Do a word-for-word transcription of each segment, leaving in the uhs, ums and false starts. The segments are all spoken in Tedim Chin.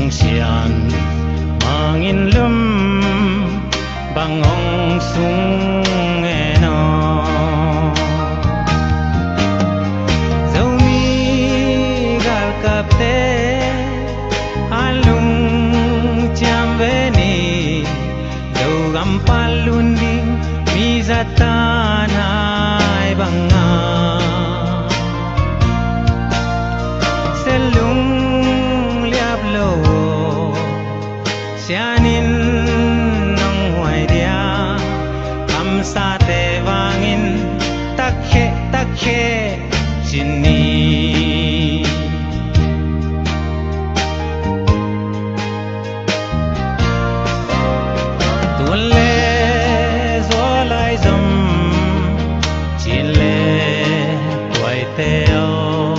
Sian mangin lum bang hong sung en aw. Zomi galkapte a lungciam ve ni, Zogam pan lun ding mi zatan hai banga. Sian lung liap lo, sian in nong huai dia, kamsate vangin takheh takheh ci ni. Tun le zualai zom, cin le tuaite aw,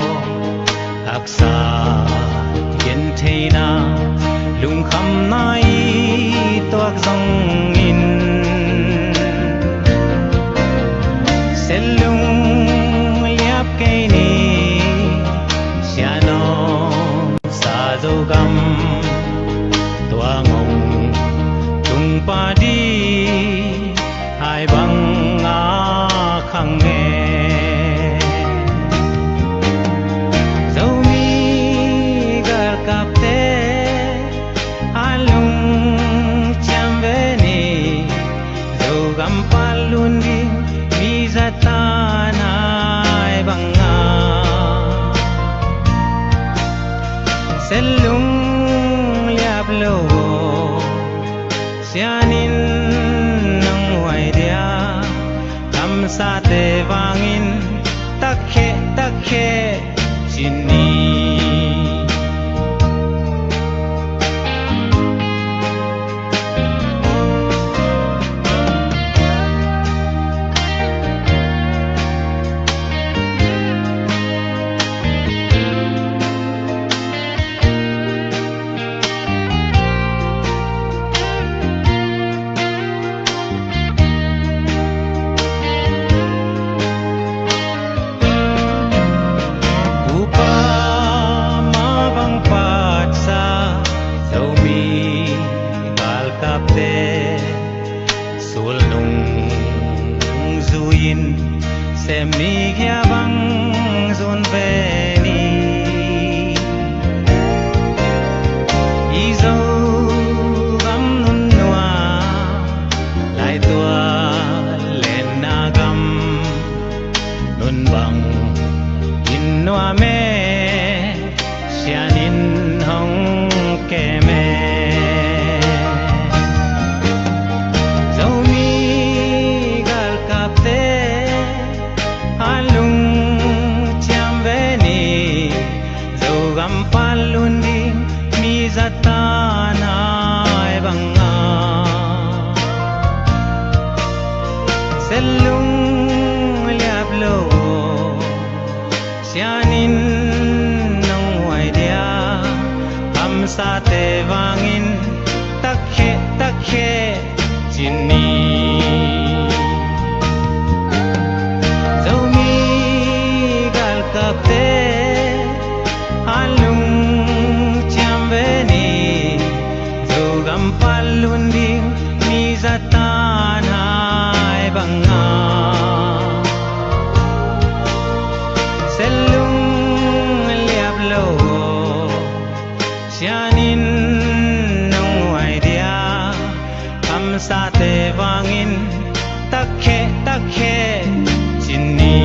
haksa gentheina, lungkhamna i tuak zongin, sian lung liap kei ni, sian aw sa Zogam, tua ngong tung padi hai banga khang e. Zomi galkapte a lungciam ve ni, Zogam pan lun ding mi zatan hai banga. Sian lung liap lo, sian in nong huai dia, kamsate vangin takheh takheh ci ni. Upa mah bang patsa, Zomi galkapte sulnung zui-in, sem ni gia bang zun ve ni. I Zogam nunnuam laitual lenna gam, nun bang in nuam e, sian in hong kem e. Zomi galkapte a lungciam ve ni, Zogam pan lun ding mi zatan hai banga. Sian lung liap lo, sian in nong huai dia, kamsate vangin takheh takheh ci ni. Zomi galkapte a lungciam ve ni, Zogam pan lun ding mi zatan hai banga. Sian lung liap lo, sian in nong huai dia, kamsate vangin takheh takheh ci ni.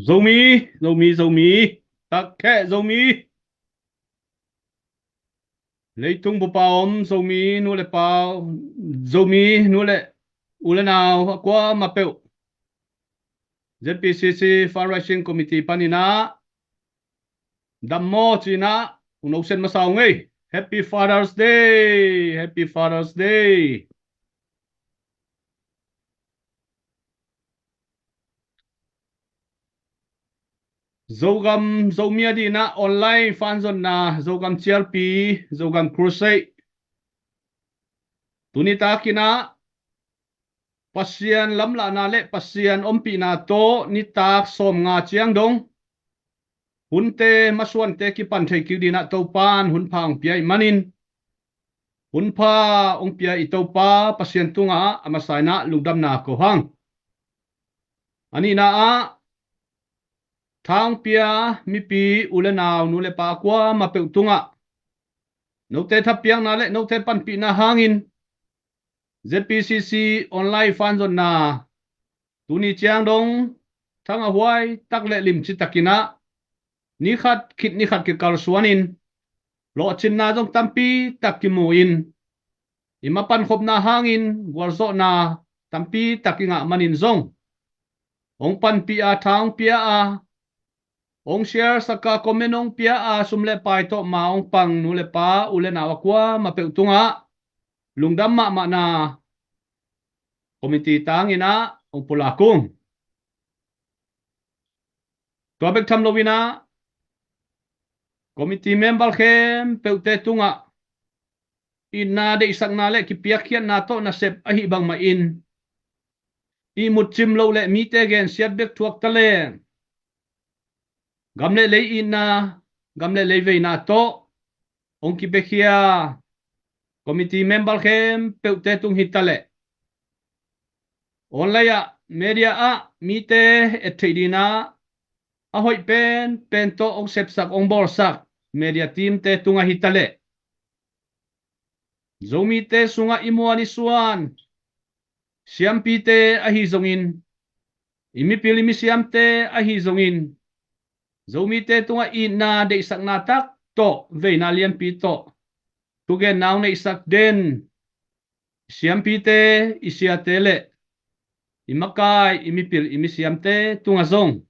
Zomi, Zomi, Zomi, takheh Zomi. Leitung bup a om Zomi nu le pa, Zomi nu le u le nau a kuamah peuh, Z P C C Fundraising Committee panin ah dam maw ci-in ah hong noset masa ung ei. Happy Father's Day! Happy Father's Day! Zogam Zomi a dinah online fanzonna Zogam Cialpi, Zogam Crusade. Tuni takinah Pasian lamlahna le Pasian ompihna tawh nitak sawmnga ciang dong hunte masuante kipan thei kik dinah Topan hun pha hong pia ih manin, hun pha hong pia ih Topa Pasian tungah a masa inah lungdamna ko hang. A nihna ah tha hong pia mipi u le nau, nu le pa kuamah peuh tungah note thapiakna le note panpihna hangin Z P C C online fanzonna tuni ciang dong thang a huai tak le limci takinah ni khat khit ni khat kikalsuanin lawhcinna zong tampi tak kimu in, i mapan khopna hangin gualzawhna tampi tak i ngah manin zong hong panpih a, tha hong pia a, hong share sak a, comment hong pia a, sum le pai tawh ma hong pang nu le pa, u le nau a kuamah peuh tungah lungdam mahmahna committee tanginah hong pulak ung. Tua bek tham loinah committee member khempeuhte tungah itna deihsakna le kipiakkhiatna tawh nasep ahi bangmahin ihmut cim loh le mite gensiat bek thuak taleng gam le lei itna, gam le lei veina tawh hong kipiakhia committee member khempeuhte tung hitaleh online ah, media ah mite et theih dinah a hoih penpen tawh hong sepsak, hong bawlsak media teamte tungah hitaleh Zomite sungah i muan i suan siampite ahi zongin, i mipil i misiamte ahi zongin, Zomite tungah itna deihsakna tak tawh veina lianpi tawh thugenna hong neihsak den siampite, i siate le i makai, i mipil i misiamte tungah zong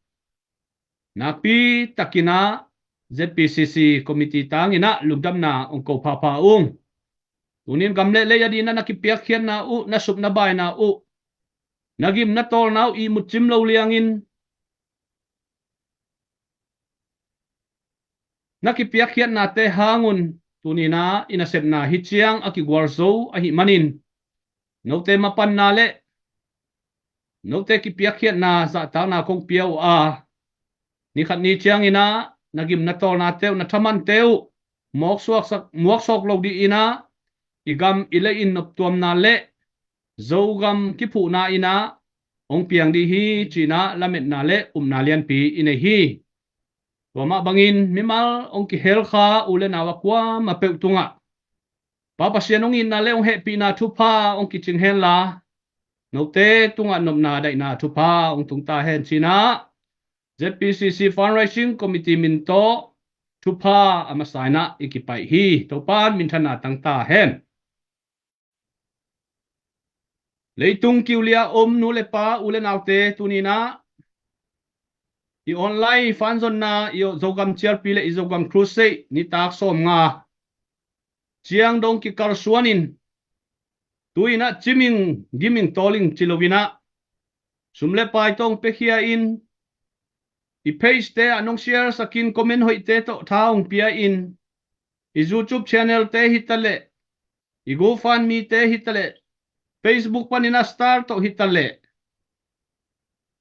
nakpi takinah Z P C C committee tanginah lungdamna hong ko phapha ung. Tunin gam le lei a dinah na kipiakkhiatna uh, na sup na baina uh, na gim na tawlna uh ihmut cim lo liangin na kipiakkhiatnate hangun tuninah i nasepna hi ciang a kigualzo ahi manin note mapanna le note kipiakkhiatna zahtakna kong pia uh a, ni khat ni cianginah na gim na tawlnate uh, na thamante uh muaksuaksak, muaksawk lo dih inah i gam i lei in noptuamna le Zogam kiphuhna inah hong piang dih hi cinah lametna le upna lianpi i nei hi. Tua mah bangin mimal hong kihelkha u le nau a kuamah peuh tungah Pa Pasian hong itna le hong hehpihna thupha hong kicing henla, note tungah nopna daihna thupha hong tungta hen cinah Z P C C Fundraising Committee min tawh thupha a masa inah i kipaih hi. Topan minthanna tangta hen. Leitung kiulia om nu le pa, u le naute, tuninah i online fanzonna, i Zogam Cialpi le i Zogam Crusade nitak sawmnga ciang dong kikalsuanin tuinah ciming giming tawling ci loinah sum le pai tawh hong piakhia in, i page te ah nong share sakin, comment hoihte tawh tha hong pia in, i YouTube channel te hitaleh, i GoFundMe te hitaleh, Facebook paninah star tawh hitaleh,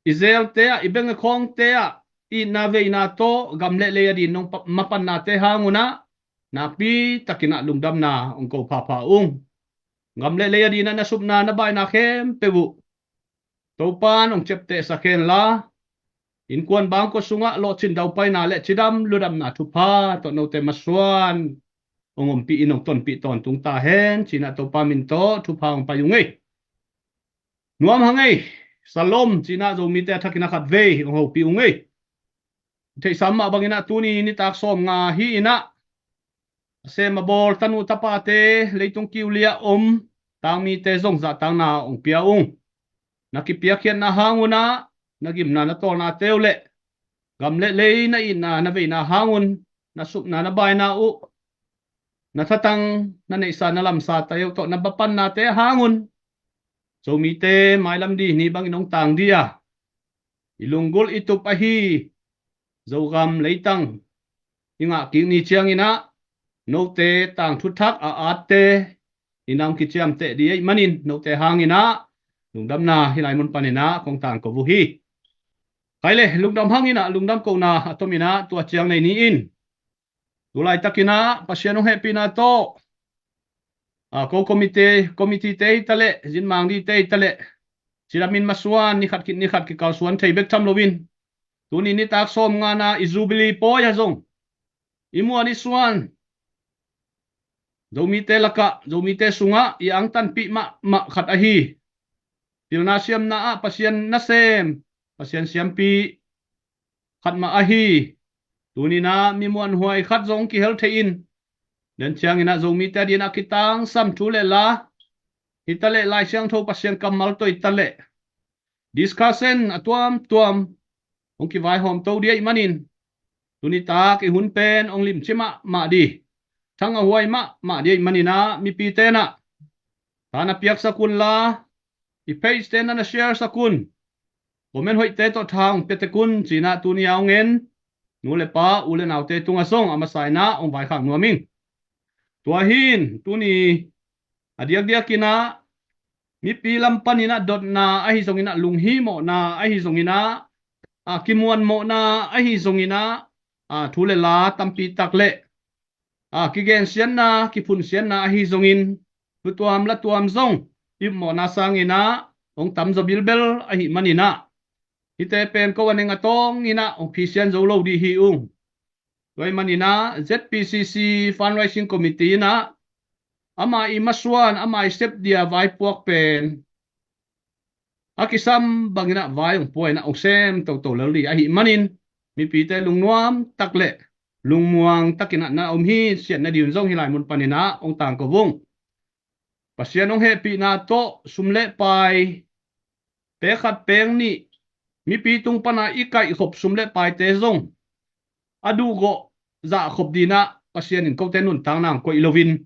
i zelte ah, i bank account te ah itna veina tawh gam le lei a din nong pa-, mapannate hangunah nakpi takinah lungdamna hong ko phapha ung. Gam le lei a dinah na supna na baina khempeuh uh Topan hong ciaptehsak henla, innkuan bangkua sungah lawhcin daupaina le cidam ludamna thupha tawh note masuan hong ompih in hong tonpih tawntung ta hen cinah Topa min tawh thupha hong pai ung ei. Nuam hang ei. Shalom cinah Zomite a thakin a khatvei hong hopih ung ei. Theihsa mah banginah tuni nitak sawmnga hi inah a sem a bawl tanu tapate, leitung kiulia om tangmite zong zahtakna hong pia ung. Na kipiakkhiatna hangunah na gimna na tawlnate uh le gam le lei na itna na veina hangun na supna na baina uh, na thatang na neihsa na lamsate uh tawh na mapannate hangun Zomite mailam dih ni bangin hong tang dih a, i lunggulh i tup ahi Zogam leitang i ngah kik ni ciangin ah note tangthu thak a atte in ah hong kiciamteh ding ahih manin note hangin ah lungdamna hih lai mun panin ah kong tangko uh hi. Khai le, lungdam hangin ah lungdam kohna a tomin ah tua ciang nei ni in. Tu laitakin ah Pasian hong hehpihna tawh, a, ko komite, komitete hi ta leh, zinmang dite hi ta leh, cidamin masuan ni khat khit ni khat kikalsuan thei bek tham loin, tuni nitak sawmngana i Jubilee pawi ah zong i muan i suan Zomite lakah, Zomite sungah i angtanpih mahmah khat ahi, pilna siamna ah Pasian nasem, Pasian siampi khat mah ahi. Tuni in ah mi muanhuai khat zong kihel thei in, den ciangin ah Zomite adingin ah kitangsam thu le la hi ta leh, Lai Siangtho Pasian kammal tawh hi ta leh, discussion a tuamtuam hong kivaihawm to ding ahih manin, tuni tak i hun pen hong limci mahmah ding, thang a huai mahmah ding ahih manin ah mipite in ah tha na piaksak un la, i page te na na share sak un, comment hoihte tawh tha hong pia tek un ci-in ah tuni a hong en nu le pa, u le naute tungah zong a masa in ah hong vaikhak nuam ing. Tua hi in, tuni a diakdiakin ah mipi lam panin ah dotna ahi zongin ah, lunghimawhna ahi zongin ah, a, kimuanmawhna ahi zongin ah, a, thu le la tampi tak le, a, kigensiatna, kiphunsiatna ahi zongin, thu tuam la tuam zong i upmawhna sangin ah hong tam zaw bilbel ahih manin ah, hihte pen ko a neng a tawngin ah hong phisian zo lo ding hi ung. Tua ahih manin ah Z P C C Fundraising Committee in ah ama i masuan, ama i sep dia vaipuak pen a kisam bangin ah vai hong pua in ah hong sem toto lel ding ahih manin, mipite lungnuam tak le lungmuang takin ah na om hi, siatna ding un zong hih lai mun panin ah hong tangko ung. Pasian hong hehpihna tawh sum le pai, pek khat pek nih, mipi tung pana i kaihkhop sum le paite zong a duhgawh zahkhop dingin ah Pasian in kote nuntakna hong koih loin,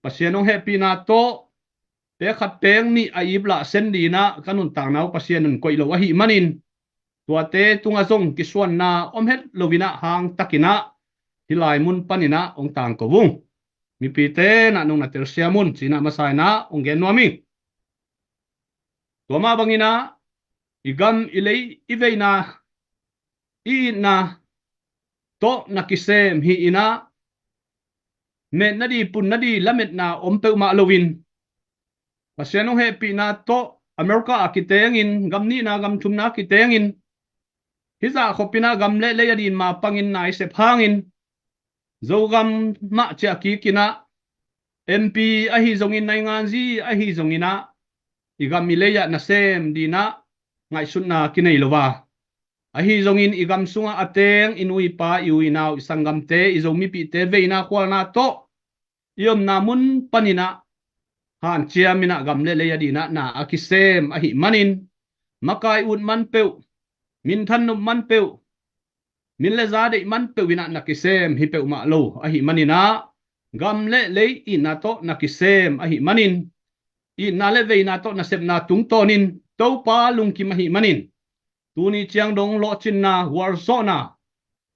Pasian hong hehpihna tawh pek khat pek nih a iplah sen dingin ah ka nuntakna uh Pasian in koih lo ahih manin, tuate tungah zong kisuanna om het loin ah hangtakin ah hih lai mun panin ah hong tangko ung. Mipite in ah nong na telsiam un ci-in ah masa in ah hong gen nuam ing. Tua mah bangin ah i gam i lei i veina i itna tawh na kisem hi in ah, metna ding, punna ding, lametna om peuhmah loin, Pasian hong hehpihna tawh America a kitengin, gam nihna gam thumna a kitengin, hih zahkhopna gam le lei adingin mapangin na i sep hangin, Zogam mah ciah kikin ah, M P ahi zongin, nainganzi ahi zongin ah, i gam i lei ah nasem dingin ah ngaihsutna kinei lo a, ahi zongin i gam sungah a teng i nu i pa, i u i nau, i sanggamte, i Zomipihte veina khualna tawh i omna mun panin ah hanciam in ah gam le lei adingin ah na a kisem ahih manin, makai ut man peuh, minthan nop man peuh, min le za deih man peuh in ah na kisem hi peuhmah lo ahih manin ah, gam le lei itna tawh na kisem ahih manin, itna le veina tawh nasepna tungtawnin Topa lungkim ahih manin, tuni ciang dong lawhcinna, gualzawhna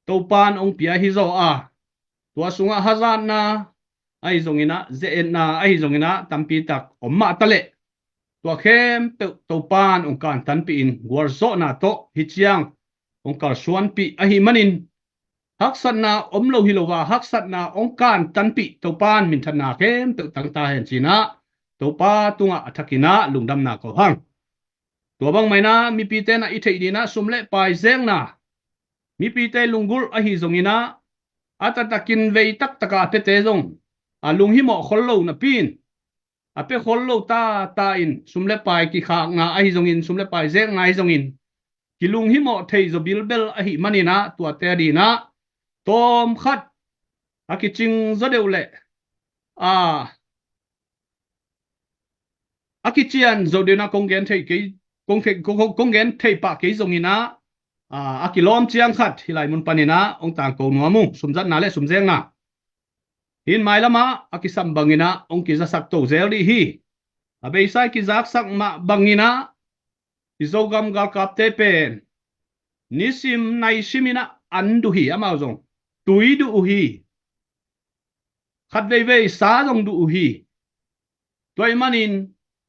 Topa in hong pia hi zaw a, tua sungah hazatna ahi zongin ah, ze-etna ahi zongin ah, tampi tak om mah ta leh, tua khempeuh Topa in hong kantanpih in, gualzawhna tawh hih ciang hong kalsuanpih ahih manin, haksatna om lo hi lo a, haksatna hong kantanpih Topa in minthanna khempeuh tang ta hen ci-in ah Topa tungah a thakin ah lungdamna ko hang. Tua bangmah in ah mipite in ah i theih dingin ah sum le pai zekna, mipite lunggulh ahi zongin ah, a taktakin vei taktak a a piate zong a lunghimawh khol lo napi in, a pia khol lo tata in sum le pai kikhakna ahi zongin, sum le pai zekna ahi zongin, kilunghimawh thei zaw bilbel ahih manin ah, tuate adingin ah tawmkhat a kicing zaw deuh leh, a, a kician zo deuh in ah kong gen thei kei, kong, kong, kong, kong gen thei pah kei zongin ah, a, a kilawm ciang khat hih lai mun panin ah hong tangko nuam ung, sumzatna le sumzekna. Hih mailam ah a kisam bangin ah hong kizasak to zel dih hi. A beisa i kizaksak mah bangin ah, i Zogam galkapte pen nisim naisim in ah an duh hi, amau zong tui duh uh hi. Khat veivei sa zong duh uh hi. Tua ahih manin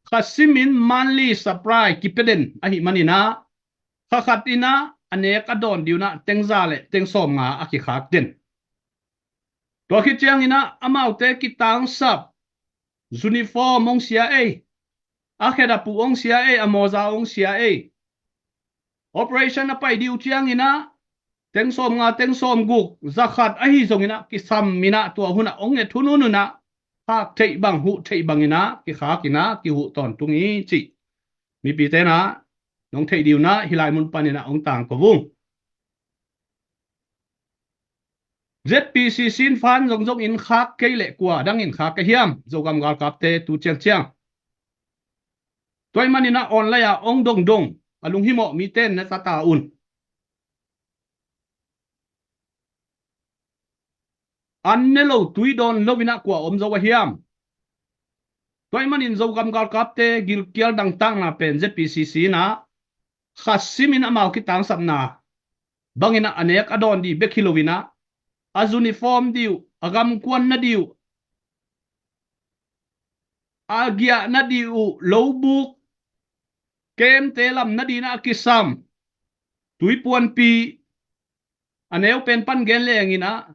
kha simin monthly supply kipia den ahih manin ah, kha khat in ah a nek a dawn ding un ah teng za le teng sawm nga a kikhak den. Tua khit ciangin ah amaute kitangsap, uniform hong sia ei, a khet a puh hong sia ei, a mawza hong sia ei. Operation a pai ding uh ciangin ah teng sawm nga, teng sawm guk, za khat ahi zongin ah kisam in ah, tua hun ah hong nget hun hun un ah khak theih bang, huh theih bangin ah kikhak in ah kihuh tawntung hi cih mipite in ah nong theih ding un ah hih lai mun panin ah hong tangko ung. Z P C C in fund zongzong in khak kei leh kua dangin khak ka hiam, Zogam galkapte tu ciangciang? Tua ahih manin ah online ah hong dongdong a lunghimawh mite in na za ta un. An ne lo, tui dawn lo in ah kua om zo a hiam? Tua ahih manin Zogam galkapte gilkial dangtakna pen Z P C C in ah kha simin amau kitangsapna bangin ah a nek a dawn ding bek hi lo in ah, a uniform ding uh, a gamkuan na ding uh, a giahna ding uh, lobuk, kemte lam nading in ah a kisam, tuipuanpi, a neu pen pan gen leng in ah,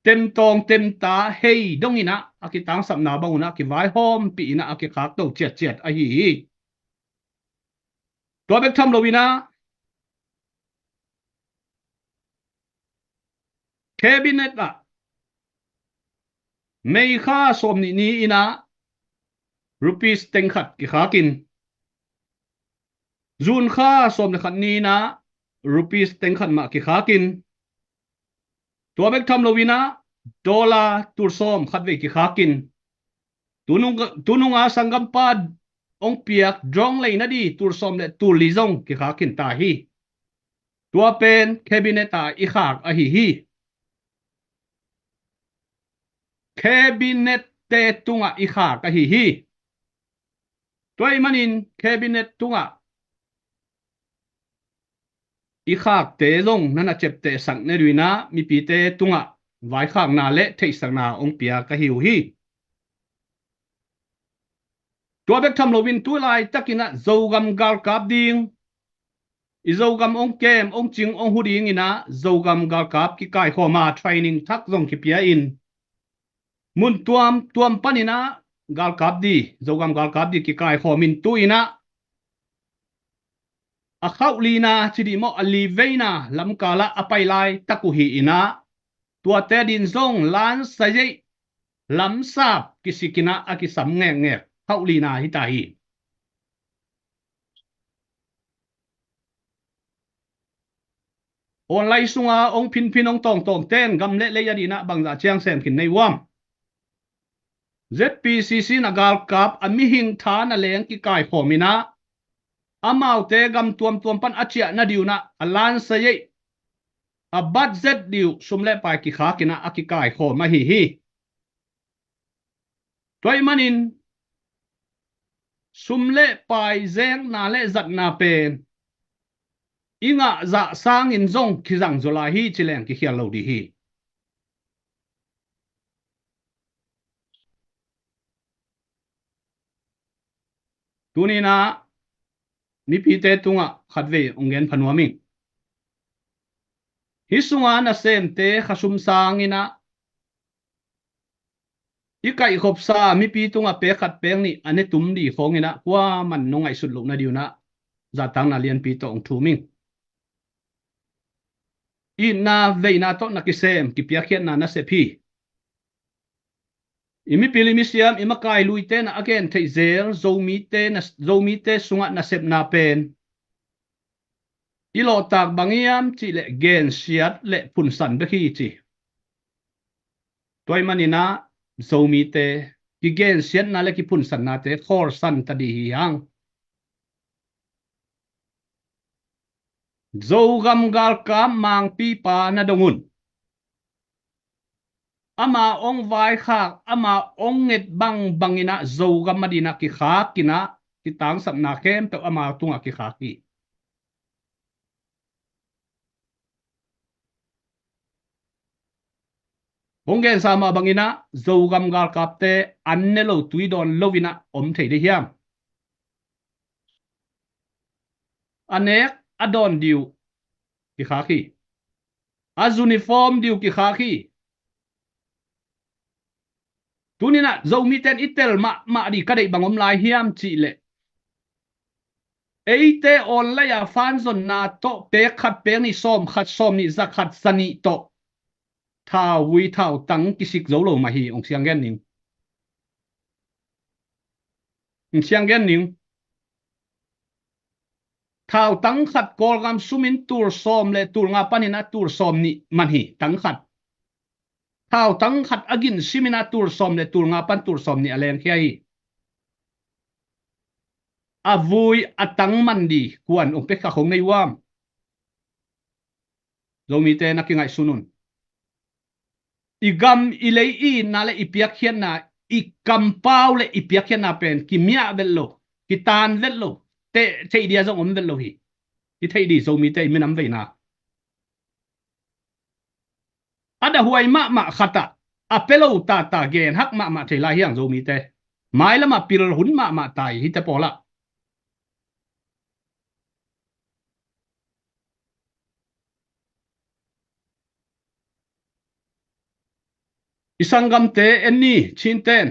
temtawng temta hei dong in ah a kitangsapna bang un ah kivaihawmpih in ah a kikhak to ciatciat ahi hi. Tua bek tham lo in ah, Cabinet ah May kha sawm nih ni in ah rupees teng khat kikhak in, June kha sawm le khat ni in ah rupees teng khat mah kikhak in, tua bek tham lo in ah dollar tul sawm khat vei kikhak in, tunung, tunung a sanggampa hong piak drawing lei nading tul sawm le tul li zong kikhak in ta hi. Tua pen Cabinet ah i khak ahi hi. Cabinet-te tungah i khak ahi hi. Tua ahih manin Cabinet tungah i khakte zong na na ciaptehsak nading in ah mipite tungah vaikhakna le theihsakna hong pia ka hi uh hi. Tua bek tham loin tu laitakin ah Zogam galkap ding, i Zogam hong kem, hong cing, hong hu dingin ah Zogam galkap kikaikhawm a training thak zong kipia in, mun tuamtuam panin ah galkap ding, Zogam galkap ding kikaikhawm in tu in ah a khauh lina ci dih maw, a li veina lamkal ah a pai laitak uh hi in ah, tuate ading zong lansai ei, lamsap kisik in ah a kisam ngekngek khauh lina hi ta hi. Online sunga hong phinphin hong tawngtawngte in gam le lei ading in ah bangzah ciang sem khin nei uam? Z P C C in ah galkap a mihing tha na leng kikaikhawm in ah, amaute gam tuamtuam pan a ciah nading un ah a lansai ei, a budget ding uh sum le pai kikhak in ah a kikaikhawm ahi hi. Tua ahih manin sum le pai zekna le zatna pen i ngah zah sangin zong kizang zaw lai hi ci leng kikhial lo ding hi. Tuni in ah mipite tungah khatvei hong gen pha nuam ing. Hih sunga nasemte khasum sangin ah i kaihkhopsa mipi tungah pek khat pek nih a ne tum ding khawngin ah kuaman nong ngaihsut loh nading un ah zahtakna lianpi tawh hong thum ing. Itna veina tawh na kisem kipiakkhiatna nasep hi. I mipil i misiam i makai luite in ah a gen theih zel Zomite na, Zomite sungah nasepna pen i lawhtak bang hiam cih leh gensiat le phunsan bek hi ci. Tua ahih manin ah Zomite kigensiatna le kiphunsannate khawlsan ta ding hi hang. Zogam galkap mangpipa na dong un. Ama hong vaikhak, ama hong nget bangbang in ah Zogam ading in ah kikhak in ah kitangsapna khempeuh ama tungah kikhak hi. Hong gensa mah bangin ah Zogam galkapte an ne lo tui dawn lo in ah om thei dih hiam? A nek a dawn dih uh kikhak hi. A uniform dih uh kikhak hi. Tuni-in ah Zomite in i tel mahmah dih ka deih bang om lai hiam cih leh, eite online a fanzonna tawh pek khat pek nih sawm khat sawm nih za khat za nih tawh thauvui thautang kisik zo lo mah hi. Ong siang gen ning. Ong siang gen ning. Thautang khat Kawlgam sumin tul sawm le tul nga panin a tul sawm nih man hi, tang khat. Thautang khat a gin simin a tul sawm le tul nga pan tul sawm nih a lengkhia hi. A vui a tang man dih kuan ong pek kha khong nei uam? Zomite na kingaihsun un. I gam i lei i itna le i piakkhiatna, i kampau le i piakkhiatna pen kimiah vet lo, kitan vet lo, te theih dih a zong om vet lo hi. I theih dih Zomite i minam veina. A dahuai mahmah khat ah a pia lo tata gen hak mahmah thei lai hiang Zomite. Mailam a pil hun mahmah tai hite pawl ah. I sanggamte en ni, Chinten.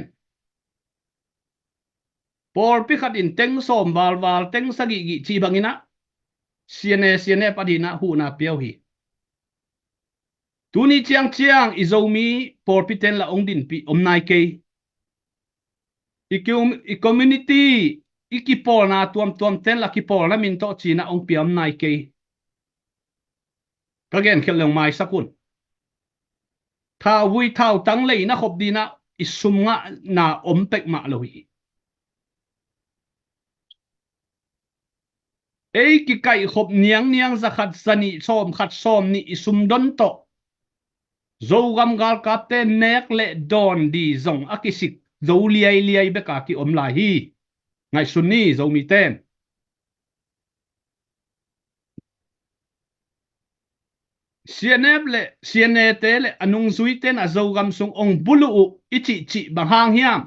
Pawlpi khat in teng sawm valval, teng sagih gih cih bangin ah C N A, C N F a dih in ah huhna pia uh hi. Tuni ciangciang i Zomi pawlpite in la ong dinpih om nai kei. I kium-, i community, i kipawlna tuamtuamte in la kipawlna min tawh ci-in ah ong pia om nai kei. Ka genkhiat leng maisak un. Thauvui thautang leina khop dih in ah i sum ngahna om pek mah lo hi. Ei kikaihkhop niangniang za khat za nih sawm khat sawm nih i sum don tawh Zogam galkapte nek le dawn dih zong a kisik zo liailiai bek a ki om lai hi. Ngaihsun ni Zomite in. C N F le C N A te le a nungzuite in a Zogam sung ong buluh uh i cihcih bang hang hiam?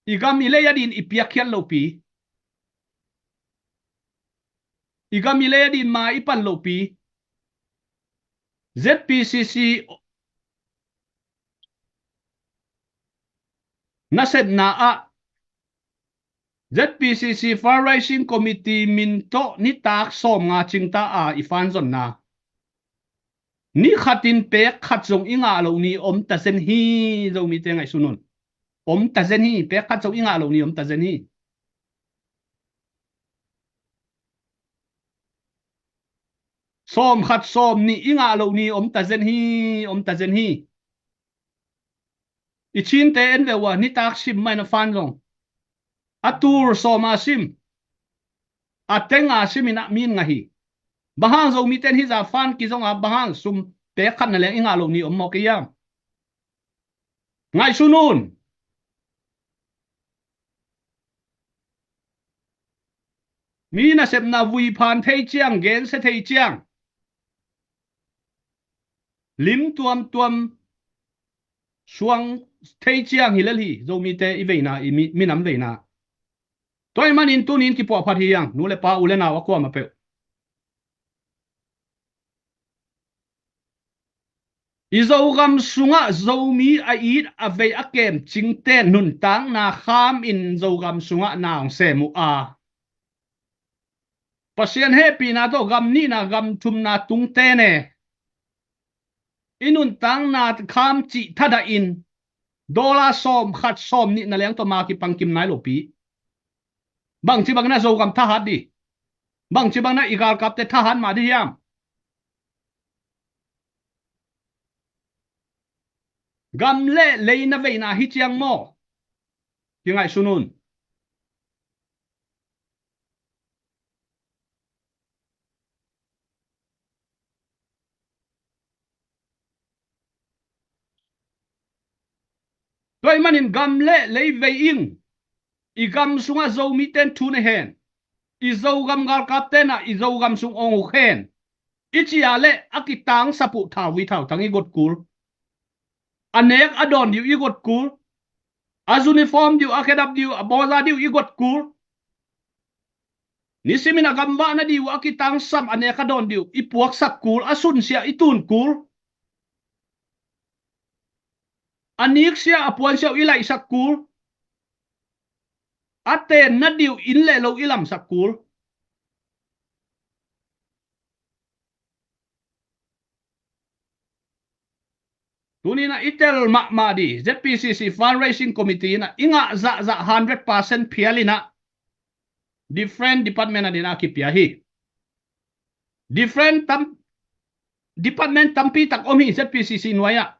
I gam i lei a dih in i piakkhiat lopi, i gam i lei a dih in ma i pan lopi, Z P C C nasepna ah Z P C C Fundraising Committee min tawh nitak sawm nga cingta a i fanzonna, ni khat in pek khat zong i ngah loh ni om ta zen hi. Zomite ngaihsun un. Om ta zen hi. Pek khat zong i ngah loh ni om ta zen hi. Sawm khat sawm nih i ngah loh ni om ta zen hi. Om ta zen hi. I Chinte en ve ua, nitak sim mah in a fan zong a tul sawm a sim, a teng a sim in ah min ngah hi. Bang hang Zomite in hih zah fan kizong a, bang hang sum pek khat na leng i ngah loh ni om mawk i hiam? Ngaihsun un. Mi nasepna vui phan thei ciang, gensia thei ciang, lim tuamtuam suang thei ciang hi lel hi. Zomite i veina, i mi-, minam veina. Tua ahih manin tuni in kipuahphat hi hang, nu le pa, u le nau a kuamah peuh. I Zogam sungah Zomi a it a vei a kem cingte nuntakna kham in Zogam sungah na hong sem uh a, Pasian hehpihna tawh gam nihna gam thumna tungte ne, i nuntakna kham cih thadah in dollar sawm khat sawm nih na leng tawh ma kipang kim nai lopi. Bangci bangin a Zogam thahat dih? Bangci bangin a i galkapte thahat mah dih hiam? Gam le lei na veina hi ciang maw? Kingaihsun un. Tua ahih manin gam le lei vei ing. I gam sungah Zomite in thu nei hen. I Zogam galkapte in ah i Zogam sung ong uk hen. I cih a leh a kitangsap uh thauvui thautang i got kul. A nek a dawn dih uh i guat kul. A uniform dih uh, a khedap dih uh, a bawza dih uh i guat kul. Nisimin a gamvahna dih uh a kitangsam, a nek a dawn dih uh i puaksak kul, a sunsia i tun kul. A niksia, a puansia uh i laihsak kul. A tenna dih uh inn le lo i lamsak kul. Tuni in ah i tel mahmah dih, Z P C C Fundraising Committee in ah i ngah zahzah hundred percent phial in ah different department a ding ah kipia hi. Different tam, department tampi tak om hi Z P C C nuai ah.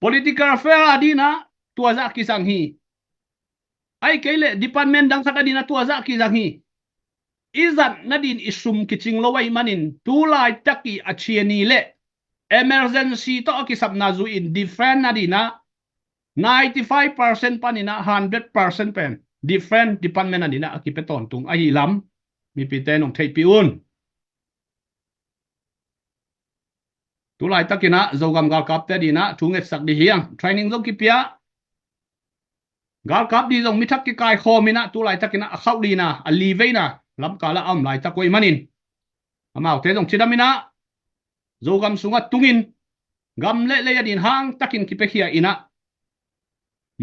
Political affair a ding ah tua zah kizang hi. Ahih kei leh department dang khat a ding ah tua zah kizang hi. I zat nading i sum kicing lo ahih manin tu laitak i a chia ni le emergency tawh a kisapna zui in different a ding ah ninety five percent panin ah hundred percent pen different department a ding ah a kipia tawntung ahi lam mipite nong theihpih un. Tu laitakin ah Zogam galkapte ding ah thu ngetsak dih hi hang. Training zong kipia. Galkap ding zong mi thak kikaikhawm in ah tu laitakin ah a khauh ding ah a li veina lamkal ah a om laitak uh ahih manin amaute zong cidam in ah Zogam sungah tungin gam le lei a ding hangtakin kipiakhia in ah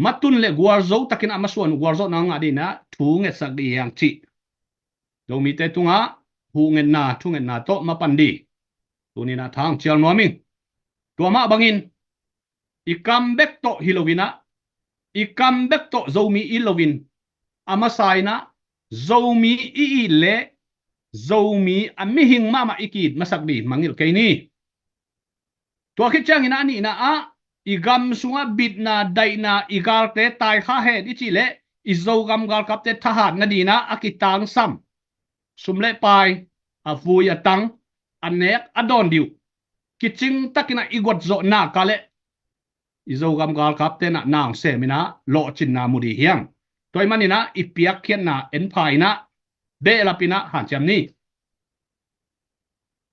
matun le gualzo takin a masuan uh gualzawhna ngah ding ah thu ngetsak dih hi hang cih Zomite tungah huhngetna, thungetna tawh mapan dih. Tuni in ah thang cial nuam ing. Tua mah bangin i kam bek tawh hi lo in ah, i kam bek tawh Zomi it lo in, a masa in ah Zomi i it leh Zomi a mihing mahmah i ki-it masak dih mangngilh kei ni. Tua khit ciangin a nihna ah i gam sungah bitna, daihna, i galte taikha hen i cih leh i Zogam galkapte thahat nading ah a kitangsam sum le pai, a vui a tang, a nek a dawn dih uh kicing takin ah i guat zawh nak leh i Zogam galkapte in ah na hong sem in ah lawhcinna mu dih hi hang. Tua ahih manin ah i piakkhiatna en pha in ah behlap in ah hanciam ni.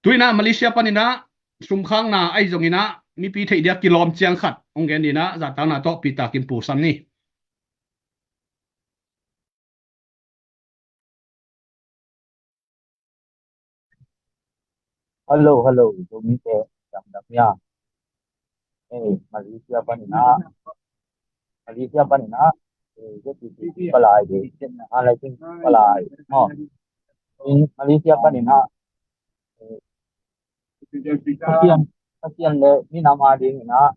Tu in ah Malaysia panin ah sumkhakna ahi zongin ah mipi theih dia kilawm ciang khat hong gen ding in ah zahtakna tawh Peter Kim Pu Sam ni. Hello, hello, Zomite, dam dam ya. Eh, Malaysia panin ah, Malaysia panin ah, eh, Z P C C palai de, ah, lai sing palai, oh. In Malaysia panin ah, eh, Pasian, Pasian le minam a ding in ah,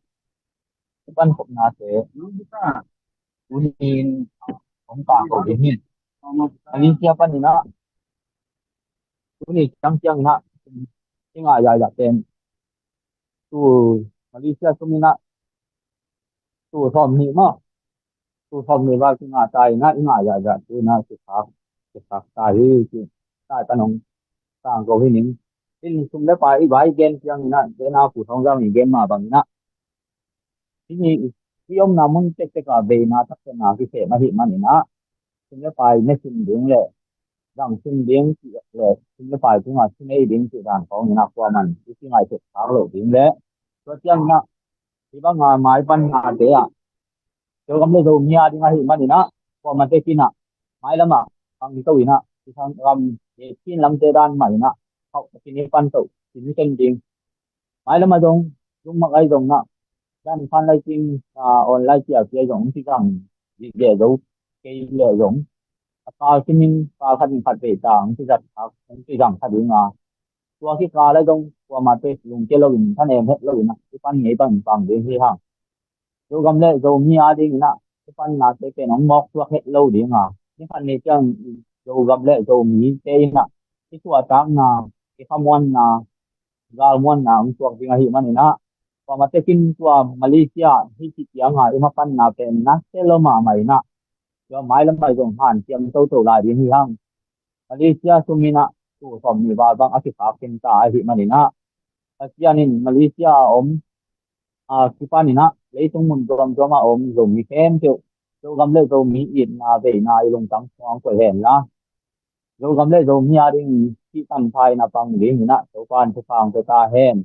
i pankhopnate, tunin hong kang ko ding hi. Malaysia panin ah, tuni ciang ciang in ah, i ngah zaizah pen, tu Malaysia sum in ah, tu sawm nih maw, tu sawm nih val kingah ta in ah, i ngah zaizah tu in ah kikhak, kikhak ta hi, ki, tai pan hong kang ko hi ning. In sum le pai i vai gen ciang in ah, gen a Pu Thawng Zau in gen mah bang in ah, hih i omna mun tektek ah veina, taksena kisem ahih manin ah, sum le pai ne sim ding le zang sim ding cih le sum le pai tungah thu nei ding cih dan khawng in ah kuaman i kingaihsut khak loh ding le, tua ciang in ah hih bang a maipanna te ah Zogam le Zomi a ding ahih manin ah kuamah tekin ah mailam ah khangto in ah, i khang gam, eh, Chin lamte dan mah in ah khauh takin i panto, i ken ding. Mailam ah zong, zungmak ahi zong in ah, dan phan lai cing, ah, online cialpi ahi zong hong kizang dih leh zo, kei leh zong a kal simin kal khat in khat vei ta hong kizat kha, hong kizang kha ding a, tua kikal ah zong kuamah te lungkia loin, thanem het loin ah i pan ngei bangin pang ding hi hang. Zogam le Zomi a ding in ah i pannate pen hong mawk suak het lo ding a, ni khat ni ciang Zogam le Zomite in ah i suahtakna, i khamuanna, galmuanna hong suak ding ahih manin ah, kuamah tekin tua Malaysia hih ci ciang a i mapanna pen na sia lo mahmah in ah, tua mailam ah zong hanciam toto lai ding hi hang. Malaysia sum in ah tu sawm nih val bang a kikhak khin ta ahih manin ah, Pasian in Malaysia a om, a kipan in ah leitung mun tuamtuam a om Zomi khempeuh, Zogam le Zomi itna veina i lungtang sungah hong koih hen la, Zogam le Zomi a ding Ih tanpha in a pang ding in ah Topa in thupha hong pia ta hen.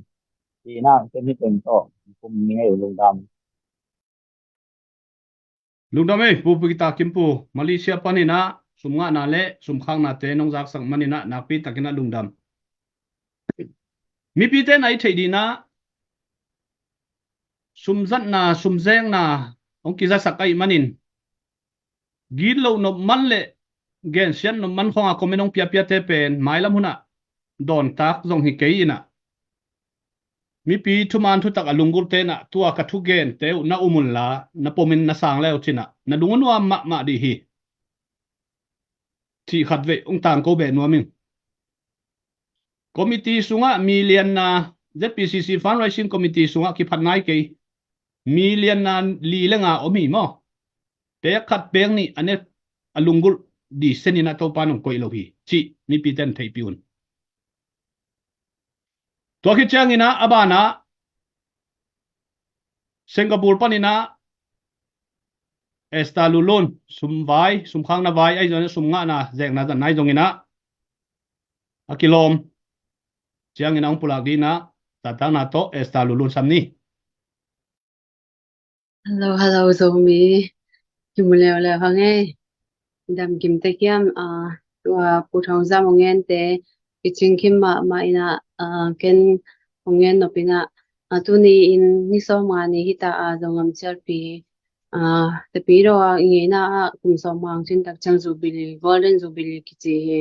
Ci in ah ken hih teng tawh kum ni ngei uh. Lungdam. Lungdam ei, Pu Pu Kita Kim Pu, Malaysia panin ah sum ngahna le sum khaknate nong zaksak manin ah nakpi takin ah lungdam. Mipite na i theih dih in ah sum zatna, sum zekna hong kizasak ahih manin, gitloh nop man le gensiat nop man khawng a comment hong piapiate pen mailam hun ah dawntak zong hi kei in ah, mipi thuman thutak a lunggulhte in ah tua ka thugente uh na um unla, na pomin na sang le uh cin ah na lung a nuam mahmah dih hi, cih khat vei hong tangko beh nuam ing. Committee sungah mi lianna, Z P C C Fundraising Committee sungah kiphat nai kei, mi lianna li le nga om hi maw? Pek khat pek nih a ne a lunggulh dih sen in ah Topa in hong koih lo hi, cih mipite in theihpih un. Tua khit ciangin ah a banah Singapore panin ah Esther Lulun, sum vai, sum khakna vai ahi zongin ah sum ngahna zekna zatna ahi zongin ah a kilawm ciangin ah hong pulak dih in ah, zattakna tawh Esther Lulun sam ni. Hello, hello, Zomi. Kimu leuleu hang ei. Dam kim tek hiam, ah, tua Pu Thawng Zam hong gente, i cing kim mahmah in ah, ah, ken hong ngen nop in ah, ah, tuni in ni sawm nga ni hi ta a, Zogam cialpi, ah, Tepi daw a i ngeina ah kum sawm nga hong cin tak ciang Jubilee, Golden Jubilee kici hi.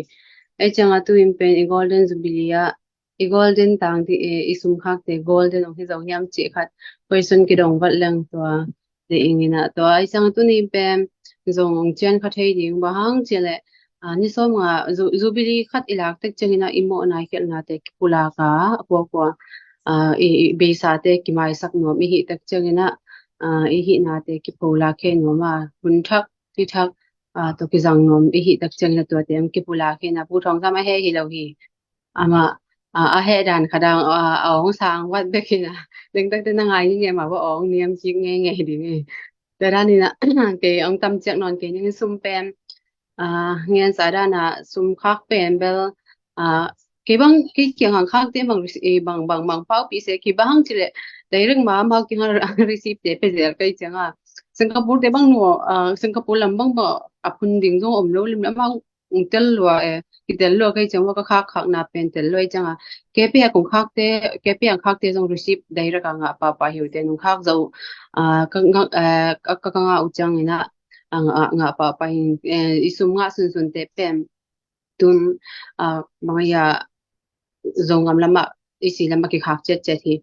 Ei ciang a tu in pen i Golden Jubilee ah i golden tang ding, eh, i sumkhakte golden hong hi zo hiam cih khat question kidong vat leng tua deih ing in ah, tua ahi ciang tuni pen zong hong cian kha thei ding, bang hang cih leh, ah, ni sawm nga, ju-, Jubilee khat i lak tek ciangin ah i mawhna i khialhnate kipulak a, a kuakua, ah, i, i beisate kimaisak nuam i hih tek ciangin ah, ah, i hihnate kipulak khe nuam a, hun thak, ti thak, ah, tawh kizang nuam i hih tek ciangin ah tuate hong kipulak khe in ah, Pu Thawng Zam a heh hi lo hi. Amah, ah, a heh dan khat ah, ah, a awng sang vat bek hi in ah, dengtakte na ngai ngei ngei mah bawh, a awng niam kik ngei ngei ding hi. Tua dan in ah kei hong tam ciak nawn kei ning, sum pen, ah, ngensa dan ah sum khak pen bel, ah, kei bang, kei kiang hang khakte bang rece-, eh, bang, bang, bang paupih se, kei bang hang cih leh direct mah amau kiang hang receipt te pia zel kei ciang a, Singapore te bang nuam, ah, Singapore lam bang bang a phun ding zong om lo lim lam hang tel lua, eh, kitel lua kei ciang, wa ka khak khakna pen tel lua ciang a, kei pia kong khakte, kei pia khakte zong receipt direct a ngah pahpah hi uh teh, nong khak zo, ah, ka ngah, eh, ka, ka, ka ngah uh ciangin ah, ah, ngah, ngah pahpah hi, eh, i sum ngah sunsun te pen tun, ah, bang a, Zogam lamah, i si lamah kikhak ciatciat hi.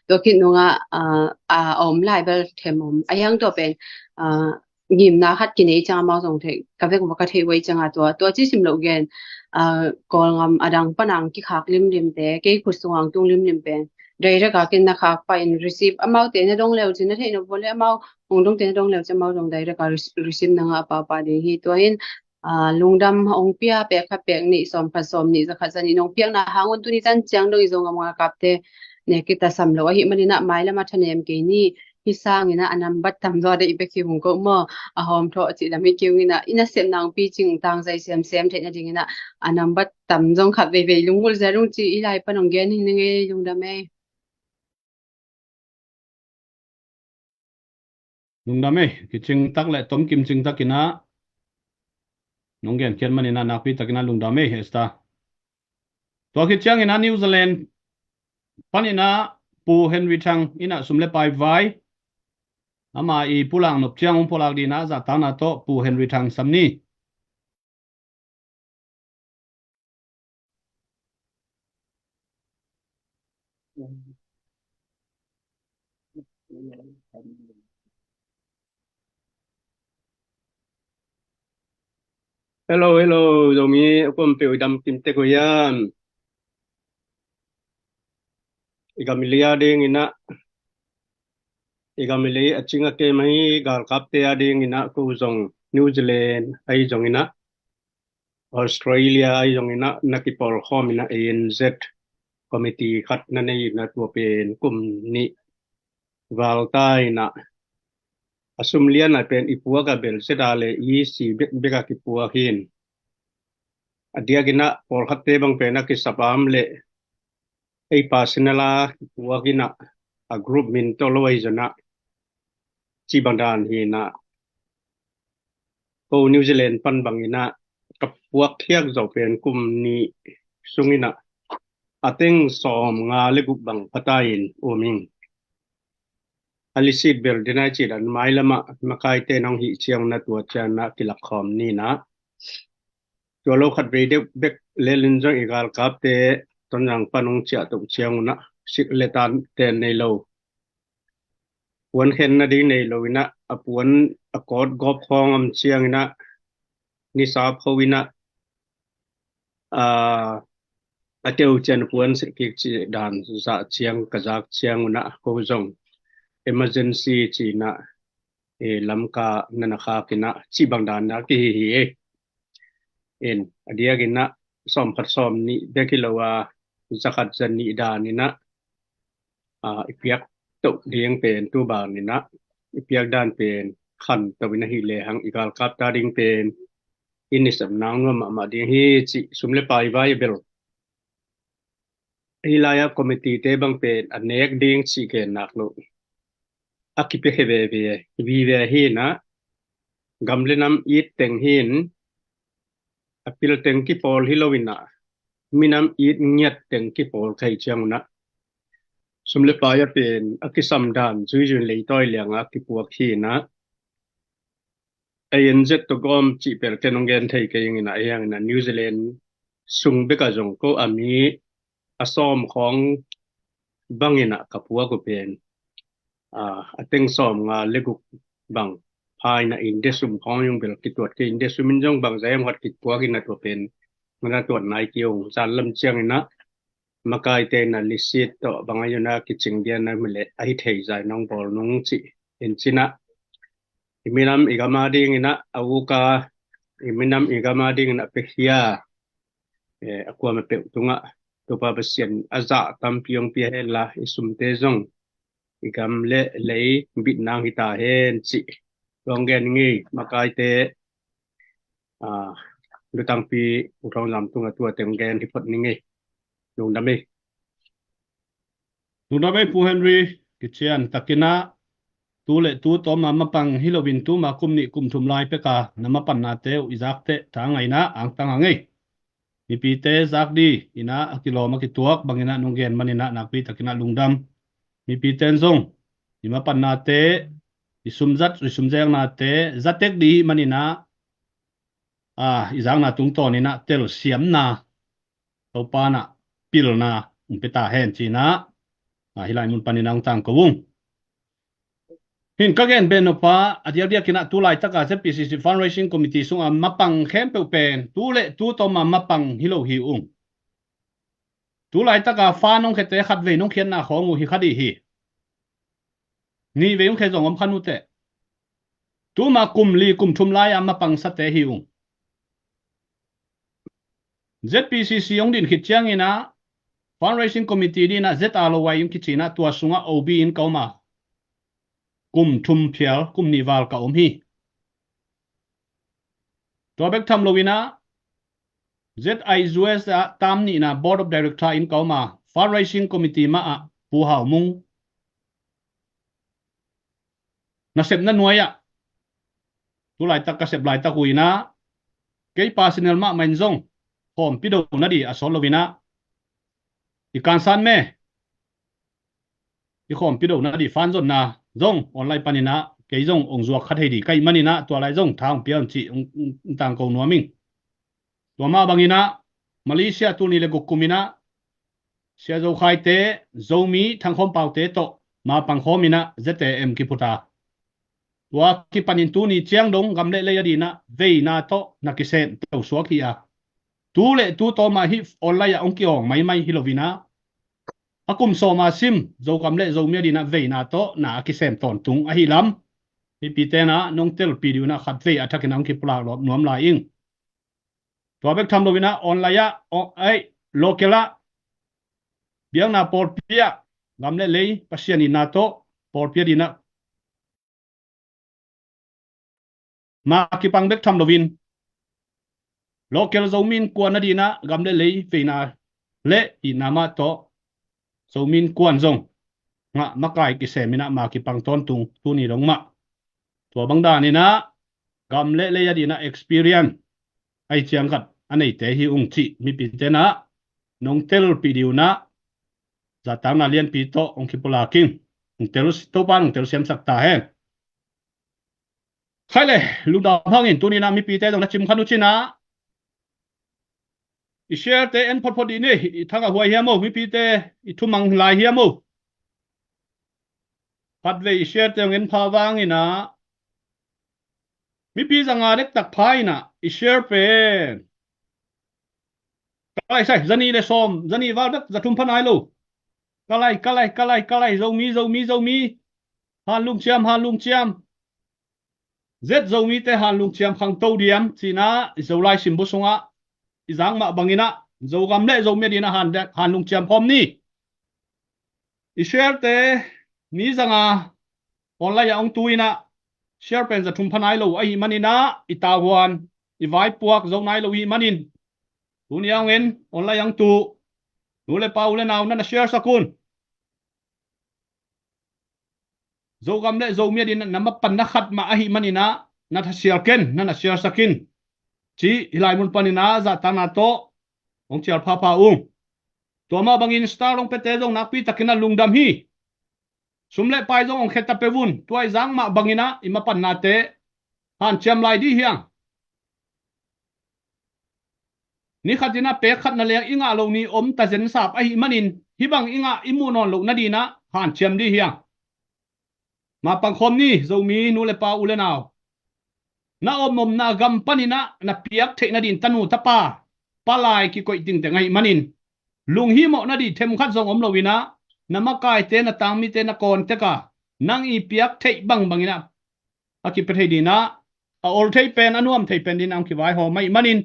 Tua khit nungah, ah, ah, a om lai bel them om. A hiang tua pen, ah, ngimna khat kinei ciang amau zong thei, ka vek va ka thei uh ei ciang a tua, tua ci sim loh gen, ah, Kawlgam a dang pan ang kikhak limlim te, kei khut sung ang tung limlim pen direct a ken na khak pah in receipt, amaute na dong leu cin na theih nop vua le amau hong dongte na dong leu cin amau zong direct a rece-, receipt na ngah pahpah ding hi. Tua in, ah, lungdam hong pia, pek khat pek nih, sawm khat sawm nih, za khat za nih nong piakna hang un tuni tan ciang dong i Zogam ngalkapte ne kitasam lo ahih manin ah mailam a thanem kei ni. Hih sangin ah a nambat tamzaw deih bek hi ung ko maw, a hawm thawh cih lam hi kei ung in ah, i nasepna hong picing tangzai semsem theih nadingin ah a nambat tam zong khat veivei lunggulh zia dong ci i lai pan hong gen hi ning ei, lungdam ei. Lungdam ei, kicing tak le tomkim cing takin ah nong genkhiat manin ah nakpi takin ah lungdam ei, Esther. Tua khit ciangin ah New Zealand panin ah Pu Henry Thang in ah sum le pai vai, ama i pulak nop ciang hong pulak dih in ah zattakna tawh Pu Henry Thang sam ni. Hello, hello, Zomi, a kuampeuh i dam kim tek uh hiam? I gam i lei a dingin ah, i gam i lei a cing a kem ahi galkapte a dingin ah, ko zong New Zealand ahi zongin ah, Australia ahi zongin ah, na kipawlkhawm in ah, A N Z committee khat na nei in ah, tua pen kum nih val ta in ah, a sum lian a pen i puak a bel zet a le i si bekbek a kipuak hi in. A diakin ah pawlkhatte bang pen a kisapam le ei personal a kipuak in ah, a group min tawh lo ahi zong ah, cih bang dan hi in ah, ko New Zealand pan bangin ah ka puak khiak zawh pen kum nih sungin ah a teng sawmnga le guk bang pha ta in um ing. A lisit bel ding a cih dan mailam ah makaite nong hih ciang na tua ciang na kilak khawm ni in ah, tua lo khat vei deuh bek lel in zong i galkapte Tonzang pan hong ciah toh ciang un ah sik le tan ten nei lo, puan khen nading nei lo in ah, a puan a kawt gawp khawng om ciangin ah, nisa pho in ah, aa, a teu ciang puan sik kik cih dan zah ciang ka zak ciang un ah, ko zong emergency ci in ah, e, Lamka na na khak in ah, cih bang dan na kihi hi e. In, a diakin ah sawm khat sawm nih bek hi lo a, za khat za nih dan in ah, aa, i piak toh ding pen tu bang in ah, i piak dan pen khan toh in ah hi lehang i galkap ta ding pen i nisepna nuam mahmah ding hi cih, sum le pai vai a bel. Hih lai-ah committee te bang pen a nek ding cih gen nak lo, a kipia khe veve, vive hi in ah, gam le nam it teng hi in, a pil teng kipawl hi lo in ah, minam it ngiat teng kipawl ka hih ciang un ah, sum le pai a pen a kisam dan zuizui in leitawi liang a kipuak hi in ah, A N Z tawh gawm cih pel ken hong gen thei kei ing in ah, a hiang in ah New Zealand sung bek ah zong ko a mi a sawm khawng bang in ah ka puak uh pen, aa, a teng sawmnga le guk bang pha in ah, India sum khawng zong bel kituat kei, India sum in zong bang zah hiam khat kipuak in ah tua pen ngan a tuat nai kei ung. Zan lam ciang in ah makaite in ah lisit tawh bang a yun a kicing dian a mi le ahi thei zai nong bawl nung cih in ci in ah, i minam i gam a ding in ah a uk a, i minam i gam a ding in ah pekhia, e, a kuamah peuh tung ah Topa Pasian a zah tampi hong pia hen la, i sumte zong i gam le lei bitna hong hi ta hen cih hong gen ing ei. Makaite, aa, lutangpi U Thawng Zam tung ah tua teng gen hi phot ning ei. Lungdam ei. Lungdam ei Pu Henry, kician tak in ah tu le tu tawm a mapang hi lo in tu ma kum nih kum thum lai pek a na mapannate uh i zak teh tha ngai in ah angtang hang ei. Mipite zak di in ah a kilawm a kituak bang in ah nong gen man in ah nakpi tak in ah lungdam. Mipite in zong i mapannate, i sumzat, i sumzeknate za tek di hi man in ah, aa, i zakna tungtawn in ah telsiamna, Topa in ah pilna hong pia ta hen ci in ah, aa, hih lai mun pan in ah hong tangko ung. Hin ka gen beh nop a, a diakdiak in ah tu laitak a Z P C C Fundraising Committee sung a mapang khempeuh pen tu le tu tawm a mapang hi lo hi ung. Tu laitak a fund hong khiate khat vei nong khiatna khawng uh hi kha di hi. Nih vei hong khia zong om kha uh teh. Tu ma kum li kum thum lai a mapang sate hi ung. Z P C C hong din khit ciang in ah Fundraising Committee din ah Z R lo ai in kici in ah tua sung ah O B in ka om a, kum thum phial kum nih val ka om hi. Tua bek tham lo in ah Z I U S ah tam nih in ah Board of Director in ka om a, Fundraising Committee mah ah Pu Hau Mung nasepna nuai ah tu laitak ka sep laitak uh in ah kei personal mahmah in zong khawmpi do na di a sawt lo in ah, i kansan me, i khawmpi do na di fund zonna zong online pan in ah kei zong hong zuak kha thei di ka hih man in ah tua lai zong tha hong pia un cih hong, hong, hong tangko nuam ing. Tua mah bang in ah Malaysia tul nih le guk kum in ah Sia Zo Khaite, Zomi Thangkhawm Paute tawh mapang khawm in ah Z A M kiphut a, tua kipan in tuni ciang dong gam le lei a din ah veina tawh na kisem to suak hi a, tu le tu tawm ah hih online ah hong kiawng maimai hi lo in ah, a kum sawm a sim Zogam le Zomi a din ah veina tawh na a kisem tawntung ahih lam, mipite in ah nong telpi ding un ah khat vei a thak in ah hong kipulak lawp nuam lai ing. Tua bek tham lo in ah online ah, o, ei, local ah, biakna pawlpi ah, gam le lei Pasian itna tawh pawlpi a din ah ma kipang bek tham lo in Local Zomi Innkuan a dinah gam le lei veina le itna mah tawh Zomi Innkuan zong ngah makai kisem inah ma kipang tawntung tuni dong mah. Tua bang dan inah gam le lei a dinah experience ahi ciang khat a neite hi ung cih mipite nah nong telpih dih unah zahtakna lianpi tawh hong kipulak ing. Hong tel, Topa in hong telsiamsak ta hen. Khai le, lungdam hangin tuni nah mipite zong na cim khan uh cinah i share te en photphot dih ni. I thang a huai hiam o, mipite i thumang lai hiam o? Khatvei i share te hong en pha vang inah mipi zanga dektak pha inah i share pen ka lai sai, zani le sawm, zani val bek, za thum pha nai lo. Ka lai, ka lai, ka lai, ka lai, Zomi, Zomi, Zomi. Han lungciam, han lungciam. Zet Zomite han lungciam khangto diam cinah i Zolai simbu sungah i zang mah banginah Zogam le Zomi a dinah han, han lungciam khawm ni. I share te mi zanga online ah hong tu inah share pen za thum pha nai lo ahi maninah i tavuan i vaipuak zo nai lo ahi manin tuni a hong en online ah hong tu nu le pa u le nau na na share sak un. Zogam le Zomi a dinah na mapanna khat mah ahi maninah na thasial ken, na na share sak in. Ci hi lai mun paninah zahtakna tawh hong cial phapha ung. Tua mah bangin star hong pete zong nakpi takinah lungdam hi. Sum le pai zong hong kheta pe vun, tua i zang mah banginah i mapannate hanciam lai dih hiang. Ni khat inah pek khat na leng i ngah lo ni om ta zensap ahi manin hih bang i ngah i muh nawn loh nadinah hanciam dih hiang. Ma pangkhawm ni Zomi nu le pa u le nau. Na omomna gam paninah na piak theih nadin tanu tapa palai kikoih tingteng ahi manin lunghimawh nadih themkhat zong om lo inah na makaite na tangmite na kawntek a nang i piak theih bangbanginah a kipia thei dinah a ol thei pen a nuam thei pen dinah hong kivaihawm ahi manin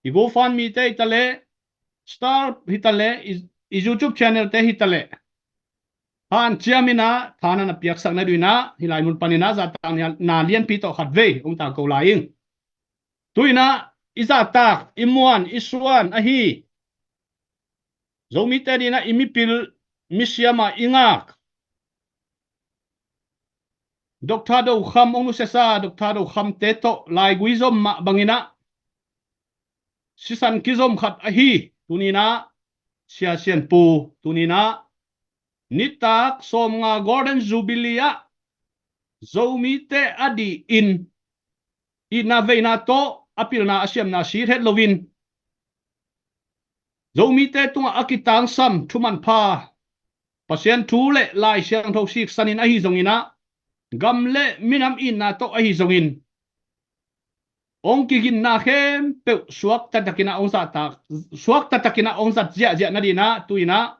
i GoFundMe te hi taleh star hi taleh i, i YouTube channel te hi taleh hanciam inah tha na na piaksak na duh inah hi lai mun paninah zahtakna lianpi tawh khatvei hong tangko lai ing. Tu inah i zahtak i muan i suan ahi Zomite dinah i mipil misiam a i ngak Doctor Do Kham, hong nusiasa Doctor Do Kham te tawh laigui zom mah banginah sisan kizom khat ahi tuninah Sia Sian Pu tuninah nitak sawmnga Golden Jubilee ah Zomite a dihin itna veina tawh a pilna a siamna sit het loin Zomite tungah a kitangsam thumanpha Pasian thu le Lai Siangtho siksanin ahi zonginah gam le minam itna tawh ahi zongin hong kiginna khempeuh suakta takinah hong zahtak, suakta takinah hong zat ziahziah nadinah tu inah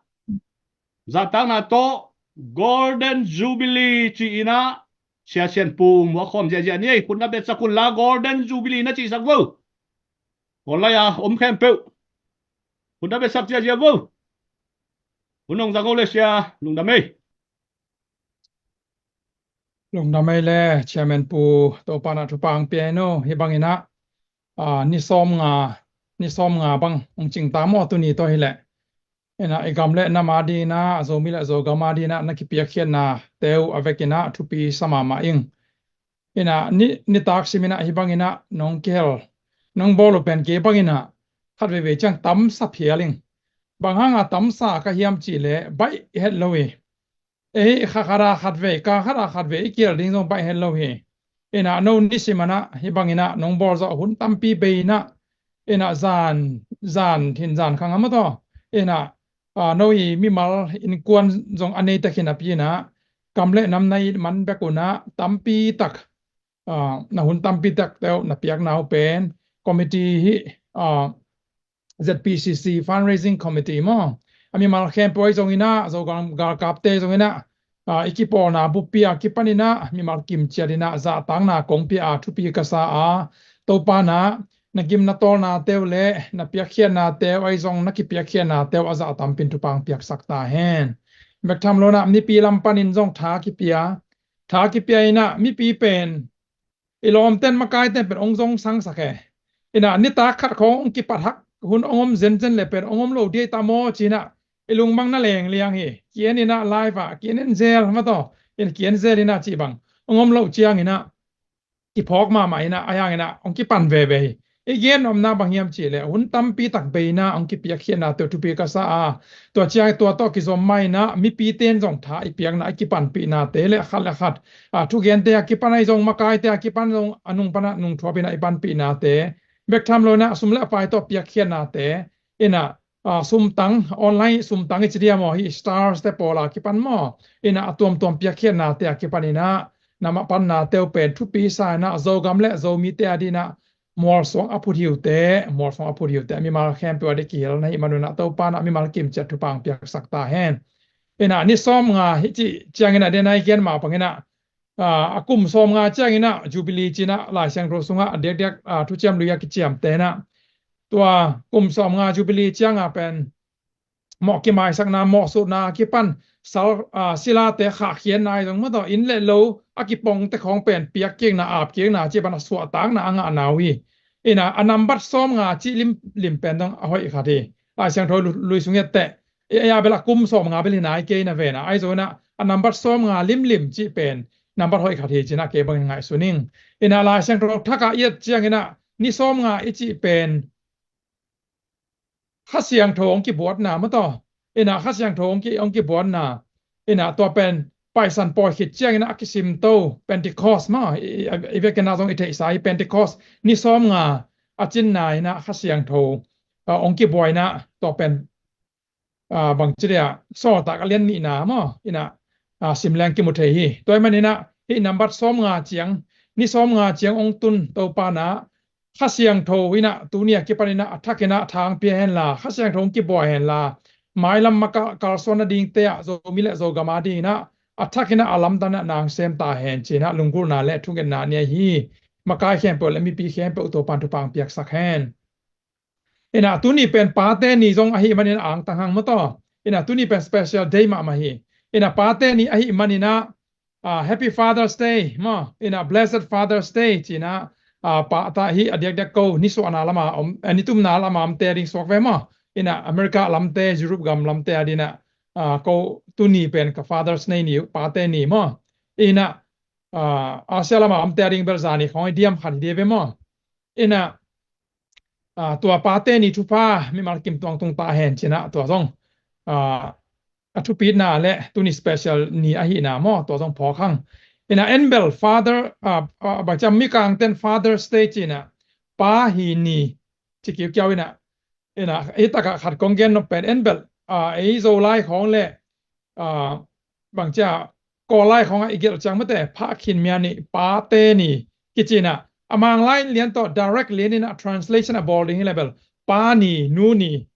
zahtakna tawh Golden Jubilee ci inah Sia Sian Pu muakkhawm ziahziah ni ei. Khut na betsak un la Golden Jubilee na cihsak vo. Online a om khempeuh khut na betsak ziahziah vo. Hun hong zang o le sia, lungdam ei. Lungdam ei le Chairman Pu, Topa nah thupha hong pia in o. Hih banginah ni sawmnga, ni sawmnga bang hong cingta maw tuni tawh hileh. Inah i gam le nam a dinah Zomi le Zogam a dinah na kipiakkhiatna teu a vekinah thupi sa mahmah ing. Inah ni, nitak siminah hih banginah nong kihel nong bawl uh pen kei banginah khat veivei ciang tamsa phial ing. Bang hanga tamsa ka hiam cihleh baih het lo hi. Ei kha khat a khat vei, ka khat a khat vei i kial ding zong baih het lo hi. Inah no nisim anah hih banginah nong bawl zawh hun tampi bei inah inah zan, zan thin zan khang a maw taw inah no i mimal innkuan zong a nei takin a pi inah kam le nam na it man bek unah tampi tak na hun tampi tak teuh na piakna uh pen committee hih Z P C C Fundraising Committee maw, a mimal khempeuh ahi zonginah Zogal galkapte zonginah i kipawlna buppi a kipaninah mimal kimciat inah zahtakna kong pia a thupi ka sa a, Topa nah na gimna tawlna teu le na piakkhiatna teu ahi zong na kipiakkhiatna teu a zah tampin thupha hong piaksak ta hen. Bek tham lo nah mipi lam panin zong tha kipia, tha kipia inah mipi pen i lawmten makaiten pen hong zong sangsak e. Ina nitak khat khawng hong kipat hak hun hong om zenzen le pen hong om lo dei ta maw ci-ina i lungmang na lengliang hi. Ki-en ina live ah ki-en in zel mataw, ina ki-en zel ina cih bang hong om lo ciang ina kiphawk mahmah ina a hiang ina hong kipan veve hi. I gen omna bang hiam cih leh hun tampi tak bei ina hong kipiakkhiatna tua thupi ka sa a, tua ciang tua tawh kizom mah ina mipite in zong tha i piakna i kipanpihnate le khat le khat a thugente a kipan ahi zong makaite a kipan zong a nung pana nungthuap ina i panpihnate bek tham lo ina sum le a pai tawh piakkhiatnate ina a, sumtang online sumtang i ci dia maw hi stars te pawla kipan maw ina a tuamtuam piakkhiatnate a kipan ina na mah panna teu pen thupi sa ina Zogam le Zomite a dina mualsuang a phut hiute mualsuang a phut hiute mimal khempeuh a di kihel na hi manuna Topa na mimal kimciat thupang piaksak ta hen. Ina ni sawm nga hi ci ciang ina den ai gen mah pang ina a kum sawm nga ciang ina Jubilee ci ina Lai Siangtho sungah a diakdiak a thuciam lui a kiciamte ina tua kum sawm nga Jubilee cianga pen mawh kimaisakna mawh sutna kipan sal silate khahkhiatna i zong mataw inn le lo a kipongte khawng pen piakkikna apkikna ci pan a suahtakna a ngahna uh hi. Ina a nambat sawm nga cih limlim pen zong a hoih khat hi. Lai Siangtho lui sung etteh i a bel a kum sawm nga bel hi nai kei na vena ai zong ina a nambat sawm nga limlim cih pen nambat hoih khat hi ci ina kei bangin ngaihsun ing. Ina Lai Siangtho thakah i et ciang ina ni sawm nga i cih pen Kha Siangtho hong kibuatna mataw ina Kha Siangtho hong kibuatna ina tua pen Paisan pawi khit ciang ina a kisimto Pentecost maw i vekin a zong i theihsa hi. Pentecost ni sawm nga a cinna ina Kha Siangtho hong kibuaina tua pen bangci dia Sawltak a lian nihna maw ina simleng kimu thei hi. Tua i man ina hih nambat sawm nga ciang ni sawm nga ciang hong tun Topa na Kha Siangtho ina tuni a kipan ina a thak ina thang pia henla Kha Siangtho hong kibuai henla mailam maka kalsuan nadingte ah Zomi le Zogam a ding ina a thak ina a lamdang ina nang sem ta hen ci ina lunggulhna le thungetna ni ahi. Makai khempeuh le mipi khempeuh Topan thupang piaksak hen. Ina tuni pen pate ni zong ahi manin angtang hang mataw ina tuni pen special day mahmah hi. Ina pate ni ahi manina Happy Father's Day maw ina Blessed Father's Day ci ina pata hi a diakdiak ko ni suahna lama om ni tumna lama omte a ding suak ve maw ina America lamte Europe gam lamte a dina ko tuni pen ka Father's Day ni pate ni maw ina Asia lama omte a ding bel zani khawng i diam khat hi dia ve maw ina tua pate ni thupha mimal kim tuangtung ta hen ci ina tua zong a thupitna le tuni special ni ahina maw tua zong phawk hang. Ina en bel father bangciam mikangten Father's Day ci ina pa hi ni ci kiukiau ina ina ei takah khat kong gen nop pen en bel ei Zolai khawng le bangcia Kawllai khawngah i gelh ciang mate pha khin mia ni pate ni kici ina a Manglai lian tawh direct lian ina translation a bawl ding hi le bel pa ni nu ni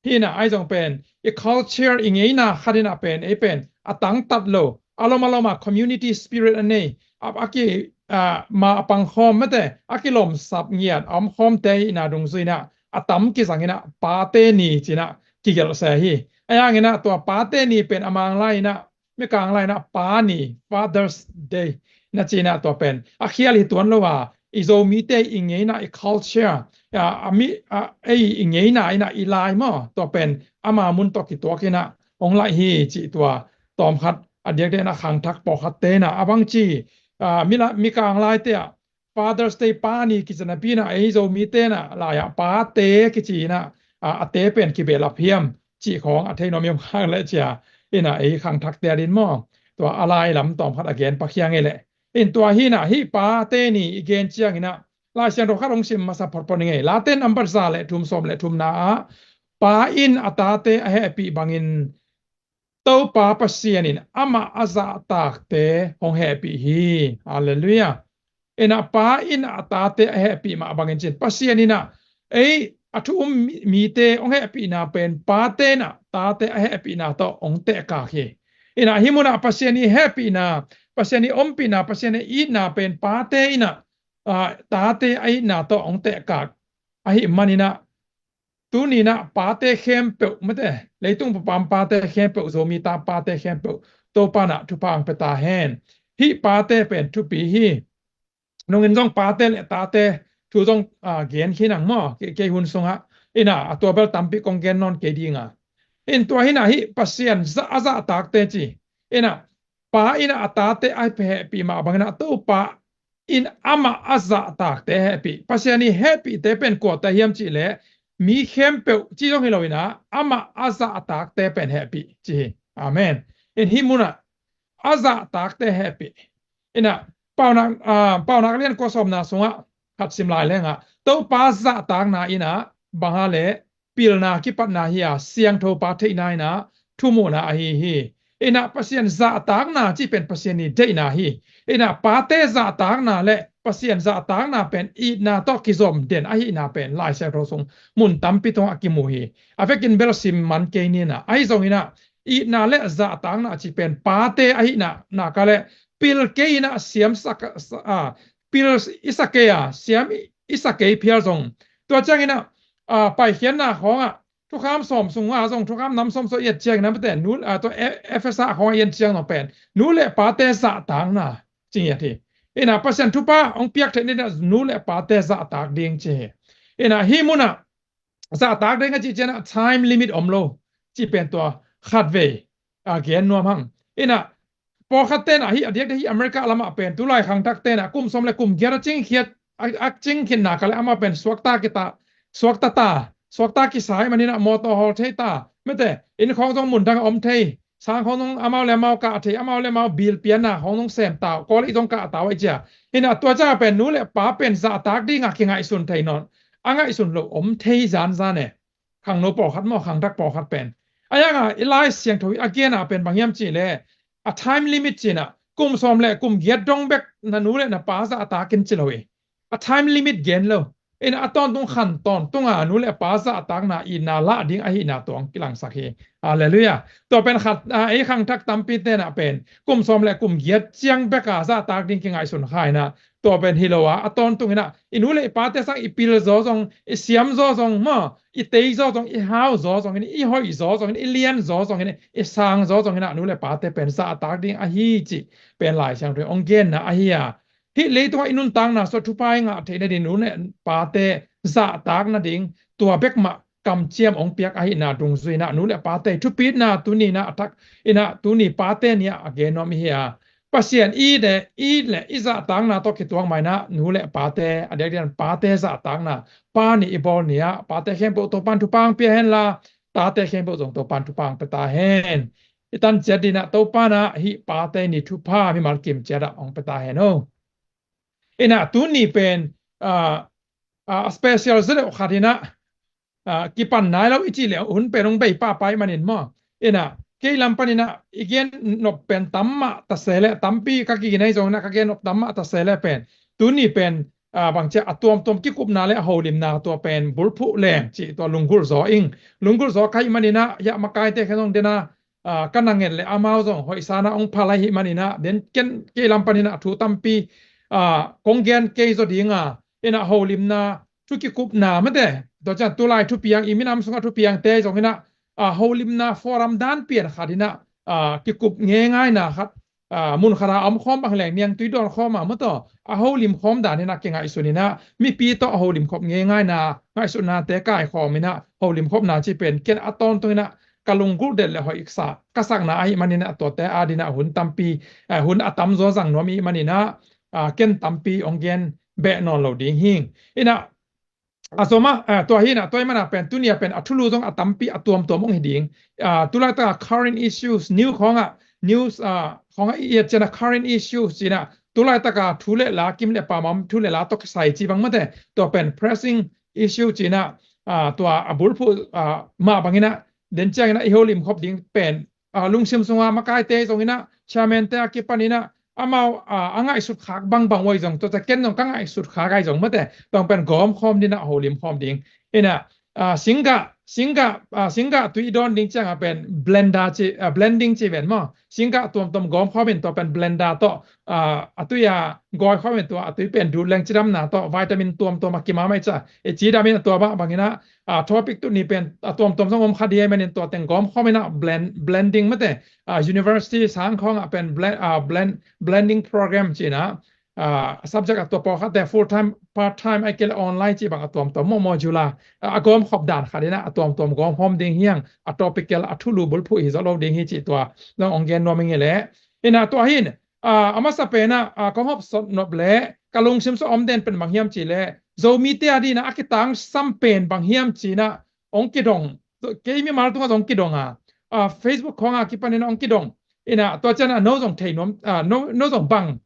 hi ina ai zong pen i culture i ngeina khat ina pen ei pen a tangtat lo a lom a loma community spirit a nei a ki ma a pangkhawm mate a kilomsap ngiat a omkhawmte ina dungzui ina a tam kizang ina pate ni ci ina kigelh se hi. A yang ina tua pate ni pen a Manglai ina mikang lai ina pa ni Father's Day na ci ina tua pen a khial hi tuan lo a i Zomite i ngeina i culture a mi ei i ngeina ina i lai maw tua pen ama mun tawh kituak ina hong laih hi ci tua tawmkhat a diakdiak ina khangthak pawlkhat te ina a bangci mikang laite ah Father's Day pa ni kici napi ina ei Zomite ina lai-ah pate kici ina a te pen kibehlap hiam cih khawng a thei nuam hiam khang le cia ina ei khangthakte a din maw tua a lai lam tawmkhat a gen pakhiang ei leh in tua hi ina hih pate ni i gen ciang ina Lai Siangtho khat hong sim masa photphot ni ngei Late nambat za le thum sawm le thumna ah pa in a tate a hehpih bangin Topa Pasian in amah a zahtakte hong hehpih hi. Halleluiah. Ina pa in a tate a hehpih mah bangin cin Pasian ina ei a thu um mite hong hehpihna pen pate ina tate a hehpihna tawh hong tehkak hi. Ina hih munah Pasian i hehpihna Pasian i ompihna Pasian i itna pen pate ina tate a itna tawh hong tehkak ahi manina tuni ina pate khempeuh mate leitung papam pate khempeuh Zomi ta pate khempeuh Topa na thupha ang pia ta hen. Hih pate pen thupi hi. Nungin zong pate le tate thu zong a, gen khin ang maw, kei, kei hun sungah. Ina, a tua bel tampi kong gen nawn kei dinga. In tua hina hi Pasian za, a zahtakte ci. Ina, Pa ina a tate a hehpih mah bangina Topa in amah a zahtakte hehpih. Pasian i hehpihte pen kuate hiam cihleh mi khempeuh ci zong hi lo ina amah a zahtakte pen hehpih ci hi. Amen. In hih munah a zahtakte hehpih. Ina, Paunak, a, Paunak lian kua sawmna sungah khat sim lai lengah Topa zahtakna ina bang a le pilna kipatna hi a siangtho pa theihna ina thumuhna ahi hi. Ina Pasian zahtakna ci pen Pasian i deihna hi. Ina pate zahtakna le Pasian zahtakna pen itna tawh kizom den ahihna pen Lai Siangtho sung mun tampi tungah kimu hi. A vekin bel sim man kei nina ahi zong ina itna le zahtakna ci pen pate ahihna naka le pil kei ina siam sak a, pil i sak kei a siam i sak kei phial zong. Tua ciang ina a, paikhiatna khawngah thukham sawm sungah zong thukham nam sawm sawm i et ciang ina mate nu a, tua Efesa khawngah i et ciang zong pen nu le pate zahtakna ci ngiat hi. Ina Pasian thupha hong piak theih nina nu le pate zahtak ding ci hi. Ina hih munah zahtak ding a cih cianah time limit om lo ci pen tua khatvei a gen nuam hang. Ina pawlkhat tenah hi a diakte hi America lamah pen tulai khangthak tenah kum sawm le kum giat a cingkhiat a, a cingkhiatna ka le amah pen suakta kita suakta ta suakta kisai maninah mawtaw hawl thei ta mete inn khawng zong mundang a om thei sang khawng zong amau le amau kah thei amau le amau bil pianna khawng zong sem tau kawl i zong kah tau a i cia. Ina tua ca pen nu le pa pen zahtak dinga kingaihsun thei nawn a ngaihsun lo om thei zanzan e. Khangno pawlkhat maw khangthak pawlkhat pen a yanga i Lai Siangtho i a gena pen bang hiam cihleh a time limit cinah kum sawm le kum giat dong bek na nu le na pa zahtakin ci lo hi. A time limit gen lo. Ina a tawntung khan tawntunga nu le pa zahtakna itna lah ding ahihna tuang kilangsak hi. Halleluiah. Tua pen khat a, ei khangthak tampi tenah pen kum sawm le kum giat ciang beka zahtak ding kingaihsun kha ina tua pen hi lo a a tawntung ina i nu le i pate sang i pil zaw zong i siam zaw zong maw i tei zaw zong i hau zaw zong ina i hoih zaw zong ina i lian zaw zong ina i sang zaw zong ina nu le pate pen zahtak ding ahi cih pen Lai Siangtho ong genna ahi a. Hih leitungah i nuntakna sua thupha i ngah theih nading nu le pate zahtak nading tua bek mah kamciam ong piak ahihna dungzui ina nu le pate thupitna tuni ina a thak ina tuni pate nia a gen nuam ihi a. Pasian i le i le i zahtakna tawh kituang maina nu le pate a diakdian pate zahtakna pa ni i bawl nia pate khempeuh Topan thupha ang pia henla tate khempeuh zong Topan thupha ang pia ta hen. I tan ciat dinah Topan ah hih pate ni thupha mimal kim ciat ah ong pia ta hen o. Ina tuni pen a, a special zedeuh khat ina a, kipan nai lo i cih le hun pen hong bei pahpah i manin maw. Ina kei lam paninah i gen nop pen tam mah tase le tampi ka kiginei zongina ka gen nop tam mah tase le pen tuni pen a, bangcia a tuamtuam kikupna le a holimna tua pen bulphuh leng cih tua lunggulh zaw ing. Lunggulh zaw ka hih maninah hiah makaite khen zong dena a, ka nanget le amau zong hoihsana ong phalai hih maninah den ken kei lam paninah thu tampi a, kong gen kei zaw dinga ina holimna thu kikupna mate tua cian tulai thupiang i minam sunga thupiangte zong ina a, holimna forum dan pian khat ina a, kikup ngeingaina khat a, mun khata om khawm bang leng niangtui dawn khawma mataw a holim khawm dan ina kingaihsun ina mipi tawh a holim khop ngeingaina ngaihsutnate kaikhawm ina holim khopna ci pen ken a tawntung ina ka lunggulh det le hoih sa ka sakna ahi manina tuate adina hun tampi a, hun a tamzaw zang nuam i manina a, ken tampi ong gen beh nawn lo ding hing. Ina a zoma a, tua hina tua i mana pen tunia pen a thulu zong a tampi a tuamtuam ong hi ding a, tulaitaka current issues new khawngah news a, khawngah i et ciana current issues cina tulaitaka thu le la kim le pamam thu le la tawh kisai ci bang mate tua pen pressing issue cina a, tua a bulphuh a, mah bangina den ciangina i holim khop ding pen a, lungsim sunga makaite zongina chairman te a kipanina amau a, a ngaihsut khak bangbang uai zong tua ca ken zong ka ngaihsut khak ai zong mate tong pen gawm khawm dina holim khawm ding ina a, singgah singgah a, singgah tui i dawn ding cianga pen blender ci a, blending ci ven maw singgah tuamtuam gawm khawm in tua pen blender tawh a, a tui a gawi khawm in tua a tui pen dut leng cidamna tawh vitamin tuamtuam a kimamai ca i cidamin a tua bah bangina a, topic tuni pen a tuamtuam zong om kha dia menin tua teng gawm khawm ina blend, blending mate a, university sang khawngah pen blend, a, blend, blending program cina ah, subject a tua pawlkhatte full time, part time, ahih kei leh online cih bang a tuamtuam maw, modular, ah, a gawm khop dan khat in ah a tuamtuam gawm khawm ding hi hang, a topical, a thulu bulphuh hi zaw lo ding hi cih tua zong hong gen nuam ing hi leh. In ah tua hi in, ah, a masa pen ah, ah, kong hawm sawt nop leh ka lungsim sung a om den pen bang hiam cih leh, Zomite a ding in ah a kitangsam pen bang hiam cih in ah hong kidong, kei mimal tungah zong kidong a, ah, Facebook khawng a kipan in ah hong kidong. In ah tua ciang ah no zong thei nuam, ah, no, no zong bang,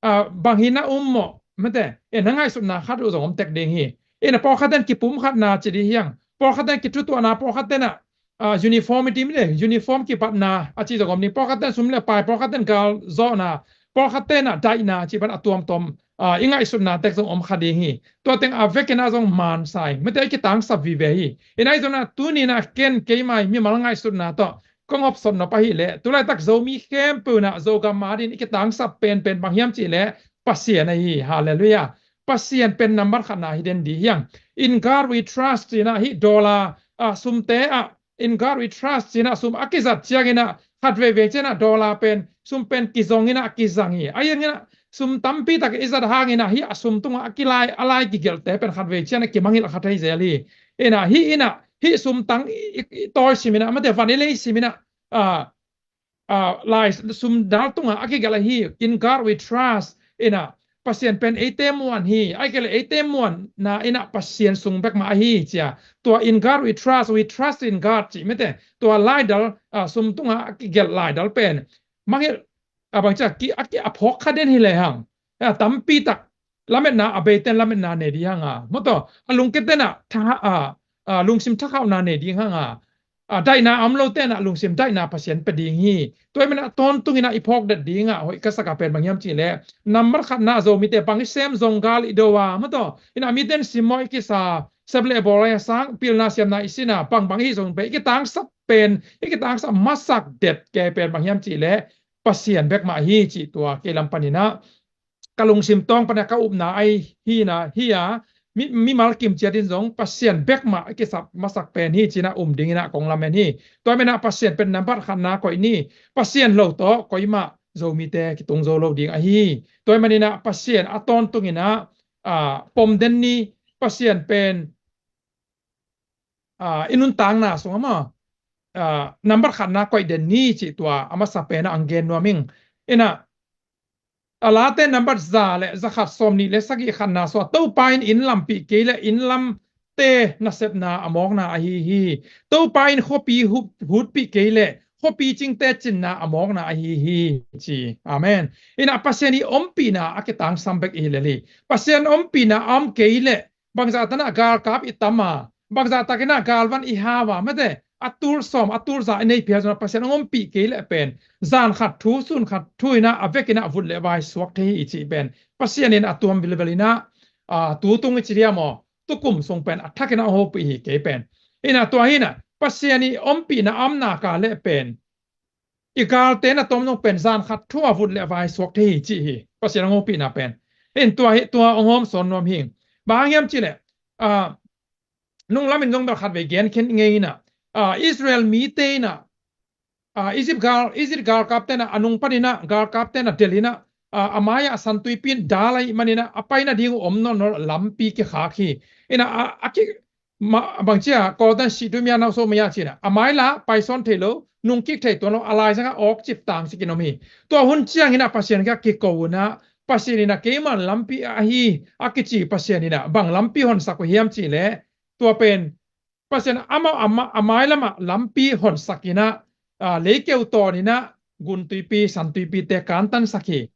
ah, bang hi na um maw, mate, in ah ngaihsutna khat uh zong om tek ding hi. In ah pawlkhat ten kipumkhatna ci ding hi hang, pawlkhat ten kithutuahna, pawlkhat ten ah, ah, uniformity, mate, uniform kipatna a ci zong om ding, pawlkhat ten sum le pai, pawlkhat ten gal zawhna, pawlkhat ten ah daihna cih bang a tuamtuam, ah, i ngaihsutna tek zong om kha ding hi. Tua teng a vek in ah zong man sa ing, mate, i kitangsap vive hi. In ah ahi zongin ah tuni in ah ken keimah mimal ngaihsutna tawh kong hawm sawt nop ahih leh, tu laitak Zomi khempeuh in ah Zogam a ding in i kitangsap penpen bang hiam cih leh Pasian ahi hi. Halleluiah. Pasian pen nambat khatna hi den ding hi hang. In God we trust ci in ah hih dollar, ah, sumte ah, In God we trust ci in ah sum a kizat ciangin ah khat veivei ciang ah dollar pen, sum pen kizong in ah kizang hi. Ahi hangin ah sum tampi tak i zat hangin ah hih a sum tungah a kilai, a lai kigelhte pen khat vei ciang ah kimangngilh kha thei zel hi. In ah hih in ah hih sum tang i, i, i tawi sim in ah, mate, van i lei sim in ah, ah, ah, lai sum dal tungah a kigelh ahi hi. In God we trust. In ah Pasian pen eite muan hi, ahih kei leh eite muanna in ah Pasian sung bek mah ahi hi ci a. Tua in God we trust, we trust in God cih, mate, tua laidal, ah, sum tungah a kigelh laidal pen mangngilh, a bang ci a, ki, a ki, a phawk kha den hi lehang, ah, tampi tak lametna, a beite in lametna nei ding hi hang a, maw taw, a lungkiamte in ah tha, ah, ah, lungsim thakhauhna nei ding hi hang a, ah, daihna a om lote in ah lungsim daihna Pasian pia ding hi. Tua ahih manin ah tawntung in ah i phawk det ding ah hoih ka sak a pen bang hiam cih leh, nambat khatna, Zomite bang i sem zong gal i do a, maw taw, in ah mite in simmawh i kisa, sep le bawl a sang, pilna siamna i sin a, bangbang i hih zong pen i kitangsap pen, i kitangsap masak det kei pen bang hiam cih leh Pasian bek mah hi cih tua kei lam panin ah ka lungsim tawng pan ah ka upna ahi hi in ah hi a, mi, mimal kim ciat in zong Pasian bek mah i kisap masak pen hi ci in ah um ding in ah kong lamen hi. Tua ahih manin ah Pasian pen nambat khatna koih ni, Pasian lo tawh koimah Zomite kitung zo lo ding ahi hi. Tua ahih manin ah Pasian a tawntung in ah, ah, pom den ni, Pasian pen, ah, i nuntakna sungah maw, ah, nambat khatna koih den ni cih tua a masa pen ah hong gen nuam ing. In ah, a Late nambat za le za khat, sawmnih le sagih khatna sungah, Topa in inn lampih kei leh inn lamte nasepna a mawkna ahi hi. Topa in khuapi hu, hutpih kei leh khuapi cingte cinna a mawkna ahi hi ci. Amen. In ah Pasian i ompihna a kitangsam bek i hi lel hi. Pasian ompihna a om kei leh bangzah takin ah galkap i tam a, bangzah takin ah galvan i hau a, mate, a tul sawm, a tul za i nei phial zong ah Pasian hong ompih kei leh pen zan khat thu, sun khat thu in ah a vek in ah vut le vai suak thei hi i cih pen Pasian in a tuam vilvel in ah, ah, tu tung i ci diam aw, tu kum sung pen a thak in ah hopih hi kei pen. In ah tua hi in ah Pasian i ompihna a om nak leh pen i galte na tawm nung pen zan khat thu a vut le vai suak thei hi cih hi, Pasian hong ompihna pen. In tua hi, tua hong hawm sawn nuam hi. Bang hang hiam cih leh, ah, nung lam in zong bel khat vei gen khin ngei in ah, ah, Israel mite in ah, ah, Egypt gal, Egypt galkapte in ah a nung panin ah galkapte in ah delh in ah, ah, a mai-ah San Tuipi in dal ahih manin ah a pai nading uh om nawn lo, lampi kikhak hi. In ah, a, a ki, ma, bang ci a, Kawlte'n sih tui mia, nau so mia ci in ah, a mai la pai sawn thei lo, nung kik thei tuan lo, a laizang ah awk cip tang cikin om hi. Tua hun ciangin ah Pasian kiang kiko in ah, Pasian in ah keima lampi ahi a kici Pasian in ah bang lampi honsak uh hiam cih leh, tua pen Pasian amau a ma, a mai lamah lampi honsak in ah, ah, leikeu tawn in ah Gun Tuipi, San Tuipite kantansak hi.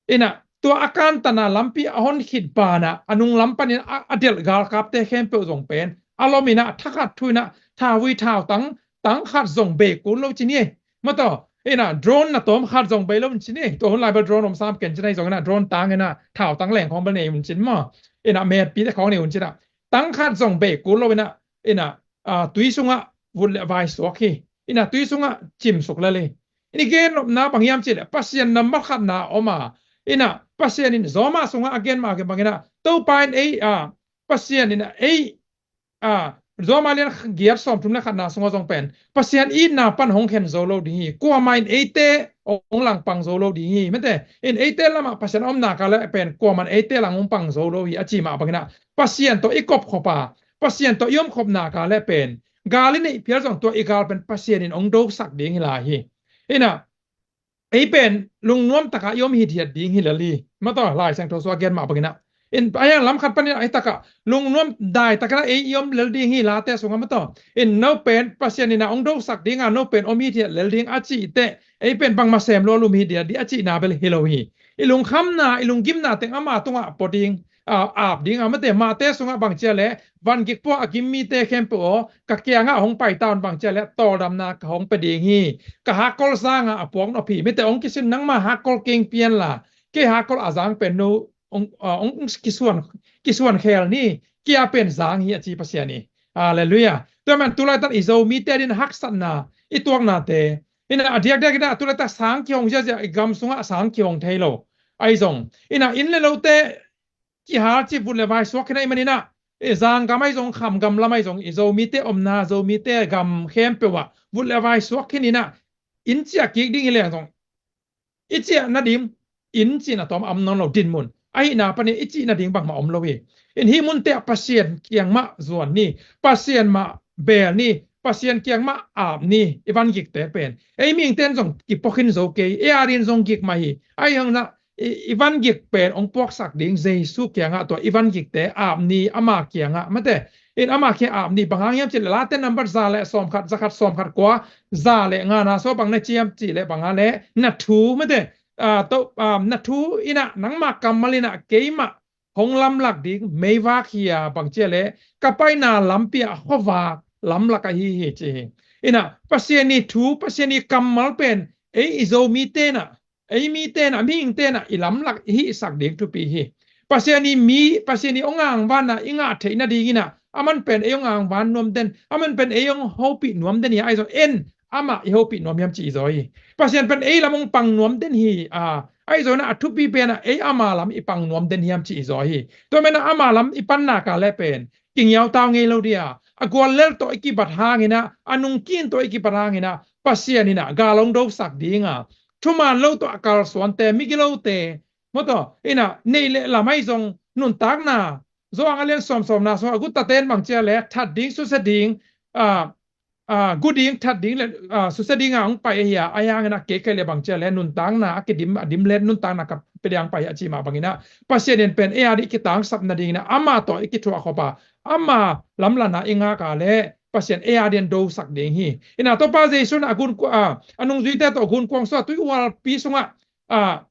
In ah tua a kantan a lampi a hon khit ban ah a nung lam panin a, a delh galkapte khempeuh zong pen a lom in ah, thakhat thu in ah, thauvui thautang, tang khat zong bei kul lo ci ni. Maw taw, in ah drone na tawm khat zong bei lo un ci ni. Tua hun lai bel drone om sam ken ci ni, zong in ah drone tang in ah thautang leng khawng bel nei un ci ni maw. In ah metpite khawng nei un ci in ah, tang khat zong bei kul lo in ah, in ah, ah, tui sungah vut le vai suak hi. In ah tui sungah cimsuk lel hi. In i gen nopna bang hiam cih leh Pasian nambat khatna a om a. In ah Pasian in Zawmah sungah a gen mah a gen bangin ah, Topa in ei, ah, Pasian in ah ei, ah, Rom a lian giat sawmthum le khatna sungah zong pen Pasian itna pan hong khen zo lo ding hi. Kuamah in eite hong langpang zo lo ding hi. Mate, in eite lamah Pasian a om nak leh pen kuamah in eite lang hong pang zo lo hi a ci mah bangin ah Pasian tawh i kopkhop a, Pasian tawh i omkhop nak leh pen gal i neih phial zong tua i gal pen Pasian in hong dosak ding hi lai hi. Inah ei pen lungnuam takah i om hithiat ding hi lel hi. Mataw, Lai Siangtho sungah a gen mah bangin ah, in a hiang lam khat panin ah ei takah lungnuam dai takin ah ei i om lel ding hi, Late sungah mataw. In no pen Pasian in ah hong dosak ding a, no pen om hithiat lel ding a cih teh ei pen bangmah sem lua lum hithiat ding a cihna bel hi lo hi. I lungkhamna, i lunggimna teng ama tungah pua ding, a, ap ding a, mate, Mate sungah bang ci a leh, van gik pua a gim mite khempeuh aw, ka kiangah hong pai ta un, bang ci a leh tawldamna ka hong pia ding hi. Ka hakkol zangah a puak nop hi. Mite, hong kisin, nangma hakkol keng pian la, kei hakkol a zang pen no hong, a, hong kisuan, kisuan khel ni, kei a pen zang hi a ci Pasian hi. Halleluiah. Tua man tulaitan i Zomite adingin haksatna i tuaknate, inah a diakdiak inah tulaitan sang kihong ziazia, i gam sungah sang kihong thei lo. Ahi zong inah inn le lote kihal ci, vut le vai suak khin ahih manin ah, i zanggam ahi zong, khamgam lam ahi zong, i Zomite omna, Zomite gam khempeuh ah vut le vai suak khin inah, inn ciah kik ding hi leng zong, i ciah nading inn cihna tawm a om nawn lo, dinmun ahihna panin i cih nading bangmah om lo hi. In hih munte ah Pasian kiang mah zuan ni, Pasian mah beel ni, Pasian kiang mah ap ni. I van gikte pen ei mihingte in zong kipua khin zo kei, ei adingin zong gik mah hi. Ahi hang inah i, i van gik pen hong puaksak ding Jesu kiangah tua i van gikte ap ni, ama kiangah, mate. In ama kiang ap ni, bang hang hiam cih leh Late number za le sawmkhat, za khat, sawmkhat, kua, za le ngana sung bang na ci hiam cih leh bang a leh na thu, mate, a, to, a, na thu inah nangma kammal inah keimah hong lamlak ding meivak hi a, bang ci a leh ka paina lampi ah khuavak lamlak ahi hi ci hi. Inah Pasian i thu, Pasian i kammal pen ei i Zomite inah, ei mite inah, mihingte inah i lamlak i hihsak ding thupi hi. Pasian i mi, Pasian i hong angvanna i ngah theih nading inah aman pen ei hong angvan nuam den, aman pen ei hong hopih nuam den hi a, ahi zong en amah i hopih nuam hiam cih i zaw hi. Pasian pen ei lam hong pang nuam den hi a, ahi zong inah a thupi pen ah ei ama lam i pang nuam den hiam cih i zaw hi. Tua man ah ama lam i pan nak leh pen kingiautau ngei lo ding a, a guallel tawh i kibat hang inah, a nungkin tawh i kibat hang inah Pasian inah gal hong dosak ding a, thuman lo tawh a kalsuante, migilote, mataw, inah neih le lam ahi zong nuntakna, Johan a lian sawm, sawmna sungah a guttate in bang ci a leh that ding, susia ding, a, a, gu ding, that ding le, a, susia ding a hong pai ahi a, ahi hang inah kei, kei le bang ci a leh nuntakna a kidim, a dim le nuntakna ka pia ding a hong pai a ci mah bangin ah Pasian in pen ei adingin kitangsap nading inah ama tawh i kithuahkhop a, ama lamlanna i ngak leh Pasian ei adingin dosak ding hi. Inah Topa Jesu inah a gunkuang, a, a nungzuite tawh gunkuang sungah, tuihualpi sungah, a,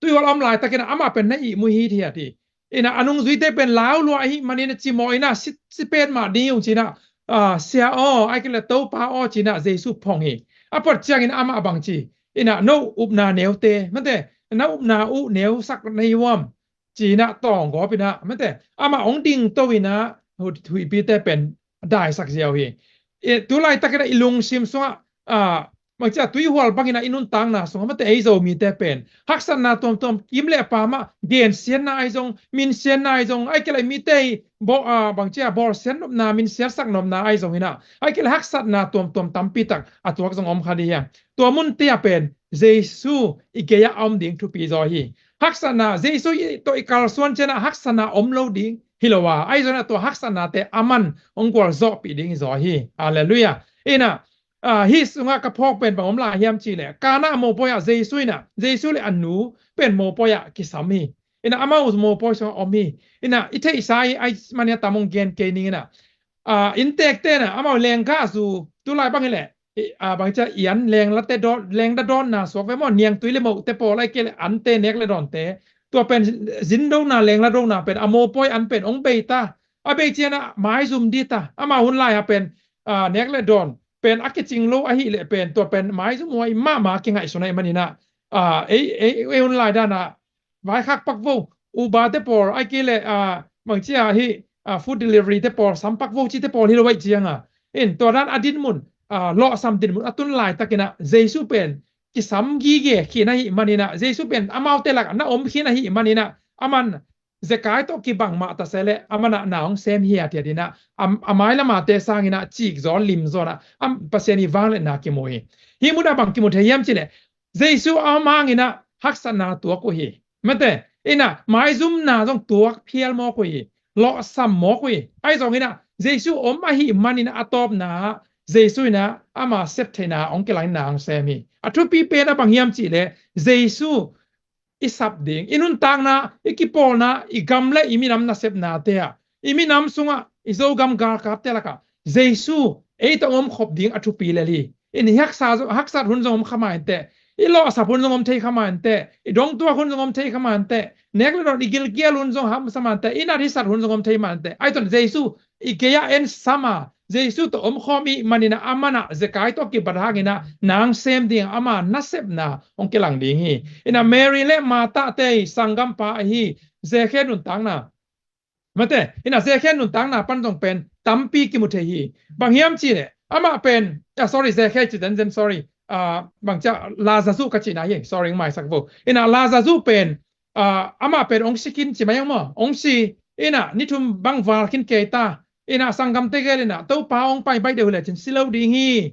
tuihual a om laitakin ah amah pen na ihmu hithiat hi. Inah a nungzuite pen lau lua ahih manin ah cimawh inah si, si petmah ding hi ung ci inah, a, Sia aw, ahih kei leh Topa aw ci inah Jesu phong hi. A phuak ciangin amah bang ci, inah no upna neute, mate, na upna uh neusak na hi uam ci inah tawnggawp inah, mate, amah hong dingto inah hu, huihpite pen daisak ziau hi. I, tu laitakin ah i lungsim sungah, a, bang ci a, tuihual bangin ah i nuntakna sungah, mate, ei Zomite pen haksatna tuamtuam, kim le pam ah gensiatna ahi zong, minsiatna ahi zong, ahih kei leh mite i bawl, a, bang ci a, bawlsiat nopna, minsiatsak nopna ahi zong inah, ahih kei leh haksatna tuamtuam tampi tak a tuak zong om kha ding hi a. Tua munte ah pen Jesu i gei ah a om ding thupi zaw hi. Haksatna, Jesu i, tawh i kalsuan ciangin ah haksatna om lo ding hi lo a, ahi zong inah tua haksatnate aman hong gualzawhpih ding hi zaw hi. Halleluiah. Inah, a, hih sungah ka phawk pen bang om lai hiam cih leh, Kana mopawi ah Jesu inah, Jesu le a nu pen mopawi ah kisam hi. Inah amau mopawi sungah om hi. Inah i theihsa hi ahih manin ah tam hong gen kei ning inah, a, inntekte inah amau lenggahzu, tu lai bang hi leh, i, a, bang ci a, i an lenglate dawn, lengla dawnna suak ve maw, niangtui le mohte pawl, ahih kei leh ante, nek le dawnte, tua pen zindona, lengla dona pen a mopawi an pen hong bei ta. A bei ciangin ah maizum ding ta. Amau hun lai ah pen, a, nek le dawn pen a kicing lo ahih leh pen tua pen maizum huai mahmah kingaihsun ahih manin ah, a, ei, ei, ei hun lai dan ah vaikhak pak vo, Uber te pawl, ahih kei leh, a, bang ci a, hih, a, food delivery te pawl sam pak vo cihte pawl hi lo ahih ciangin ah, in tua dan a dinmun, a, lawhsam dinmun a tun laitakin ah Jesu pen kisam gige khin ahih manin ah, Jesu pen amaute lakah na om khin ahih manin ah, aman Zekai tawh kibang mah ta se leh, a man ah na hong sem hiathiat in ah, a, a mailam a te sang in ah cik zaw, lim zaw in ah, a Pasian i vangliatna kimu hi. Hih mun ah bang kimu thei hiam cih leh, Jesu a mang in ah haksatna tuak uh hi. Mate, in ah maizumna zong tuak phial mawk uh hi. Lawhsam mawk uh hi. Ahi zong in ah Jesu om ahih man in ah a tawpna ah Jesu in ah ama sep theihna hong kilang in ah hong sem hi. A thupi pen ah bang hiam cih leh, Jesu i sap ding, i nuntakna, i kipawlna, i gam le i minam nasepnate ah, i minam sungah, i Zogam galkapte lakah Jesu ei tawh omkhop ding a thupi lel hi. In haksa, haksat hun zong om kha mah inteh, i lawhsap hun zong om thei kha mah inteh, i dongtuak hun zong om thei kha mah inteh, nek le dawn i gilkial hun zong hamsa mah inteh, i nat i sat hun zong om thei mah inteh. Ahi zong Jesu i gei-ah en sam a, Jesu tawh omkhawm i hih man in ah a man ah zekai tawh kibat hang in ah na hong sem ding, ama nasepna hong kilang ding hi. In ah Mary le Martha te i sanggampa ahi Zekhe nuntakna, mate, in ah Zekhe nuntakna pan zong pen tampi kimu thei hi. Bang hiam cih leh, amah pen, ah, sorry, Zekhe ci zenzen, sorry, ah, bang ci a, Lazarus ka cihna hi, sorry, maisak vo. In ah Lazarus pen, ah, amah pen hong si khin ci mai hang maw, hong si, in ah ni thum bang val khin kei ta, in ah sanggamte gel in ah Topa hong pai baih deuh hi lecin si lo ding hi.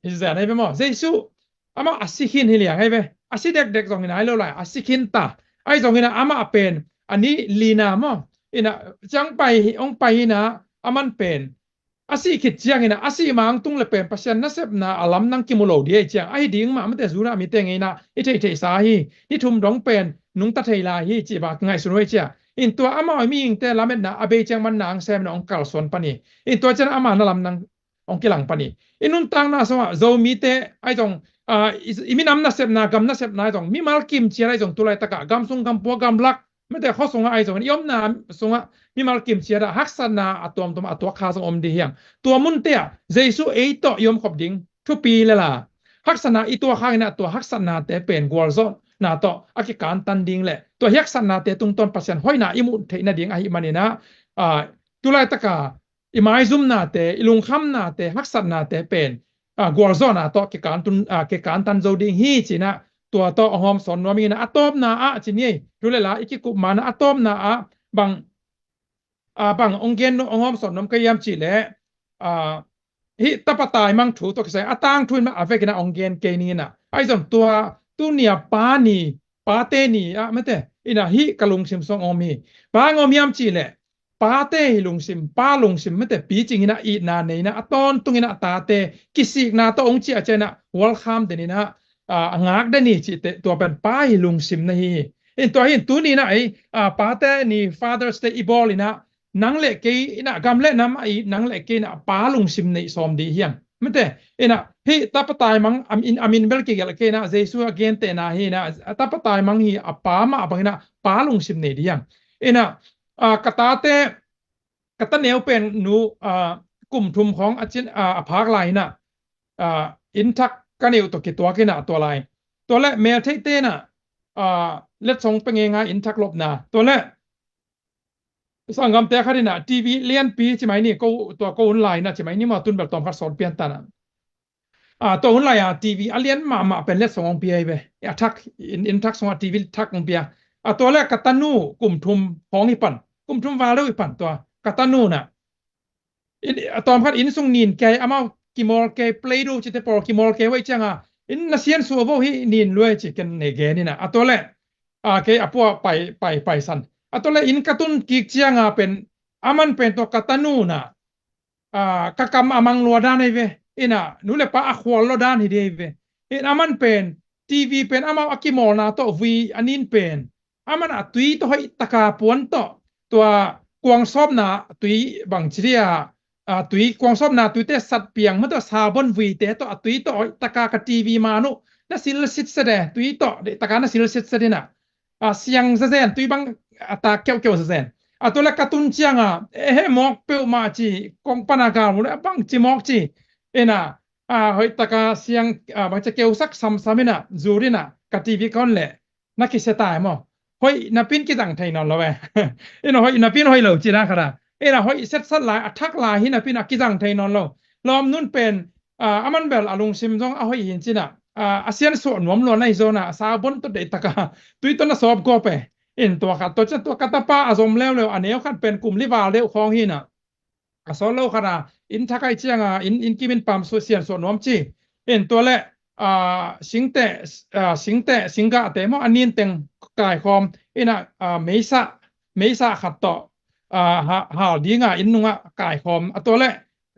Hi zen ahi ve maw, Jesu amah a si khin hi liang ahi ve. A si dekdek zong in ah hi lo lai, a si khin ta. Ahi zong in ah amah pen a ni lina maw, in ah ciang pai hi, hong pai in ah a man pen a sih khit ciangin ah, a sih mangtung le pen Pasian nasepna a lamdang kimu lo ding ahi ciang, ahi ding mah, mate, Judah mite ngeina i theihtheihsa hi, ni thum dong pen nungta thei lai hi, cih bang ngaihsun uh ahi ciang. In tua amau mihingte lametna a bei ciang man na hong sem in ah hong kalsuan pan hi. In tua ciang ama na lamdang hong kilang pan hi. I nuntakna sungah Zomite ahi zong, ah, i, i minam nasepna, gam nasepna ahi zong, mimal kimciat ahi zong, tulaitakah gam sung, gam pua, gam lak, mate, khua sungah ahi zongin, i omna sungah mimal kimciat ah haksatna a tuamtuam a tuak kha zong om ding hi hang. Tua munte ah Jesu ei tawh i omkhop ding thupi lel a, haksatna i tuak hang in ah tua haksatnate pen gualzawhna tawh a kikantan ding le tua haksatnate tungtawn Pasian hoihna i muh theih nading ahih man in ah, ah, tulaitaka i maizumnate, i lungkhamnate, haksatnate pen, ah, gualzawhna tawh kikantun, ah, kikantan zo ding hi, ci-in ah tua tawh hong hawmsawn nuam ing in ah, a tawpna ah ci ni ei, thu le la i kikup ma-in ah, a tawpna ah bang, ah, bang hong gen, hong hawmsawn nuam ka hiam cih leh, ah, hih tapa taimang thu tawh kisai a tangthu in mah a vekin ah hong gen kei ning in ah. Ahi zong tua tuni-a Pa ni, Pate Ni ah, mate, in ah hih ka lungsim sung om hi. Bang om hiam cih leh, pate hi lungsim, pa lungsim, mate, picing in ah itna nei in ah, a tawntung in ah tate kisikna tawh hong ciah ciah in ah welcome den in ah, ah, a ngak den hi cihte, tua pen pa hi lungsim na hi hi. In tua hi in tuni in ah ei, ah, Pate Ni, Father's Day i bawl in ah, nang le kei in ah, gam le nam ah i nang le kei in ah pa lungsim neih sawm ding hi hang. Mate, in ah hih tapa taimang a min, a min bel kigelh kei in ah, Jesu a gentehna hi in ah, tapa taimang hi a pa mah bang in ah pa lungsim nei ding hi hang. In ah, ah, ka tate, ka ta neu pen nu, ah, kum thum khawng a cin, ah, a phak lai in ah, ah, inn thak ka neu tawh kituak in ah tua lai. Tua leh meltheihte in ah, ah, letsong pia ngeingai, inn thak lopna. Tua leh sanggamte khat in ah T V lianpi ci mai ni, ko, tua ko hun lai in ah ci mai ni maw, tun bel tawm khat sawt pian ta in ah. Ah, tua hun lai-a T V a lian mahmah pen letsong hong pia hi ve. A thak, inn, inn thak sungah T V thak hong pia. Ah, tua leh ka tanu kum thum khawng hi pan, kum thum val deuh hi pan tua ka tanu in ah, in, a tawmkhat inn sung nin kei, amau kimawl kei, Play-Doh cihte pawl kimawl kei uh ahih ciangin, in na siansuah vo, hih nin lua hi ci ken nei gen in ah. Ah, tua leh, ah, kei a pua pai, pai, paisan. Ah, tua leh inn ka tun kik ciangin pen, a man pen tua ka tanu in ah, ah, ka kam a mang lua dan ahi ve. In ah nu le pa a khual lua dan hi ding ahi ve. In a man pen, T V pen amau a kimawlna tawh vui a nin pen, a man ah tui tawh hoih taka puan tawh, tua kuangsawpna tui bang ci dia, ah, tui kuangsawpna tuite sat piang, mate, sabon vuite tawh, a tui tawh hoih taka ka T V man uh na sil sitset e, tui tawh deih taka na sil sitset in ah, ah, siang zazen, tui bang a tak keuhkeuh zazen. Ah, tua leh ka tun ciangin, eh, he mawk peuhmah ci, kong pan a gal mu leh, a bang ci mawk ci. In ah, ah, hoih taka siang, ah, bang ci keusak samsam in ah, zut in ah, ka T V ka on leh, na kisia ta e maw. Hoih napi in kizang thei nawn lo e. In ah hoih napi in hoih lo cihna khat a. In ah hoih setsat lai, a thak lai hi napi in a kizang thei nawn lo. Lawmnu in pen, ah, a man bel a lungsim zong a hoih hi in ci in ah, ah, a siansuah nuam lua na hi zaw in ah, sabon tawh deih taka tui tawh na sawp gawp e. In tua khat, tua ciang tua ka tapa a zom leuleu, a neu khat pen kum li val deuh khawng hi na. A sawt lo khat a, inn thak ahih cianga, inn, inn kim inn pam suah siansuah nuam ci. In tua le, a, singte, a, singte, singgahte maw, a ninteng kaikhawm. Ina, a, meisa, meisa khat tawh, a, ha-, hal dinga, inn nunga kaikhawm. A tua le,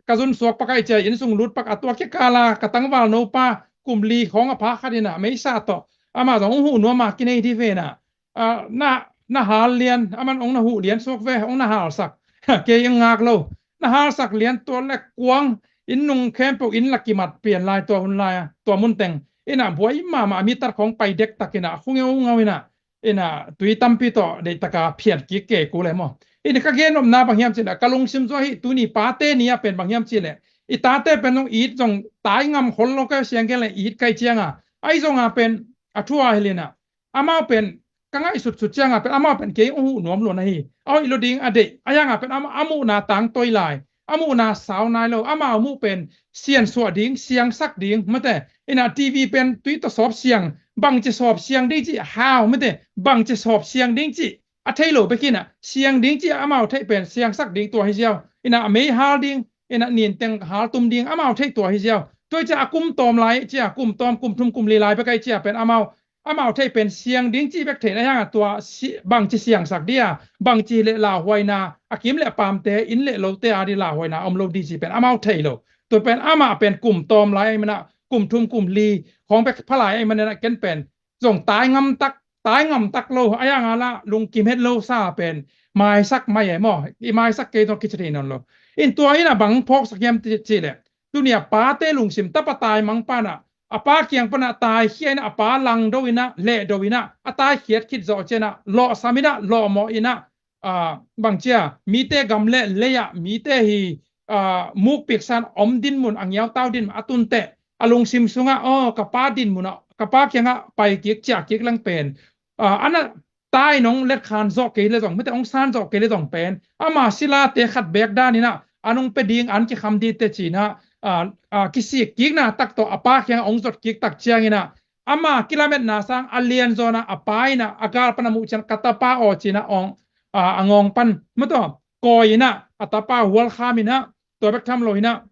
ka zun suak pak ahih cia, inn sung lut pak a tua kikala, ka tangval nopa, kum li khawng a pha khat ina, meisa tawh. Ama zong hong huh nuama kinei di vena. A, na, na hal lian, aman hong na huh lian suak ve, hong na halsak. Kei eng ngak lo. Na halsak lian tua le kuang, inn nung khempeuh inn la kimat pian lai tua hun lai a, tua mun teng. Ina buai mahmah a mi tat khawng pai dektak ina, khung eu ngau ina, ina tui tampi tawh deihtaka phiat kik kei ku le maw. Ina ka gen nopna bang hiam cina, ka lungsim zua hi tuni pate ni a pen bang hiam ci le. I tate pen zong it zong tai ngam khol lo ka siang gen le it kai cianga. Ai zonga pen a thu a hilina. Amau pen ka ngaihsut sut cianga pen amau pen kei hong huh nuam luan ahi. A hoih lo ding a deih. A yanga pen ama, a muhna tangtoi lai. A muhna sau nai lo. Amau muh pen siansuah ding, siangsak ding. Mate, ina T V pen tui tawh sawp siang. Bangci sawp siang ding ci hau. Mate, bangci sawp siang ding ci. A thei lo bek ina. Siang ding ci amau theih pen siangsak ding tua hi ziau. Ina a mei hal ding. Ina ninteng hal tum ding. Amau theih tua hi ziau. Tua hi cia a kum tawm lai cia. Kum tawm, kum thum, kum li lai bek ai cia pen amau amau theih pen siang ding cih bek theih na hianga tua si-, bangci siangsak dia, bangci le lauhuaina, a kim le a pamte, inn le lote a di lauhuaina om lo di cih pen amau thei lo. Tua pen amah pen kum tawm lai ai mana, kum thum kum li, khawng bek pha lai ai mana ken pen, zong tai ngam tak, tai ngam tak lo, a hianga la, lungkim het lo sa pen, maisak mai ai maw, i maisak kei zong kici thei nawn lo. In tua ina bang phawksak hiam ci, ci le, tunia pate lungsim tapa tai mang pana, a pa kiang pana taikhia ina, a pa langdo ina, lehdo ina, a taikhiat khit zawh ciana, lawhsam ina, lawhmawh ina, a, bangcia, mite gam le leia, mite hi, a, mukpiksan om dinmun, a ngiautau dinmun, a tunte, a lungsim sunga, aw, ka pa dinmuna, ka pa kianga pai kik, ciah kik lang pen. A, ana tai nong let khan zawh kei le zong, mite hong san zawh kei le zong pen. Ama silate khat bek dan ina, a nong pe ding an kikham dite cina, a, a, kisik kikna tak tawh a pa kianga hong zot kik tak ciang ina, ama kilametna sang a lian zawna a pa ina, a gal pana muh cian ka tapa aw cina hong, a, a ngawng pan. Mataw, kawi ina, a tapa hualkham ina, tua bek tham lo ina,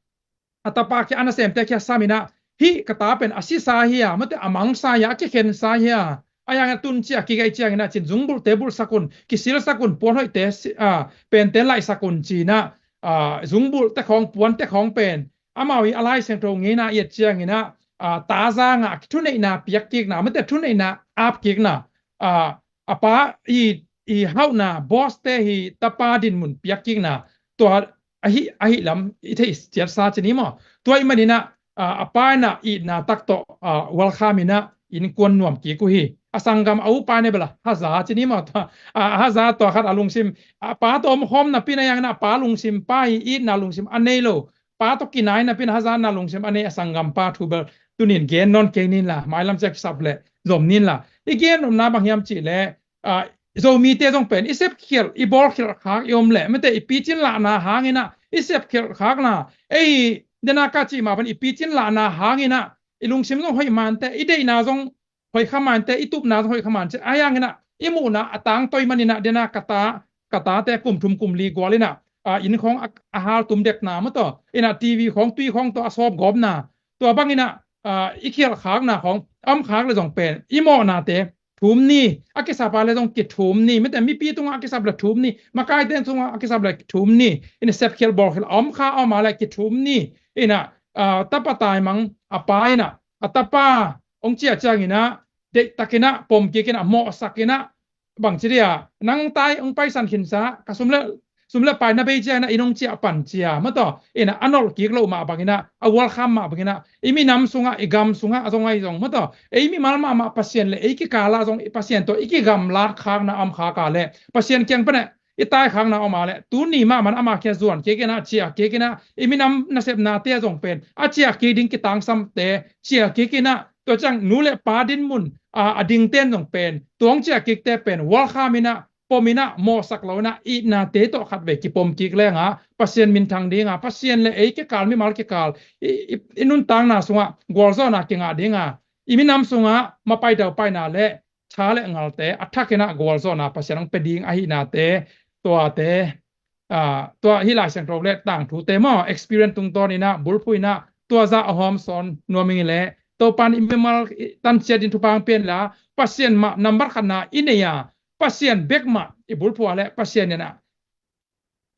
a tapa kia, a nasemte kia sam ina, hih ka ta pen a sisa hi a, mate a mangsa hi a, a kikhensa hi a, a yang a tun cia kigei ciang ina cin zungbulhte bulhsak un, kisilsak un, puan hoihte si-, a, pente laihsak un cina, a, zungbulhte khawng, puante khawng pen, amau hi a Lai Siangtho ngeina i et ciang ina, a, ta zanga thuneihna piak kikna, mate thuneihna ap kikna, a, a pa i, i hauhna, boss te hi tapa dinmun piak kikna, tua ahi, ahi lam i thei ciatsa cini maw. Tua i manina, a, a pa ina itna tak tawh, a, welcome ina innkuan nuam kik uh hi. A sanggam a upa ne bela haza cini maw. Tua, a, haza tua khat a lungsim, a pa tawh om khawm napi na yang ina a pa lungsim pa hi itna lungsim a nei lo. Pa tawh kinai napi na haza na lungsim a nei a sanggam pa thu bel tunin gen nawn kei nin la, mailam ciak sap le zom nin la. I gen nopna bang hiam cih le, a, Zomite zong pen, i sepkhialh, i bawlkhialh khak i om leh, mate i picin lahna hang ina, i sepkhialh khakna, ei, dena ka cih mah pen i picin lahna hang ina, i lungsim zong hoih mante, i deihna zong hoih kha mante, i tupna zong hoih kha mante, a yang ina, i muhna a tangtoi man ina, dena ka ta, ka tate kum thum kum li gual ina, a, inn khawng a, a hal tum dekna mataw, ina T V khawng, tui khawng tawh a sawp gawpna, tua bang ina, a, i khialh khakna khawng, a om khak le zong pen, i mawhnate, thum ni, a kisap a le zong kithum ni, mite mipi tungah a kisap le thum ni, makaite tungah a kisap le thum ni, ina sepkhialh bawlkhialh a om kha a om a le kithum ni, ina, a, tapa taimang a pa ina, a tapa hong ciah ciang ina, deihtak ina, pom kik ina, mawhsak ina, bangci dia, nang tai hong paisan khinsa, ka sum le sum le pai na bei cia ina i nong ciah pan cia mataw, ina a nolh kik loh mah bang ina, a welcome mah bang ina, i minam sungah, i gam sungah a zong ahi zong mataw, ei mimal mahmah Pasian le ei kikala zong i Pasian tawh i kigamlat khakna om khak a le Pasian kiang pana i tai khakna om a le tuni mahmah ama kia zuan kik ina, ciah kik ina, i minam nasepnate a zong pen a ciah kik ding kitangsamte ciah kik ina, tua ciang nu le pa dinmun a, a dingten zong pen tuang ciah kikte pen welcome ina, pom ina, mawhsak lo ina, itnate tawh khatvei kipom kik lenga, Pasian minthang dinga, Pasian le ei kikal, mimal kikal, i, i, i nuntakna sungah gualzawhna kingah dinga, i minam sungah mapai daupaina le tha le ngalte a thakin ah gualzawhna Pasian hong pia ding ahihnate, tuate, aa, tua hih Lai Siangtho le tangthute maw, experience tungtawn in ah, bulphuh in ah, tua zah a hawm sawn nuam ing leh, Topa'n i mimal i tanciat in thupha hong pia inla, Pasian mah nambat khatna i nei a, Pasian bek mah i bulphuh a leh, Pasian in ah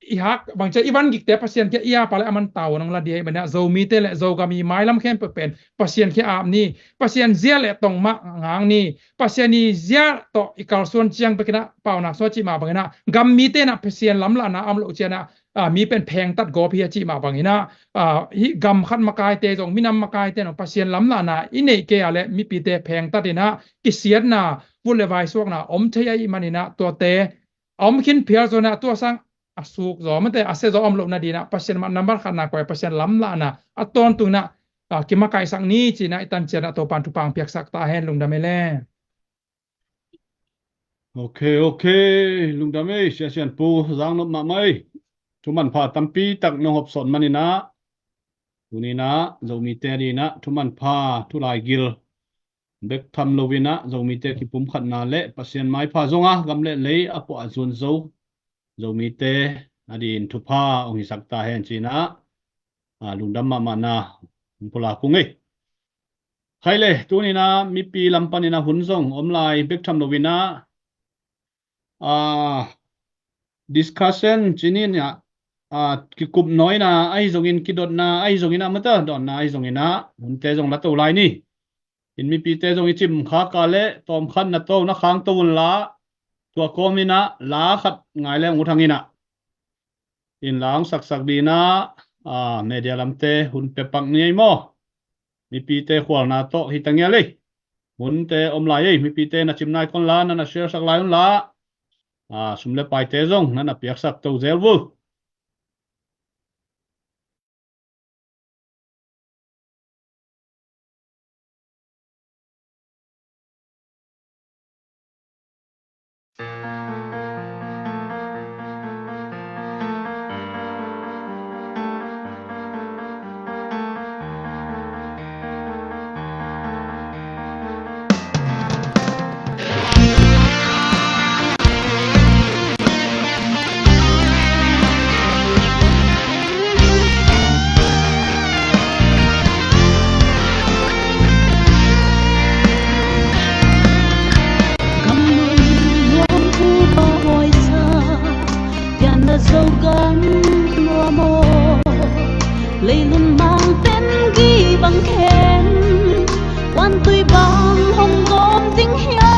i hak, bangci a i van gikte Pasian kiang i ap a leh aman tavuan hong la ding ahih manin ah, Zomite le Zogam i mailam khempeuh pen Pasian kiang ap ni, Pasian zia le tong mah ngang ni, Pasian i zia tawh i kalsuan ciang bek in ah, paunak sung a cih mah bangin ah, gam mite in ah Pasian lamlahna a om loh ciangin ah, aa, mi pen phengtat gawp hi a cih mah bangin ah, aa, hih gam khat makaite zong, minam makaite zong Pasian lamlahna i neih kei a leh mipite phengtat in ah, kisiatna, vut le vai suakna om thei ahih manin ah, tuate a om khin phial zongin ah, tua sang a suk zaw, mate, a sia zaw om loh nadingin ah, Pasian mah nambat khatna koi, Pasian lamlahna a tawntung in ah, aa, kimakaihsak ni ci-in ah i tanciat ah Topa'n thupha hong piaksak ta hen. Lungdam ei le. Ok, ok. Lungdam ei, Sia Sian Pu, zang nop mahmah ei. Thumanpha tampi tak nong hawmsawn manin ah, tuni-in ah Zomite adingin ah thumanpha, thulaigil bek tham loin ah, Zomite kipumkhatna le Pasian maipha zong a, gam le lei a puah a zuan zo Zomite adingin thupha hong hisak ta hen ci-in ah, aa, lungdam mahmahna hong pulak ung ei. Khaile, tuni-in ah mipi lam panin ah hun zong om lai bek tham loin ah, aa, discussion ci ni in ah, aa, kikup nawina ahi zongin, kidotna ahi zongin ah, mata, dotna ahi zongin ah, hunte zong la to lai ni. In mipite zong i cim khak a leh tawmkhat na to, na khangto unla, tua kawmin ah la khat ngai leng ut hang in ah. In la hong saksak dingin ah, aa, media lamte hun pia pak ni ei maw. Mipite khualna tawh hi ta ngial ei. Hunte om lai ei, mipite na cim nai kei unla, na na share sak lai unla, aa, sum le paite zong na na piaksak to zel vul. Pianna Zogam nuam aw, leilung mang pen gih bang khen, kuantui bang hong gawm ding hiam?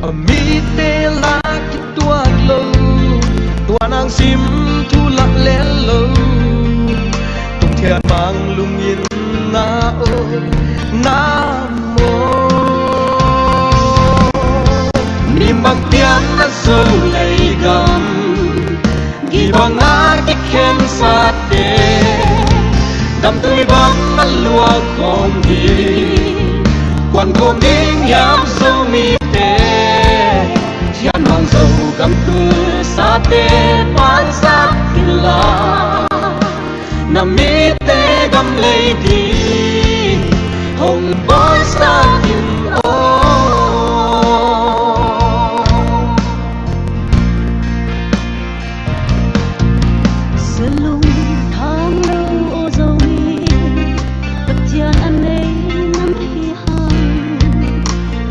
A mite la kituak lo, tua nang sim thu lak lel lo, tung thian bang lungin na aw, na maw. Mimang pianna Zo leigam, gih banga kikhensate, damtui banga luak khawm ding, kuan khawm ding hiam Zomite, Thian Mang Zogam tulsate pangsak inla. Na mite gam lei ding hong bawisak in aw. Zalung thang lo aw Zomi, Pathian a nei nam hi hang.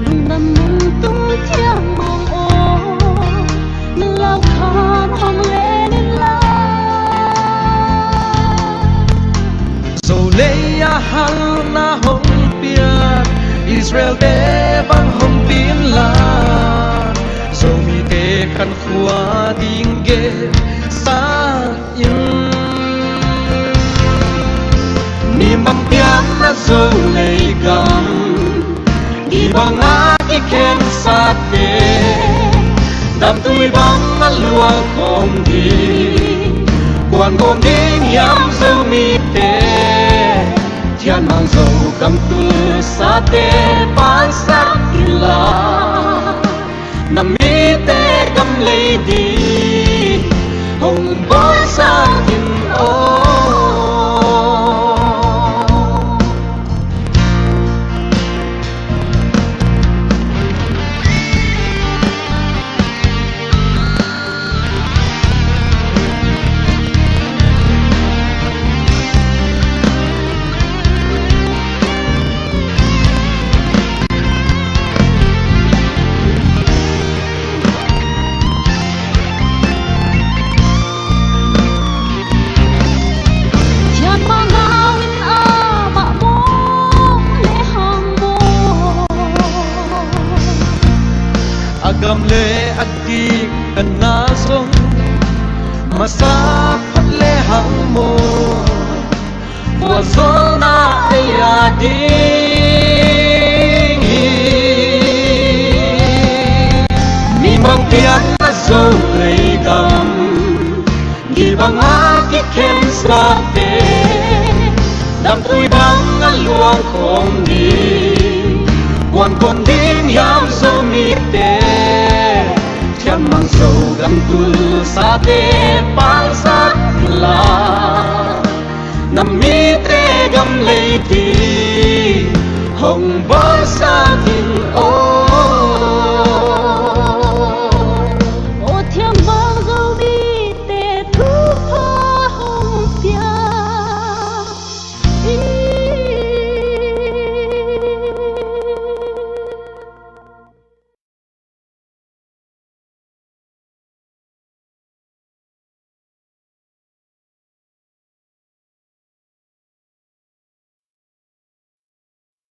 Lungdam nung tung thiang mang aw, na lau khan hong len inla. Zo lei a halna hong piak Israel-te bang hong piak inla, Zomite kan khua ding gensa in. Mimang pianna Zo leigam, gih banga kikhensate, damtui banga luak khawm ding, kuan khawm ding hiam Zomite, Thian Mang Zogam tulsate pangsak inla. Na mite gam lei ding hong bawisak in aw. Pasian na zong masa phat le hang maw, tua zawhna ei a ding hi. Mi mang piak a zo leidam, mi bang a kikhensate, damtui bang a luang khawm ding, kuan kuan ding hiam Zomite, Thiangmang Zogam tulsate pangsak la, na mite gam leipi hong bawlsak in aw. Aw Thiangmang Zomite thupha hong pia.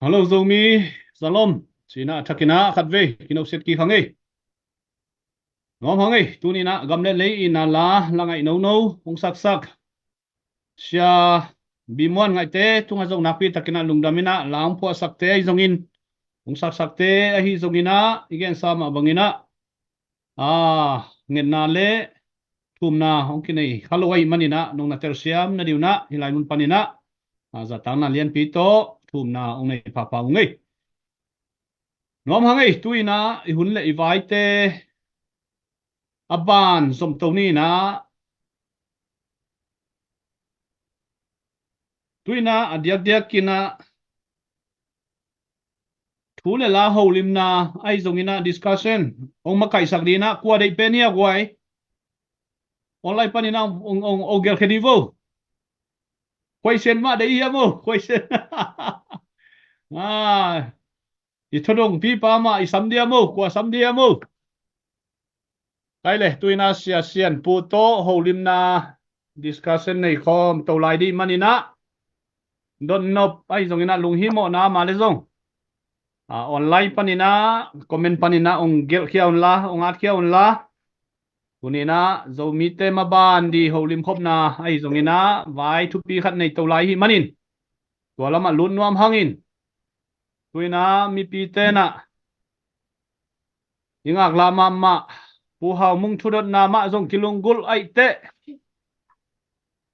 Hello Zomi, Shalom. Cina thakinah khatvei kino set ki khang ei. Nuam hang ei, tuninah gam le lei inah la la ngaih nono hong saksak Sia Bimuan Ngaihte tungah zong nakpi takinah lungdam inah la hong phuahsakte ahi zongin, hong saksakte ahi zonginah i gensa mah banginah, a, ngetna le thumna hong kinei kha lo ahi maninah nong na telsiam na diunah hih lai mun paninah, a, zatakna lianpi tawh thumna hong nei phapha ung ei. Nuam hang ei, tuinah i hun le i vaite a ban zomto ninah, tuinah a diakdiakinah thu le la holimna ahi zonginah discussion hong makaihsak dinah kua deih pen hi a guai. Online paninah ong, ong, ong gelkhia di vo. Question mah deih hi a mo, question. A, i thudong pipa mah i sam dia mo, kua sam dia mo. Kai le, tuina Sia Sian Pu tawh holimna discussion nei khawm to lai dih maninah, dotnop ahi zonginah lunghimawhna mah le zong, a, online paninah, comment paninah ong gelhkhia unla, ong atkhia unla. Tuninah Zomite maban di holim khopna ahi zonginah vai thupi khat nei to lai hi manin, tua lamah lut nuam hangin. Tuinah mipi tenah i ngaklah mahmah Pu Hau Mung thudotna mah zong kilunggulh aih teh,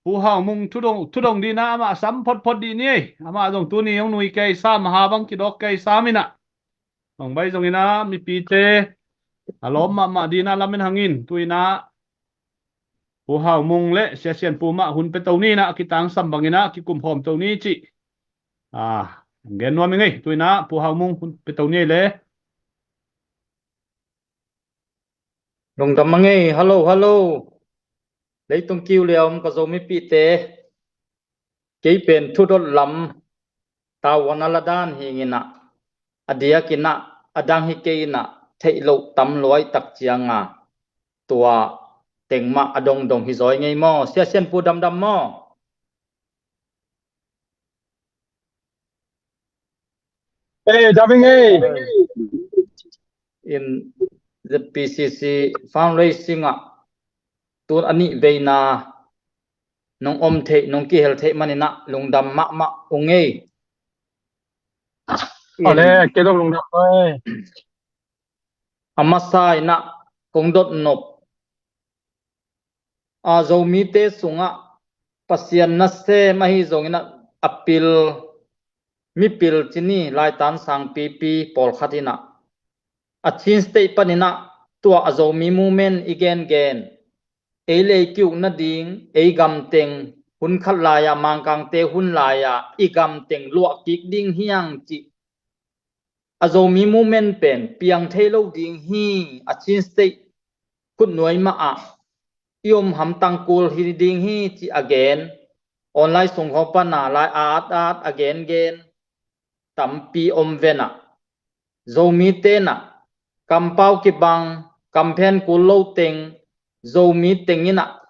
Pu Hau Mung thudong, thudong dinah amah sam photphot dih ni ei. Amah zong tuni hong nui kei sam, ha bang kidawk kei sam inah, hong bai zonginah mipite a lawm mahmah dinah lamen hangin tuinah Pu Hau Mung le Sia Sian Pu mah hun pe to ninah, a kitangsam banginah kikum khawm to ni cih, a, gen nuam i ngei. Tuinah Pu Hau Mung hun pe to ni ei le. Lungdam a ngei. Hello, hello. Leitung kiu liau om ka Zomipihte, kei pen thudot lam tavuan a la dan hinginah, a diakinah a dang hi kei inah, theih loh tam luai tak cianga tua teng mah a dongdong hi zaw i ngei maw? Sia Sian Pu damdam maw? Eh, daming ei. In Z P C C fundraising ah tun a nih veina nong om theih, nong kihel theih maninah lungdam mahmah ung ei. Ole, kei dong lungdam ei. A masa inah kong dotnop, a, Zomite sungah Pasian nasem ahi zonginah a pil, mipil ci ni, laitan sangpipi pawlkhat inah a Chin State paninah tua a Zomi movement i gengen, ei le ei ki-uk nading, ei gamteng, hun khat lai-ah Mangkangte hun lai-ah i gamteng luah kik ding hiang cih, a Zomi movement pen piang thei lo ding hi, a Chin State khutnuai mah ah i om hamtang kul hi ding hi cih a gen, online sung khawng pana lai a at at a gengen tampi om venah, Zomi tenah kampau kibang, kamphen kul lo teng, Zomi tenginah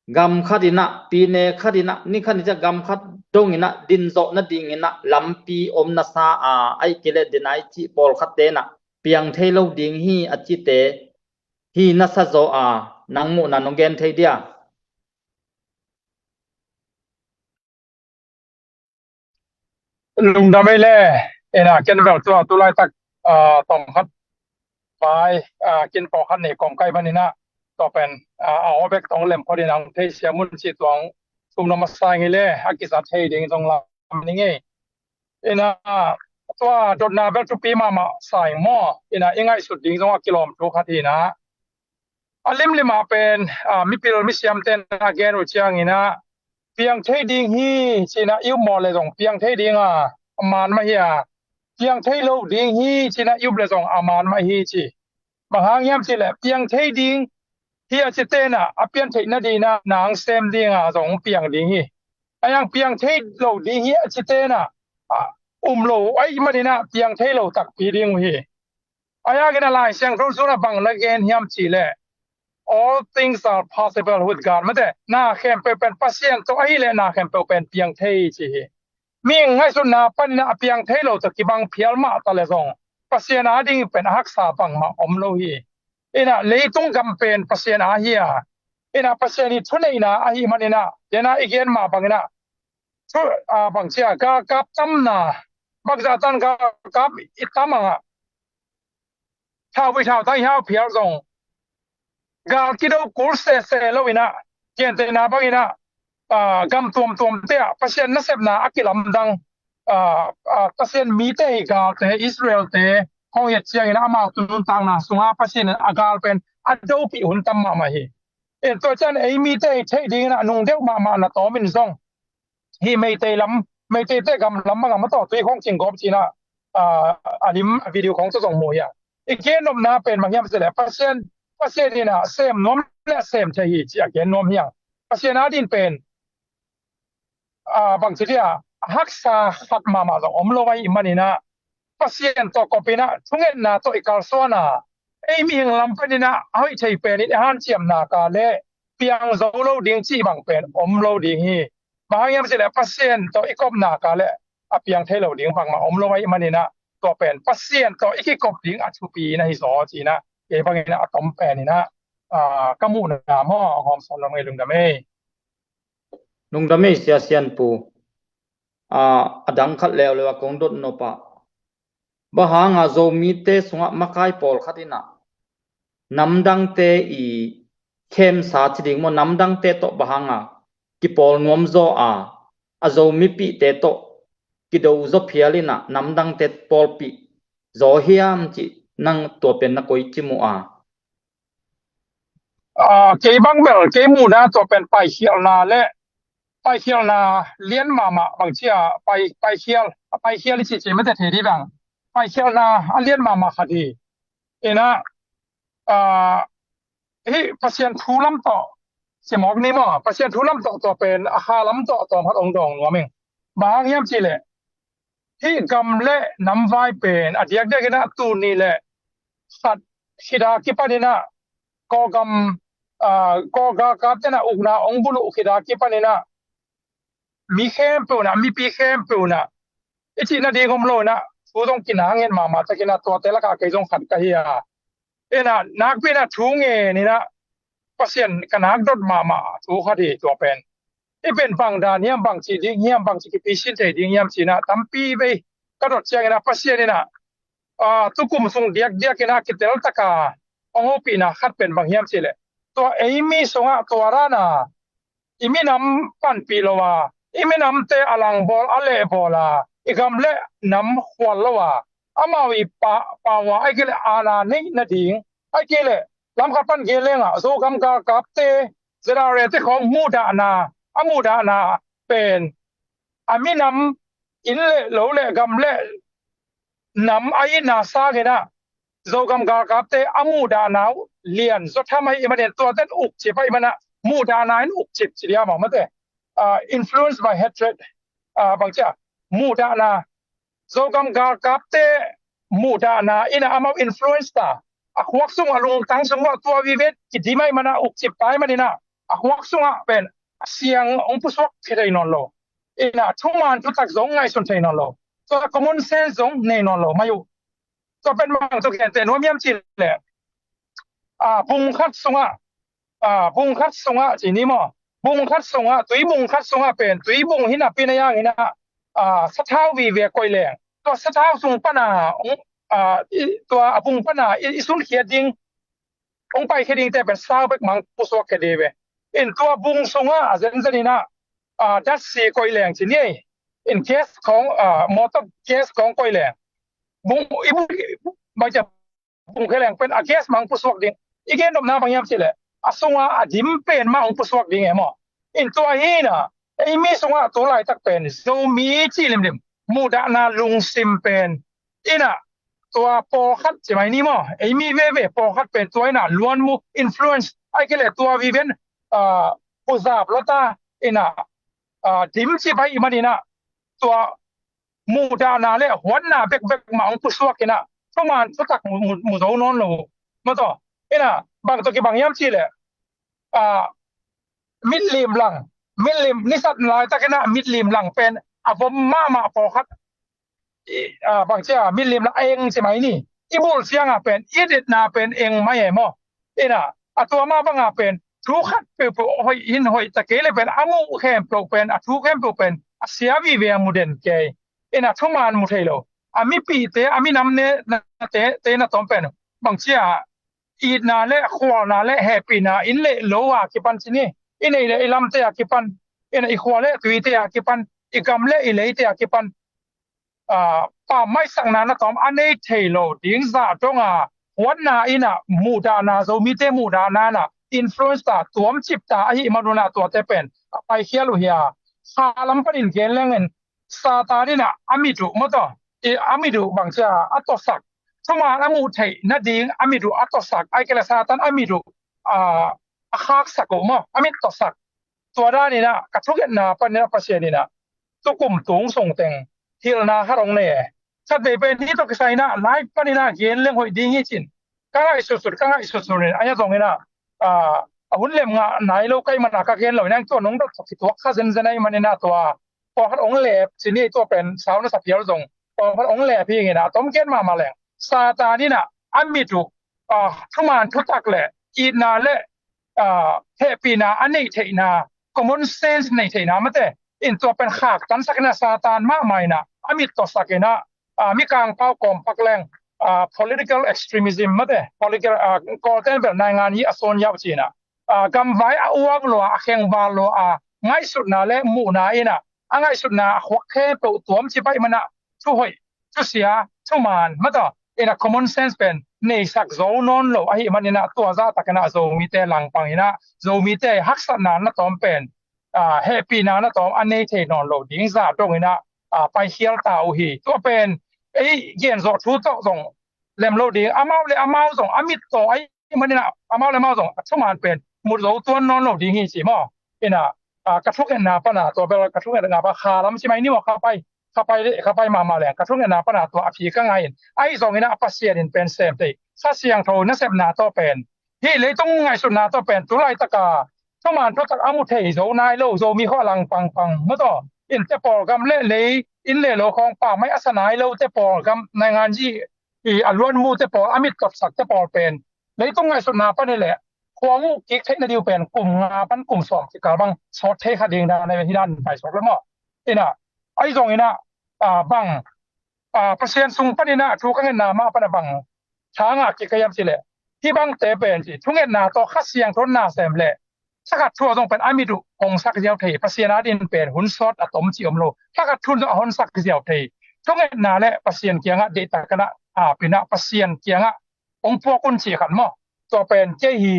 gam khat inah, pine khat inah, ni khat ni ciah gam khat donginah dinzawh nadinginah lampi om nasa a, aih kileh dinai cih pawlkhat tenah piang thei lo ding hi a cite hi nasa zaw a, nang muhna nong gen thei dia? Lungdam ei le, ina ken vel tua tu laitak, ah, tawm khat vai, ah, kin pawh khat nei kawm kai maninah, tua pen, ah, a aw bek tawng lem khuadin ang thei sia mun ci tuang sum lo masa ngi le, a kizat thei ding zong lam ni ngei. Ina tua dotna bel thupi mahmah sa ing maw? Ina i ngaihsut ding zong a kilawm thu khat hi inah, a limlim ah pen, ah, mipil misiamte na gen uh cianginah, piang thei ding hi cinah i up mawh le zong piang thei ding a, a man mah hi a, piang thei lo ding hi cinah i up le zong a man mah hi ci. Bang hang hiam cihleh piang thei ding hi a ci tenah a pian theih nadinah nang sem dinga zong piang ding hi. A yang piang thei lo ding hi a ci tenah, ah, um lo aih maninah piang thei lo takpi ding uh hi. A yakin a Lai Siangtho sunah bang na gen hiam cihleh, all things are possible with God. Mate, na khempeuh pen Pasian tawh ahileh na khempeuh pen piang thei ci hi. Mi ngaihsutna paninah a piang thei lo tawh kibang phial mah ta le zong Pasian a ding pen a haksa bangmah om lo hi. Inah leitung gam pen Pasian a hi a, inah Pasian i thuneihna ahi maninah, denah i gen mah banginah, thu, a, bang cia galkap tamna, bangzah tan galkap i tam angah, thau i thau tang i hau phial zong gal kido kul sese lo inah, gentehna banginah, ah, gam tuamtuamte ah Pasian nasepna a kilamdang, ah, ah, Pasian mite hi galte, Israelte hong et ciangin amau tu nuntakna sunga Pasian a gal pen a dopih hun tam mahmah hi. In tua cian ei mite hi theih dinginah nung deuh mahmah na tawmin zong hi Meitei lam, Meiteite gam lam bangah mataw tui khong cing gawp cinah, ah, a lim a video khong cu zong mu hi a. I gen nopna pen bang hiam cihleh Pasian, Pasian inah sem nuam le sem thei hi ci a gen nuam hi a. Pasian a din pen, ah, bang ci dia, a haksa khat mahmah zong om lo ahi maninah Pasian tawh kopinah thungetna tawh i kalsuana, ei mihing lam paninah a hoih thei penin i hanciamna ka le piang zo lo ding cih bang pen om lo ding hi. Bang hang hiam cihleh Pasian tawh i kopna ka le a piang thei lo ding bangmah om lo ahi maninah, tua pen Pasian tawh i kikop ding a thupi na hi zaw cinah, kei banginah a tom peninah, ah, ka muhna maw, a hawmsawn lo ngei. Lungdam ei. Lungdam ei sia Sianpu. Ah, a dang khat leuleu a kong dot nop ah, bang hanga Zomite sungah makai pawlkhat inah namdangte i khemsa ci ding maw, namdangte tawh bang hanga kipawl nuam zaw a, a Zomipihte tawh kido zaw phial inah namdangte pawlpih zaw hiam cih nang tua pen na koici mu a? Ah, kei bang bel kei muhna tua pen paikhialhna le, paikhialhna lian mahmah bang cia, pai, paikhial, paikhial i cih cih mate thei dih bang. Paikhialhna a lian mahmah khat hi. Inah, ah, hih Pasian thu lam tawh, simawk ni maw, Pasian thu lam tawh tua pen a kha lam tawh tawm khat ong dawng nuam ing. Bang hang hiam cihleh, hih gam le namvai pen a diakdiak inah tuni le khat khida kipan inah Kawlgam, ah, Kawlgalkap tenah ukna ong buluh khida kipan inah mi khempeuh inah, mipi khempeuh inah i cih nading om lo inah thu zong kinang ngen mahmah takinah tuate lakah kei zong khat ka hi a. Inah nakpi inah thu ngen inah Pasian ka nak dot mahmah thu khat hi tua pen. I pen bang dan hiam, bang cih ding hiam, bang cih kipisin thei ding hiam cinah tampi vei ka dot cianginah Pasian inah, ah, tukum sung diakdiak inah kitel taka hong hopihna khat pen bang hiam cihleh, tua ei mi sungah tua dana i minam panpih lo a, i minamte a langbawl a lehbawl a, i gam le nam khual lo a, amau i pa, pau a, ahih kei leh aana neih nading, ahih kei leh lamkhat pan gen lengah Zogam galkapte, Z R A te khawng muhdahna, a muhdahna pen a minam inn le lo le gam le nam a itna sanginah Zogam galkapte a muhdahna uh lian zaw tham ahih manin tuate in ukcip ahih manah muhdahna in ukcip ci dia maw mate. Ah, influenced by hatred, ah, bang cia, muhdahna, Zogam galkapte muhdahna inah amau influence ta, a khuak sung a lungtang sung uh a tua vive kidim ahih manah ukcip ta ahih maninah a khuak sungah pen a siang hong pusuak thei nawn lo. Inah thuman thutak zong ngaihsun thei nawn lo. Tua common sense zong nei nawn lo mai uh. Tua pen bang tua khente nuam hiam cihleh, a, bung khat sungah, a, bung khat sungah ci ni maw, bung khat sungah, tuibung khat sungah pen tuibung hi napi na yang inah, a, sathau vive koih leng, tua sathau sung pana, a, tua a bung pana i sunkhiat ding, hong paikhia dingte pen sau bek mang pusuak khia ding ve. In tua bung sungah a zenzen inah, a, datsi koih leng ci ni ei. In gas khong, a, motor gas khong koih leng, bung i bung bangcia bung khia leng pen a gas mang pusuak ding. I gen nopna bang hiam cihleh, a sungah a dim pen mah hong pusuak ding e maw. In tua hi inah, ei mi sungah tu laitak pen Zomi cih limlim, muhdahna lungsim pen inah, tua pawlkhat ci mai ni maw, ei mi veve pawlkhat pen tua inah luanmu influence ai kei le tua viven, a, puzap lota inah, a, dim ci pai i man inah, tua muhdahna le huatna bekbek mah hong pusuak inah, thuman thutak mu, mu, mu zo nawn lo uh. Mataw, inah bang tawh kibang hiam cihleh, a, mitlim lang, mitlim nisat laitak inah mitlim lang pen a vom mahmah pawlkhat, i, a, bangcia mitlim lang a eng ci mai ni. I bul cianga pen, i ditna pen eng mai e maw. Inah a tua mah banga pen thu khat peuhpeuh hoih in hoih ta kei le pen a muh khempeuh pen, a thu khempeuh pen a sia vive a mu den kei. Inah thuman mu thei lo, a mipihte, a minam ne, na, te, te na tawm pen bangcia itna le khualna le hehpihna inn le lo a kipan ci ni, i neih le i lamte a kipan, inah i khua le tuite a kipan, i gam le i leite a kipan, a, pammaisakna na tawm a nei thei lo ding zah donga huatna inah muhdahna, Zomite muhdahna inah influence ta, tuamcip ta ahih manunah tuate pen a paikhial uh hi a. Kha lam panin gen lengin Satan inah a mit uh mataw, i a mit uh bangcia a tawsak, thuman a muh theih nading a mit uh a tawsak ai kei le Satan a mit uh, a, a khaksak uh maw, a mit tawsak. Tua dan inah ka thungetna panin ah Pasian inah tukum tung sungteng hilhna khat hong nei e. Khat vei pen hih tawh kisai inah live panin ah gen leng hoih ding hi cin ka ngaihsutsut, ka ngaihsutsut in, a nya zong inah, a, a hun lem ngah nai lo ka hih mana ka gen lo inah, tua nong dot tawh kituak kha zenzen ahih man inah tua pawlkhat hong lep ci ni, tua pen sau na sa phial zong pawlkhat hong lep hi inah, a tom gen mahmah leng Satan inah a mit uh, a, thuman thutak le itna le, a, hehpihna a neih theihna, common sense neih theihna mate, in tua pen khaktansak inah Satan mahmah inah a mit tawsak inah, a, Mikang pau kawmpak leng, a, political extremism mate, political, a, Kawlten bel naingan hi a sawn yauh ci inah, a, gamvai a uak lua, a khengval lua, a ngaihsutna le muhna inah a ngaihsutna a khuak khempeuh tuamcip ahih manah thuhoih, thusia, thuman mataw inah common sense pen neisak zo nawn lo ahih man inah tua zahtak inah Zomite langpang inah Zomite haksatna na tawm pen, a, hehpihna na tawm a nei thei nawn lo ding zah dong inah, a, paikhial ta uh hi. Tua pen ei genzawh thu tawh zong lem lo ding, amau le amau zong a mit tawh ahih man inah amau le amau zong a thuman pen mu zo tuan nawn lo ding hi ci maw. Inah, a, ka thungetna pana tua bel ka thungetna pa kha lam ci mai ni maw, kha pai, kha pai, kha pai mahmah leng ka thungetna pana tua a phi ka ngai in, ahi zong inah Pasian in pen sem thei, Kha Siangtho nasepna tawh pen, hih leitung ngaihsutna tawh pen tu laitaka thuman thutak a mu thei zo nai lo Zomi khua langpang pang mataw in, te pawl gam le lei, inn le lo khawng pammaih a sa nai lo te pawl gam, naingan zi i a luanmute pawl, a mit tawsakte pawl pen leitung ngaihsutna pan hileh khuang uh kik theih na ding uh pen kum nga pan kum sawm kikal bang sawt thei kha ding dan hi dan paisuak le maw. Inah, ahi zong inah, a, bang, a, Pasian sung pan inah thu ka ngetna mah pan a bang tha ngah kik ka hiam cihleh, hih bangte pen ci thungetna tawh Kha Siangtho na sem leh thakhat thu ah zong pen a mit uh hong sak ziau thei, Pasian adin pen hun sawt a tom ci om lo, thakhat thu zong a hong sak ziau thei. Thungetna le Pasian kiangah deihtak inah, a, pinah Pasian kiangah hong puak un ci khat maw. Tua pen kei hi,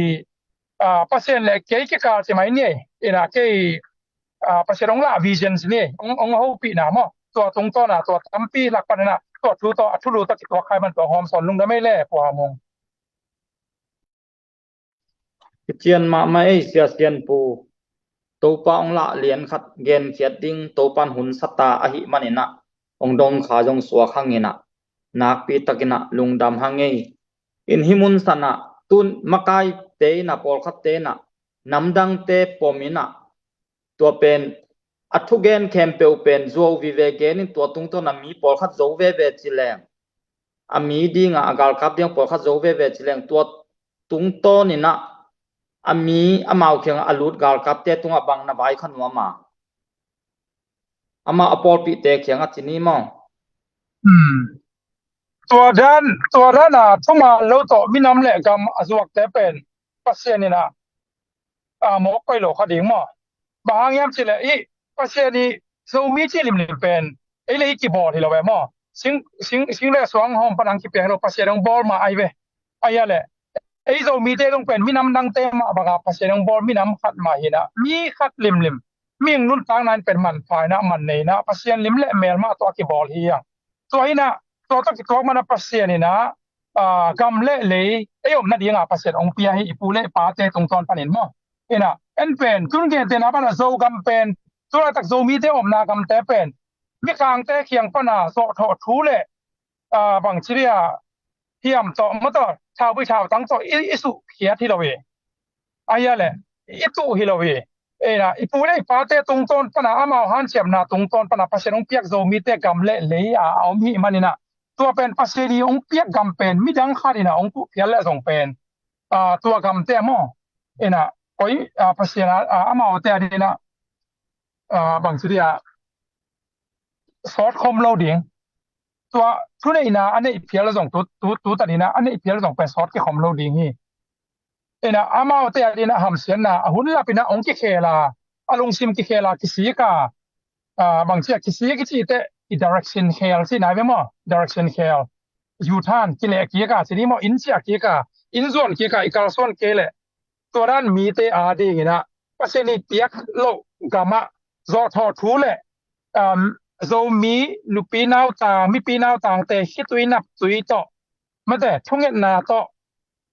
a, Pasian le kei kikal ci mai ni ei. Inah kei, a, Pasian hong lah vision ci ni ei, hong, hong hopihna maw. Tua tungtawna tua tampi lak pan inah tua thu tawh a thulu tawh kituak khai man tua hawm sawn lungdam ei le Pu Ham Mung. Kician mahmah ei Sia Sian Pu. Topa hong lah lian khat genkhiat ding Topan hun sata ahih man inah hong dong kha zong suak hang inah nakpi tak inah lungdam hang ei. In hih mun sanah tun makaite inah pawlkhatte inah namdangte pom inah tua pen a thugen khempeuh pen zuau vive gen in tua tungtawn a mi pawlkhat zo veve ci leng, a mi dingah a galkap ding pawlkhat zo veve ci leng tua tungtawn inah a mi amau kiangah a lut galkapte tungah bang na vaikhia nuam a? Amah a pawlpihte kiangah ci ni maw? Hmm. Tua dan, tua dan a thuman lo tawh minam le gam a zuakte pen Pasian inah a mawk koi lo kha ding maw? Bang hang hiam cih leh i Pasian i Zomi ci limlim pen ei le i kibawl hi lo ve maw? Sing, sing, sing le suang hawm pan hong kipiang hi lo, Pasian hong bawl mah ahi ve. Ahi a leh ei Zomite zong pen minam dangte mah banga Pasian hong bawl minam khat mah hi inah, mi khat limlim, mihing nuntakna in pen manpha inah, man nei inah, Pasian lim le mel mah tawh a kibawl hi a. Tua hi inah, tua tawh kituak mana Pasian inah a, gam le lei ei om nadinga Pasian hong pia hi, i pu le i pate tungtawn panin maw? Inah en pen tun gente na pana Zogam pen, tu laitak Zomite omna gamte pen Mikangte kiang pana zawhthawh thu le, a, bangci dia hiam tawh, mawtaw, thaubui thautang tawh i, i suhkhiat hi lo hi. Ahi a leh i tuh hi lo hi. Inah i pu le i pate tungtawn pana, amau hanciamna tungtawn pana Pasian hong piak Zomite gam le lei a, a om hi man inah, tua pen Pasian i hong piak gam pen midang khat inah hong puhphial leh zong pen, a, tua gamte maw? Inah koi, a, Pasian a, a, amaute a dinah, a, bangci dia sawt khom lo ding. Tua thuneihna a neih phial zong tu, tu, tu ta dinah a neih phial zong pen sawt kikhom lo ding hi. Inah amaute a dinah hamsiatna a hun lap inah hong kikhel a, a lungsim kikhel a, kisik a, a, bangci a kisik i cih teh i direction khel cih nai ve maw? Direction khel. U-turn kileh kik a ci ni maw? Inn ciah kik a, inn zuan kik a, i kalsuan kei leh tua dan mite a ding inah Pasian i piak loh gamah zawhthawh thu le, um, Zomi nupi nautang, mipi nautangte khitui naptui tawh, mate, thungetna tawh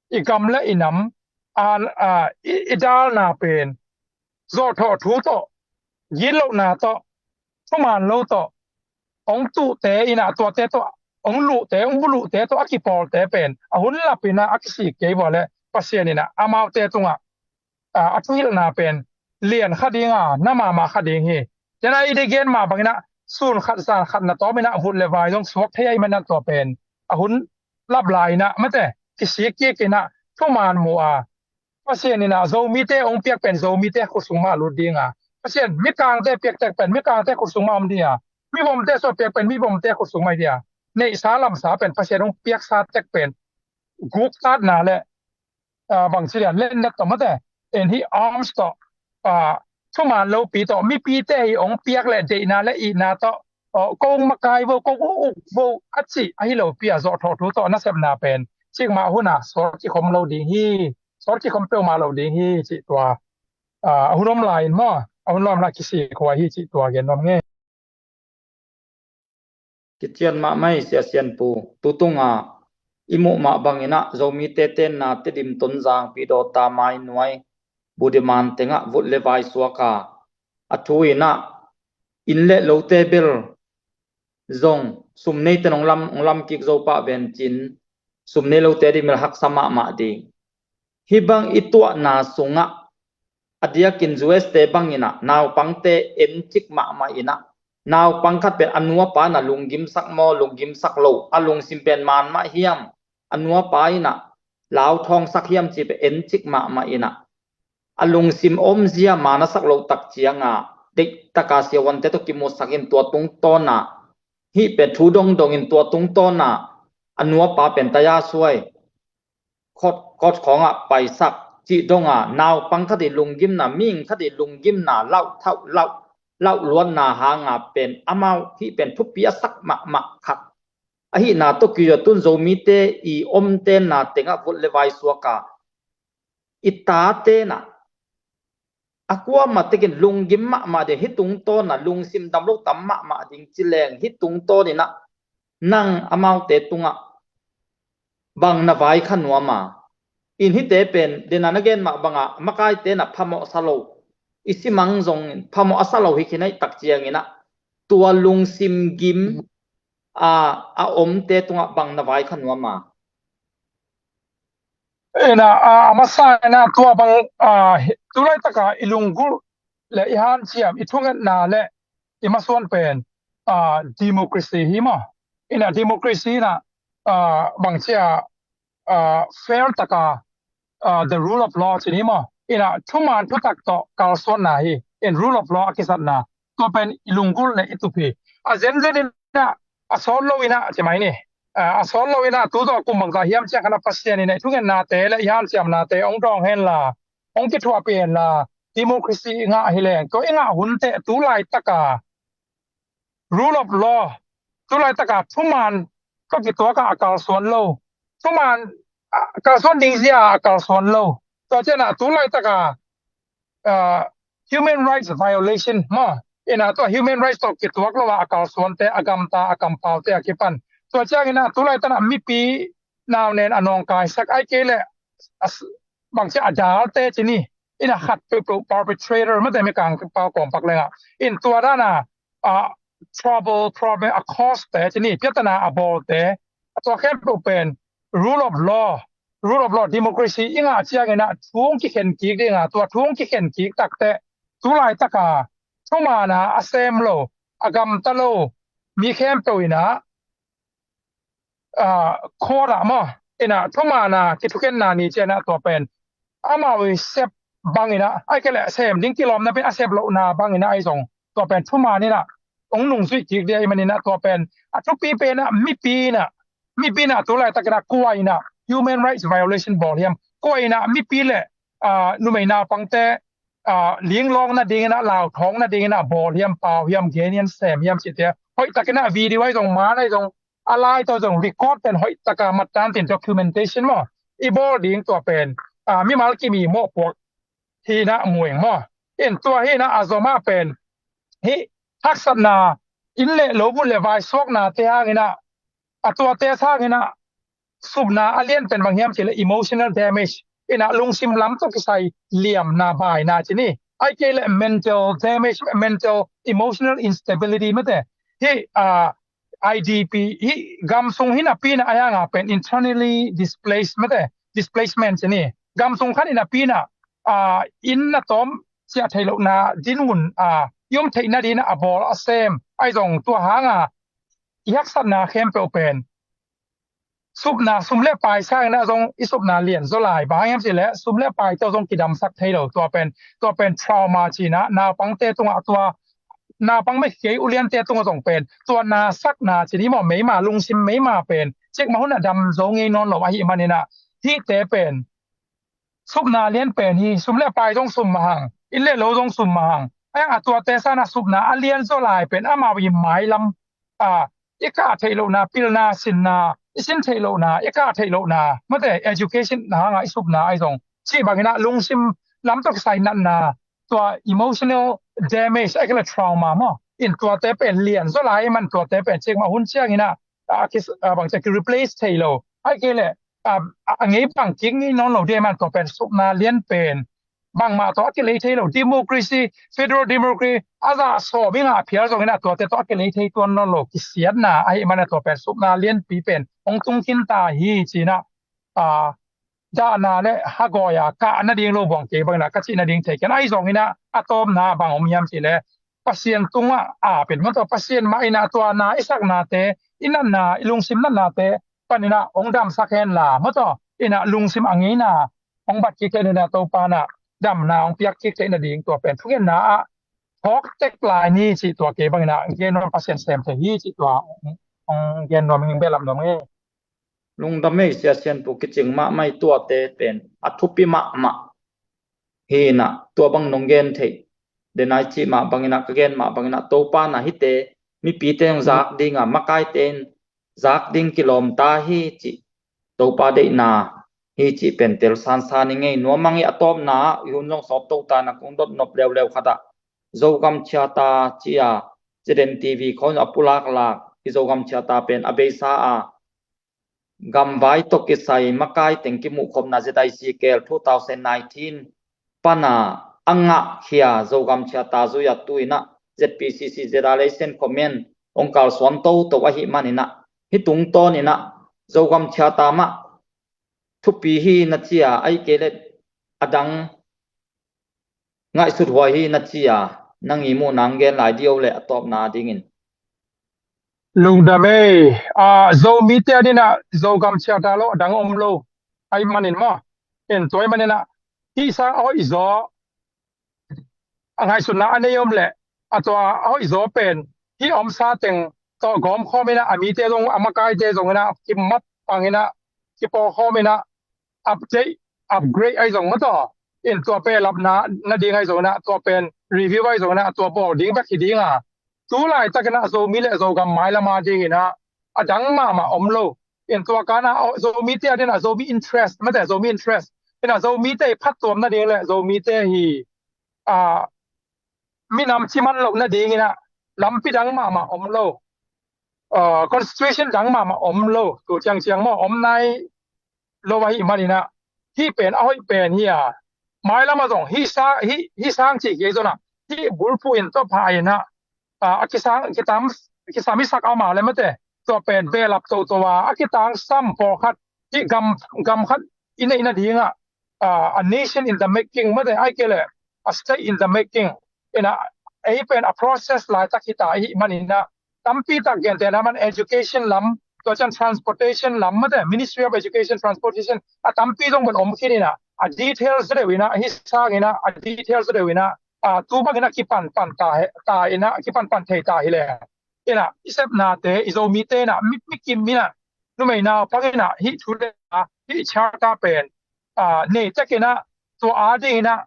i gam le i nam a, a, i, i dalna pen zawhthawh thu tawh, gitlohna tawh, thuman lo tawh hong tuhte inah, tuate tawh hong luhte, hong buluhte tawh a kipawlte pen a hun lap inah a kisik kei vua leh Pasian inah amaute tungah, a, a thuhilhna pen lian kha dinga, na mahmah kha ding hi. Tena i de gen mah bang inah sun khat zan khat na tawm inah vut le vai zong suak thei ahi man inah, tua pen a hun lap lai inah, mate, kisik kik inah thuman mu a, Pasian inah Zomite hong piak pen Zomite khut sung mah lut dinga, Pasian Mikangte piak tek pen Mikangte khut sung mah om dinga, mivomte sung piak pen mivomte khut sung mah hi dinga, neihsa lamsa pen Pasian hong piaksa tek pen guktatna le, a, bangci dia, lennet tawh, mate, en hih arms tawh, a, thuman lopi tawh, mipite i hong piak le deihna le itna tawh, a, ko hong makai vo, ko hong uk vo a cih ahi lopi a, zawhthawh thu tawh nasepna pen cikmah hun a sawt kikhom lo ding hi. Sawt kikhom peuhmah lo ding hi cih tua, a, a hun om lai-in maw, a hun lawm lai kisik huai hi cih tua gen nuam ing. Kician mahmah hi, Sia Sian Pu. Tutung a i muh mah bang inah Zomite tenna Tedim, Tonzang, Pidawta, Mainuai, Budiman tengah vut le vai suak a, a thu inah inn le lote bel zong sum neite in hong lam, hong lam kik zo pah ven cin, sum nei lote ding bel haksa mahmah ding. Hih bang i tuahna sungah a diakin U S te bang inah naupangte en cik mahmah inah, naupang khat pen a nuapa inah lunggimsak maw, lunggimsak lo, a lungsim pen man mah hiam, a nuapa inah lauthawngsak hiam cih pen en cik mahmah inah, a lungsim omzia man a sak loh tak cianga deihtaka siavuante tawh kimusak in tua tungtawn a, hih pen thu dongdong in tua tungtawn a, a nuapa pen taya suai, kot, kot khawngah paisak cih donga, naupang khat i lunggimna, mihing khat i lunggimna, lauh thauh, lauh, lauh luatna hanga pen amau hih pen thupi a sak mahmah khat ahihna tawh kizua tun Zomite i omtenna tengah vut le vai suaka, i tate na a kuamah tekin lunggim mahmah ding, hih tungtawna lungsim damlo tam mahmah ding ci leng, hih tungtawninah nang amaute tungah bang na vaikha nuam a? In hihte pen dena na gen mah banga makaite na phamawh sa lo, i simang zongin phamawh a sa lo hi khin ahih tak cianginah tua lungsim gim a, a omte tungah bang na vaikha nuam a? Ena, a, a masa ena tua bang, a, hi-, tulaitaka i lunggulh le i hanciam, i thungetna le i masuan pen, a, democracy hi maw? Ina democracy na, a, bangcia, a, fair taka uh, the rule of law ci ni maw. Ina thuman thutak tawh kalsuanna hi. In rule of law a kisatna tua pen i lunggulh le i tup hi. A zenzen ina a sawt lo ina ci mai ni. Uh, a sawt lo ina tu tawh kum bangza hiam ciang khan a Pasian ina i thungennate le i hanciamnate hong dawng henla, hong kithuahpih henla, democracy i ngah hi leng tua i ngah hun teh tu laitaka rule of law, tu laitaka thuman tawh kituaka a kalsuan lo, thuman a kalsuan ding zia a kalsuan lo, tua ciana tu laitaka uh, human rights violation maw. Ina tua human rights tawh kituak lo a kalsuante a gamta a kampaute a kipan. Tua ciangina tu laitana mipi nau nen a nawngkaisak ai kei le bangcia a dalte ci ni. Ina khat peuhpeuh perpetrator mate mi kang pau kawmpak lenga in tua dana a trouble problem a cause te ci ni piatana a bawlte a tua khempeuh pen rule of law, rule of law, democracy i ngah ciangina thu hong kikhen kik dinga tua thu hong kikhen kik takte tu laitaka thumana a sem lo a gamta lo mi khempeuh ina uh, court ah maw ina thumana kithukhenna ni ciana tua pen amau i sep bangina ai kei le sem ding kilawmna pen a sep lohna bangina ai zong tua pen thumanina hong nungzuih kik dia i manina tua pen a thupi pena mipina mipina tu laitakina kuaina human rights violation bawl hiam kuaina mipi le uh, numei naupangte uh, linglawng nadingina lauthawng nadingina bawl hiam pau hiam genian sem hiam cihte hoihtakina video ai zong man ai zong a lai tawh zong record pen hoihtaka mattan tin documentation maw i bawl ding tua pen uh, mimal kimi mawhpuak hina mueng maw in tua hina a zoma pen hi haksatna inn le lo bul le vai suaknate hangina a tuate hangina supna a lian pen bang hiam cih le emotional damage ina lungsim lam tawh kisai liamna baina ci ni ai kei le mental damage mental emotional instability mate hi uh, I D P hi gamsung hi napina a yanga pen internally displaced mate displacement ci ni gamsung khan i napina uh, inn na tawm ciah thei lohna dinmun uh, i om theihna dina a bawl a sem ai zong tua hanga i haksatna khempeuh pen supna sum le pai sangina zong i supna lian zaw lai bang hiam cih le sum le pai tawh zong kidamsak thei lo tua pen tua pen trauma cina naupangte tungah tua naupang mekikei uliante tungah zong pen tua nasakna cini maw meima lungsim meima pen cikmah hunah dam zo ngei nawn lo ahi manina hihte pen supna lian pen hi sum le pai zong sum mahang inn le lo zong sum mahang ayang a tuate sana supna a lian zaw lai pen amau i mailam a i kah theih lohna pilna sinna i sin theih lohna i kah theih lohna mate education na hanga i supna ai zong cih bangina lungsim lam tawh kisai natna tua emotional damage ai kala trauma maw in tuate pen lian zaw lai man tuate pen cikmah hun ciangina a kis a bangcia ki replace thei lo ai kei le a ngei bang kik ngei nawn lo dia man tua pen supna lian pen bangmah tawh a kilei thei lo democracy federal democracy a zah sawm i ngah phial zongin a tuate tawh a kilei thei tuan nawn lo kisiatna ahi mana tua pen supna lianpi pen hong tung khin ta hi cina a dahna le hagawi a kah nading lo buang kei bangina ka cih nading thei ken ahi zongina a tawmna bang om hiam cih le Pasian tungah a pen man tua Pasian mah ina tua na i saknate i natna i lungsim natnate panina hong damsak henla mawtaw ina lungsim a ngeina hong bat kik theihna Topa na damna hong piak kik theihna ding tua pen thungetna ah thawk tek lai ni cih tua kei bangina gen nuam Pasian sem thei hi cih tua hong gen nuam ing belam nuam ing. Lungdam ei sia Sianpu kicing mahmah i tuate pen a thupi mahmah hi ina tua bang nong gen theih denai cih mah bangina ka gen mah bangina Topa na hite mipite hong zak dinga makaite in zak ding kilawm ta hi cih Topa deihna hi cih pen tel sansan i ngei nuam ang i a tawpna ah i hun zong sawp to ta na kong dot nop leuleu khat ah Zogam Charter ci a Zeden T V khawng a pulaklak i Zogam Charter pen a beisa a gamvai tawh kisai makai teng kimuhkhopna Z I C K L two thousand nineteen pana a ngahkhia Zogam Charter zui a tu ina Z P C C Z R L A Centre Command hong kalsuan toto ahi manina hih tungtawn ina Zogam Charter mah thupi hi na ci a ai kei le a dang ngaihsut huai hi na ci a nang i muh nang gen lai dih o le a tawpna dingin. Lungdam ei a Zomite a dina Zogam Charter lo a dang om lo ahi manin maw In tua ahih manin ah hih sang a hoihzaw a ngaihsutna a nei om leh a tua a hoihzaw pen hih a omsa teng tawh gawm khawm in ah a mite zong a makaite zong in ah kimat pang in ah kipawl khawm in ah update upgrade ahi zong maw taw, in tua pen lapna nading ahi zong in ah tua pen review ahi zong in ah tua bawl ding bek hi ding a, tu laitak in ah Zomi le Zogam mailam a ding in ah a dang mahmah om lo. In tua kan ah Zomite a ding ah Zomi interest mate, Zomi interest in ah Zomite i phattuam nading le Zomite hi a minam ciman loh nading in ah lampi dang mahmah om lo, a, constitution dang mahmah om lo, tu ciangciang maw om nai lo ahih manin ah hih pen a hoih pen hi a, mailam ah zong hih sa-, hih, hih sang cih kei zong ah hih bulphuh in tawh pha in ah, a, a kisang, kitam, kisam i sak a om a le mate, tua pen belap toto a, a kitangsam pawlkhat hih gam, gam khat i neih nading ah, a, a nation in the making mate, ahih kei leh a state in the making in ah, ei pen a process laitak hi ta ahih manin ah tampi tak gentehna man education lam, tua ciang transportation lam mate, Ministry of Education, Transportation, a tampi zong pen om khin in ah, a details deuh in ah, hih sang in ah a details deuh in ah, a, tu bang in ah kipan pan ta he, ta in ah kipan pan thei ta hi leh in ah i sepnate, i Zomite in ah mi, mi kim in ah numei naupang in ah hih thu le a, hih charter pen, a, nei tek in ah tua a ding in ah,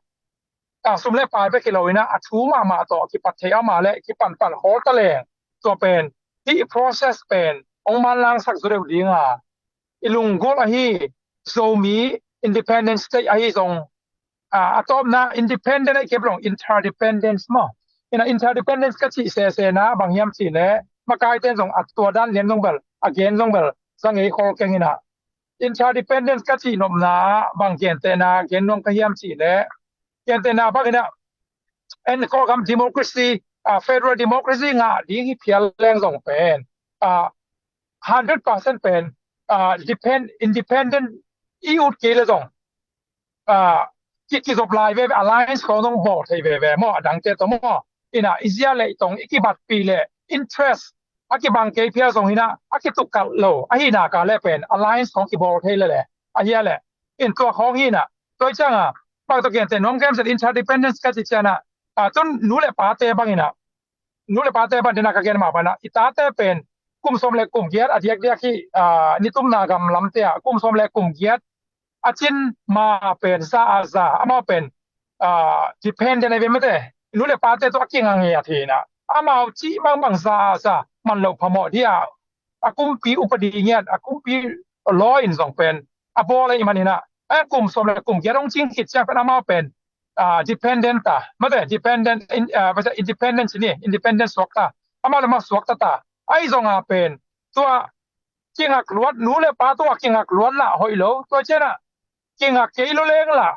a, sum le pai bek hi lo in ah a thu mahmah tawh kipat thei a om a le kipan pan hawl ta leng tua pen hih process pen hong manlang sak zaw deuh ding a, i lunggulh ahi Zomi independent state ahi zong, a, a tawpna independent ahih kei leh interdependence maw. In ah interdependence ka cih sese na bang hiam cih leh makaite in zong a tua dan lian zong bel, a gen zong bel za ngei khol keng in ah, interdependence ka cih nopna ah bang gentehna gen nuam ka hiam cih leh, gentehna bang in ah, en Kawlgam democracy, a, federal democracy ngah ding hi phial leng zong pen, a, hundred percent pen, a, depend, independent i ut kei le zong, a, ki, kizop lai veve, alliance khawng zong bawl thei veve maw, a dangte tawh maw. In ah i zia leh i tong i kibatpih leh interest a kibang kei phial zong in ah a kitukkalh lo ahih nak leh pen alliance khawng kibawl thei lel e, ahih leh in tua khawng hi in ah, tua hi ciang a, bang tawh genteh nuam ka hiam cih leh interdependence ka cih ciang a, a, tun nu le pate bang in ah, nu le pate bang in ah ka gen mah bang in ah i tate pen kum sawm le kum giat a diakdiak hi, a, nitumna gam lamte ah kum sawm le kum giat a cin ma pen za a za, amau pen, a, dependent ahi ve mate, nu le pate tawh a kinga ngiat hi in ah, amau cih bangbang za a za man loh phamawh ding a, a kumpi upadi ngiat, a kumpi law in zong pen a bawl ahih manin ah, a, kum sawm le kum giat hong cing khit ciang pen amau pen, a, dependent ta mate, dependent in, a, independent ci ni, independent suak ta, amau le amau suak ta ta. Ahi zong a pen tua kingak luat, nu le pa tungah kingak luat lah hoih lo. Tua ciang ah kingak kei lo leng lah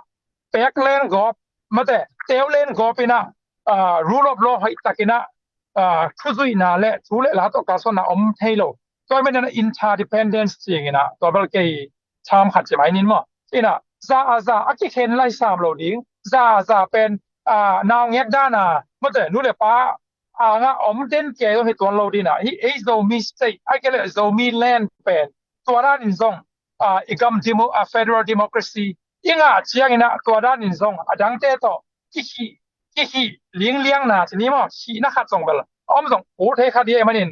pek leng gawp mate, teu leng gawp in ah, a, rule of law hoih tak in ah, a, thuzuihna le thu le la tawh kalsuanna om thei lo. Tua ahih manin ah interdependence ci ing in ah, tua bel kei term khat ci mai ning maw. In ah za a za a kikhen lai sam lo ding, za a za pen, a, naungek dan a mate, nu le pa a nga om den kei zong hi tuan lo ding in ah, hih ei Zomi state ahih kei leh Zomi land pen tua dan in zong, a, i gam demo-, a, federal democracy i ngah ciang in ah tua dan in zong a dangte tawh kikhih, kikhih lingliangna ci ni maw, khihna khat zong bel a om zong pu thei kha ding ahih manin,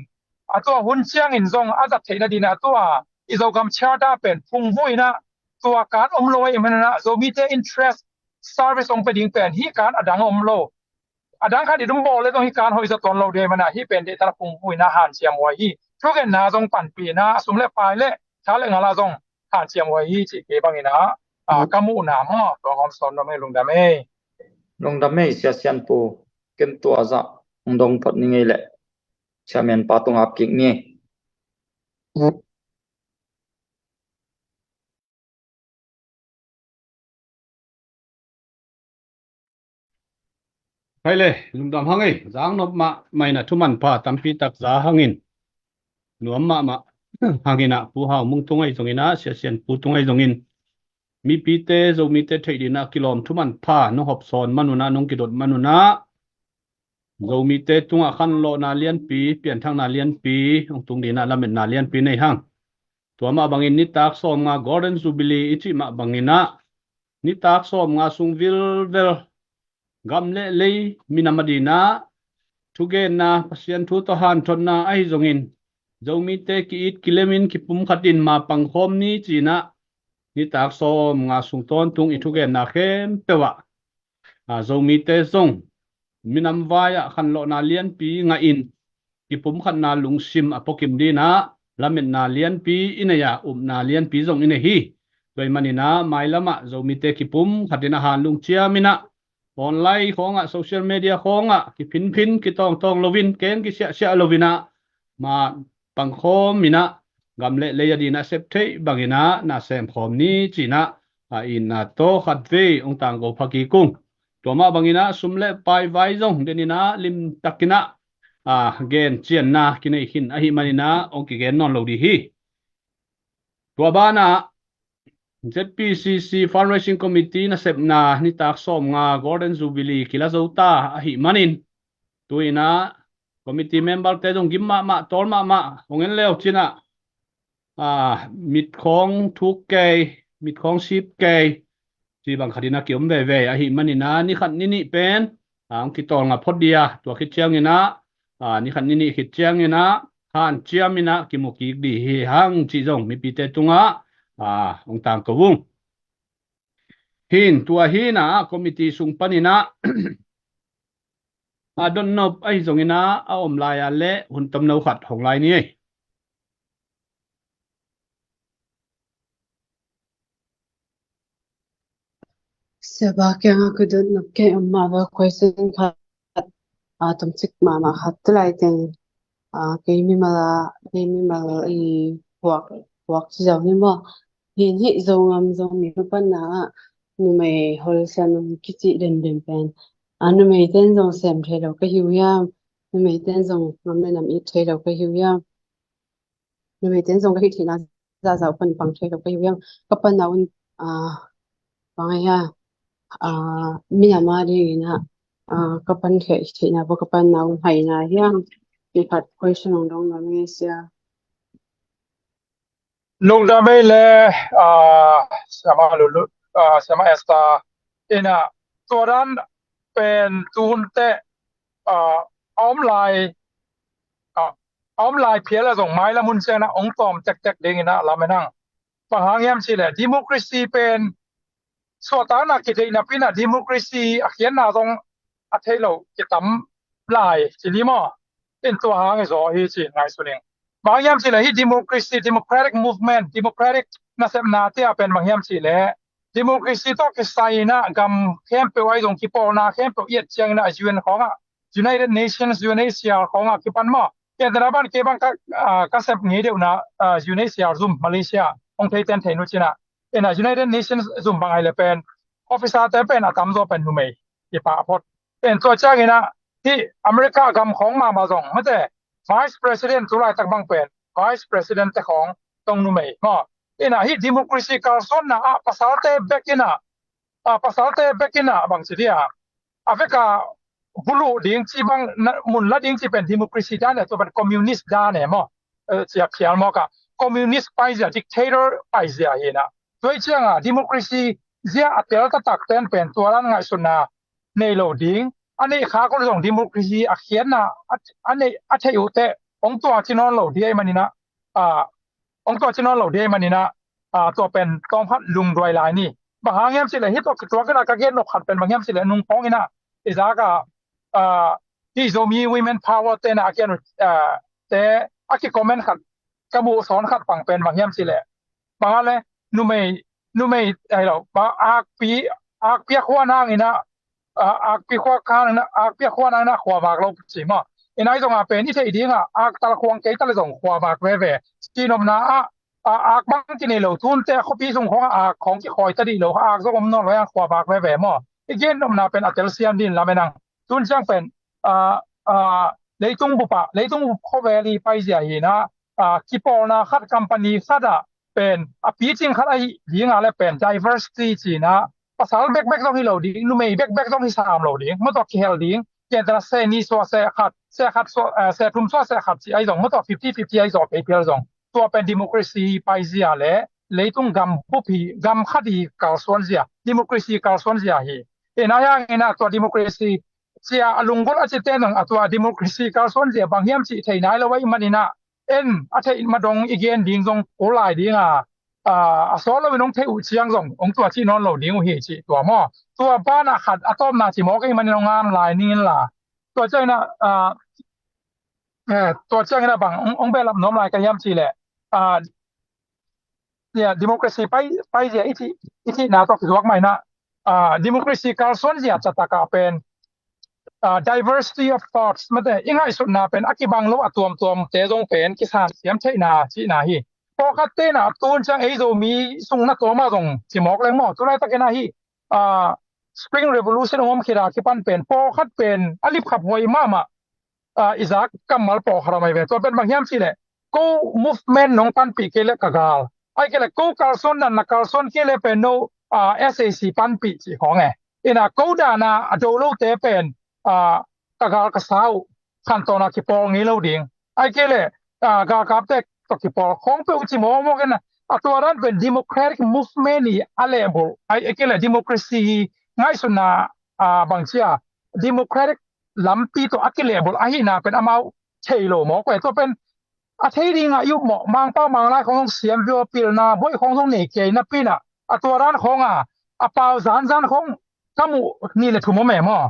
a tua hun ciang in zong a zat theihna ding in ah tua i Zogam charter pen phungvuh in ah, tua kan om lo ahih manin ah Zomite interest service hong pia ding pen hih kan a dang om lo. A dang khat i dum bawl le zong hih kan hoih zaw tuan lo ding ahih manin ah hih pen deihtak a phungvuh in ah hanciam huai hi. Thugenna zong panpih in ah, a sum le pai le tha le ngal ah zong hanciam huai hi cih kei bang in ah, a, ka muhna maw, tua hong sawn nuam ei, lungdam ei. Lungdam ei, Sia Sian Pu. Ken tua zah hong dong phot ning ei leh Chairman pa tungah ap kik ni. Hai le, lungdam hang ei, zang nop mahmah in ah, thu manpha tampi tak za hang in, nuam mahmah hang in ah, Pu Hau Mung tung ahi zong in ah, Sia Sian Pu tung ahi zong in, mipite, Zomite theih ding in ah kilawm thu manpha nong hawm sawn man un ah, nong kidot man un ah, Zomite tungah khanlawhna lianpi, pianthakna lianpi hong tung ding in ah lametna lianpi nei hang. Tua mah bangin nitak sawmnga Golden Jubilee i cih mah bangin ah, nitak sawmnga sung vilvel gam le lei minam a dinah thugenna, Pasian thu tawh hanthotna ahi zongin Zomite ki-it kilemin kipumkhatin ma pangkhawm ni cinah nitak sawmnga sung tawntung i thugenna khempeuh ah, a, Zomite zong minam vai-ah khanlawhna lianpi ngahin kipumkhatna lungsim a puakim dinah lametna lianpi i nei a, upna lianpi zong i nei hi. Tua ih maninah mailamah Zomite kipumkhatin a hanlung ciaminah online khawngah, social media khawngah kiphinphin kitawngtawng loin, keng kisiahsiah loinah ma pangkhawm inah gam le lei a dinah sep theih banginah na semkhawm ni cinah a itna tawh khatvei hong tangko pha kik ung. Tua mah banginah sum le pai vai zong deninah limtakinah a gen cianna kinei khin ahi maninah hong kigen nawn lo dih hi. Tua banah Z P C C Fundraising Committee nasepna nitak sawmnga Golden Jubilee kila zo ta ahi manin, tuinah committee member te zong gim mahmah, tawl mahmah hong en leu cinah, a, mitkhawng thuk kei, mitkhawng sip kei ci bang khatin a kiom veve ahi maninah ni khat ni nih pen a hong kitawlnga phot dih a, tua khit cianginah a, ni khat ni nih khit cianginah hanciaminah kimu kik dih hi hang cih zong mipite tungah a hong tangko ung. Hin tua hinah committee sung paninah a dotnop ahi zonginah a om lai-a le hun tomno khat hong lai ni ei. Siapa kiangah ka dotnop kei om mah bel question khat, a, tomcik mahmah khat tu lai teng, a, kei mimal a, kei mimal i puak, puak ci zau ni maw. Hin hih Zogam Zomi panna ah numei holsa nung kici denden pen, a, numei ten zong sem thei lo ka hi uh hiam? Numei ten zong ngam le nam it thei lo ka hi uh hiam? Numei ten zong ka hih theihna zahzah uh pan pang thei lo ka hi uh hiam? Ka panna un, a, bang ai ha, a, minam a dinginah, a, ka pan thei, theihna bang ka panna un haina hiam? Hi khat question hong dong lo ni sia. Lungdam ei le, a, Siama Lulu, a, Siama Esther, inah tua dan pen tuhunte, a, a om lai, a, a om lai phial a zong mailam hun cianah hong tawm tektek dinginah lam en hang. Bang hang hiam cihleh democracy pen suahtakna kitheihna pinah democracy a khiatna zong a theih lo kitam lai ci ni maw? In tua hang i zaw hi ci ngaihsun ing. Bang hiam cihleh hih democracy, democratic movement, democratic nasepna tia pen bang hiam cihleh democracy tawh kisai inah gam khempeuh ahi zong kipawlna khempeuh i et cianginah U N khawngah, United Nations, U N H C R khawngah kipan maw? Ken tena ban kei bang ka, a, ka sep ngei deuhna, a, U N H C R zum Malaysia hong thei ten thei nu cinah. Inah United Nations zum bang ai le pen officer te pen a tamzaw pen numei i pah phot. Pen tua cianginah hih America gam khawng mahmah zong mate Vice President tu laitak bang pen Vice President te khawng tong numei maw? Inah hih democracy kalsuanna ah pasalte bek inah, a, pasalte bek inah bang ci dia, a veka buluh ding ci bang na, mun la ding ci pen democracy dan e, tua pen communist dan e maw? Eh, cia phial mawk a communist paizia, dictator paizia hinah. Tua ih cianga democracy zia a tel taktak ten pen tua dan ngaihsutna nei lo ding. A neih khak un zong democracy a khiatna a, a neih a theih uh teh hong tua ci nawn lo dih ahi maninah, a, hong tua ci nawn lo dih ahi maninah, a, tua pen tawmkhat lungduai lai ni. Bang hang hiam cihleh hih tawh kituak inah ka gen nop khat pen bang hiam cihleh nung khawng inah i zak a, a, hih Zomi Women Power tenah a gen, a, te a kicomment khat ka muh sawn khat pang pen bang hiam cihleh bang a le numei, numei ahi lo, bang akpi, akpi a khua nanginah, a, akpi khua khan, akpi a khua nanginah khua vak lo ci maw? Inah i zongah pen i theih dingah ak tal khuang kei tal zong khua vak veve. Cinopna ah, a, ak bang kinei lo tunte a khuapi sung khawngah ak khawng kikhawi ta dih lo, ak zong om nawn lo, a khua vak veve maw? I gen nopna pen a telsiam din lam enang. Tun ciang pen, a, a, leitung bupah, leitung bup khuavel i paizia hinah, a, kipawlna khat company khatah pen a picing khat ahi dinga le pen diversity cinah pasal bekbek zong hi lo ding, numei bekbek zong hi sam lo ding, mawtaw kihel ding, kentena se ni sua se khat, se khat sua, eh, se thum sua se khat ci ahi zong, mawtaw fifty fifty ahi zaw kei phial zong. Tua pen democracy paizia le leitung gam bup hi, gam khat hi kalsuanzia, democracy kalsuanzia hi. Ina hiangin a tua democracy cia a lunggulh a cite nang a tua democracy kalsuanzia bang hiam cih thei nai lo a i manin a, en a theih madong i gen ding zong ul lai ding a, a, a sawt loin hong theih uh ciang zong hong tua cih nawn lo ding uh hi cih tua maw? Tua banah khat a tawpna ci mawk a i manin hong ngam lai ning in la. Tua ciangin a, a, eh, tua ciangin a bang hong, hong behlap nuam lai ka hiam cih leh, a, cia democracy pai, paizia i cih, i cihna tawh kizuak mah in a, a, democracy kalsuanzia taktak ah pen, a, diversity of thoughts mate i ngaihsutna pen a kibang lo a tuamtuamte zong pen kisan siam theihna cihna hi. Pawlkhatte in a tun ciang ei Zomi sung na tawm ah zong ci mawk leng maw, tu laitakin a hi, a, Spring Revolution hong om khit a kipan pen pawlkhat pen a lipkhaphuai mahmah, a, i zak kammal pawlkhat a om ahi ve. Tua pen bang hiam cih leh ko movement nong panpih kei leh ka gal, ahih kei leh ko kalsuan dan na kalsuan kei leh pen no, a, SAC panpih cih khawng e. Ina ko dan a a do lote pen, a, ka gal ka sa uh, khantawn a kipawl ngei lo ding, ahih kei leh, a, galkapte tawh kipawl khawng peuh ci mawkmawk in a, a tua dan pen democratic movement i a lehbulh, ahih kei leh democracy ngaihsutna, a, bang cia democratic lampi tawh a kilehbulh ahihna pen amau thei lo mawk ve. Tua pen a thei ding a i up mawh, Mangpau Manglai khawng zong siam vio, pilna buai khawng zong nei kei napi in a, a tua dan khawng a, a pau zanzan khawng ka muh nih le thum om e maw?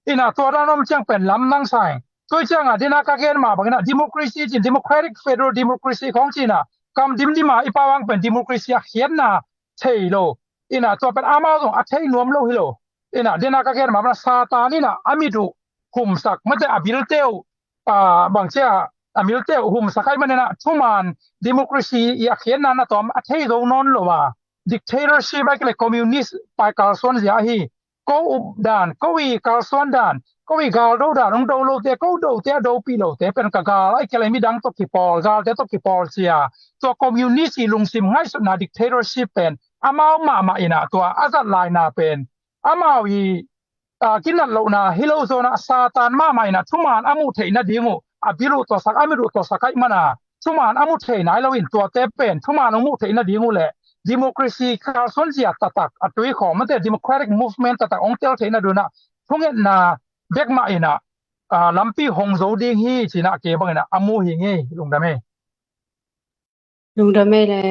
Ina tua dan om ciang pen lamdang sa ing. Tua ciang a dena ka gen mah bangin a democracy cin, democratic federal democracy khawng cin a, kam dimdim a i pau ang pen democracy a khiatna thei lo. Ina tua pen amau zong a thei nuam lo hi lo. Ina dena ka gen mah bangin a Satan in a a mit uh humsak mate a bilte uh, a, bang cia a milte uh humsak ahih manin a thuman democracy i a khiatna na tawm a thei zo nawn lo a, dictatorship ahih kei leh communist pai kalsuanzia ahi. Ko up dan, ko i kalsuan dan, ko i galdo dan, hong do lote, ko dote a dopih lote pen ka gal ahih kei leh midang tawh kipawl, galte tawh kipawl cia. Tua communist i lungsim ngaihsutna dictatorship pen amau mahmah in a tua a zat laina pen amau i, a, kinat lohna hi lo zaw in a Satan mahmah in a thuman a muh theih nading uh a bil uh tawsak, a mit uh tawsak ahih man a thuman a muh theih nai loin tuate pen thuman hong muh theih nading uh leh democracy kalsuanzia taktak a tuikhawm mate democratic movement taktak hong tel theih nading un a thungetna bek mah in a, a, lampi hong zo ding hi cih in a kei bangin a a mu hi ing ei. Lungdam ei. Lungdam ei le.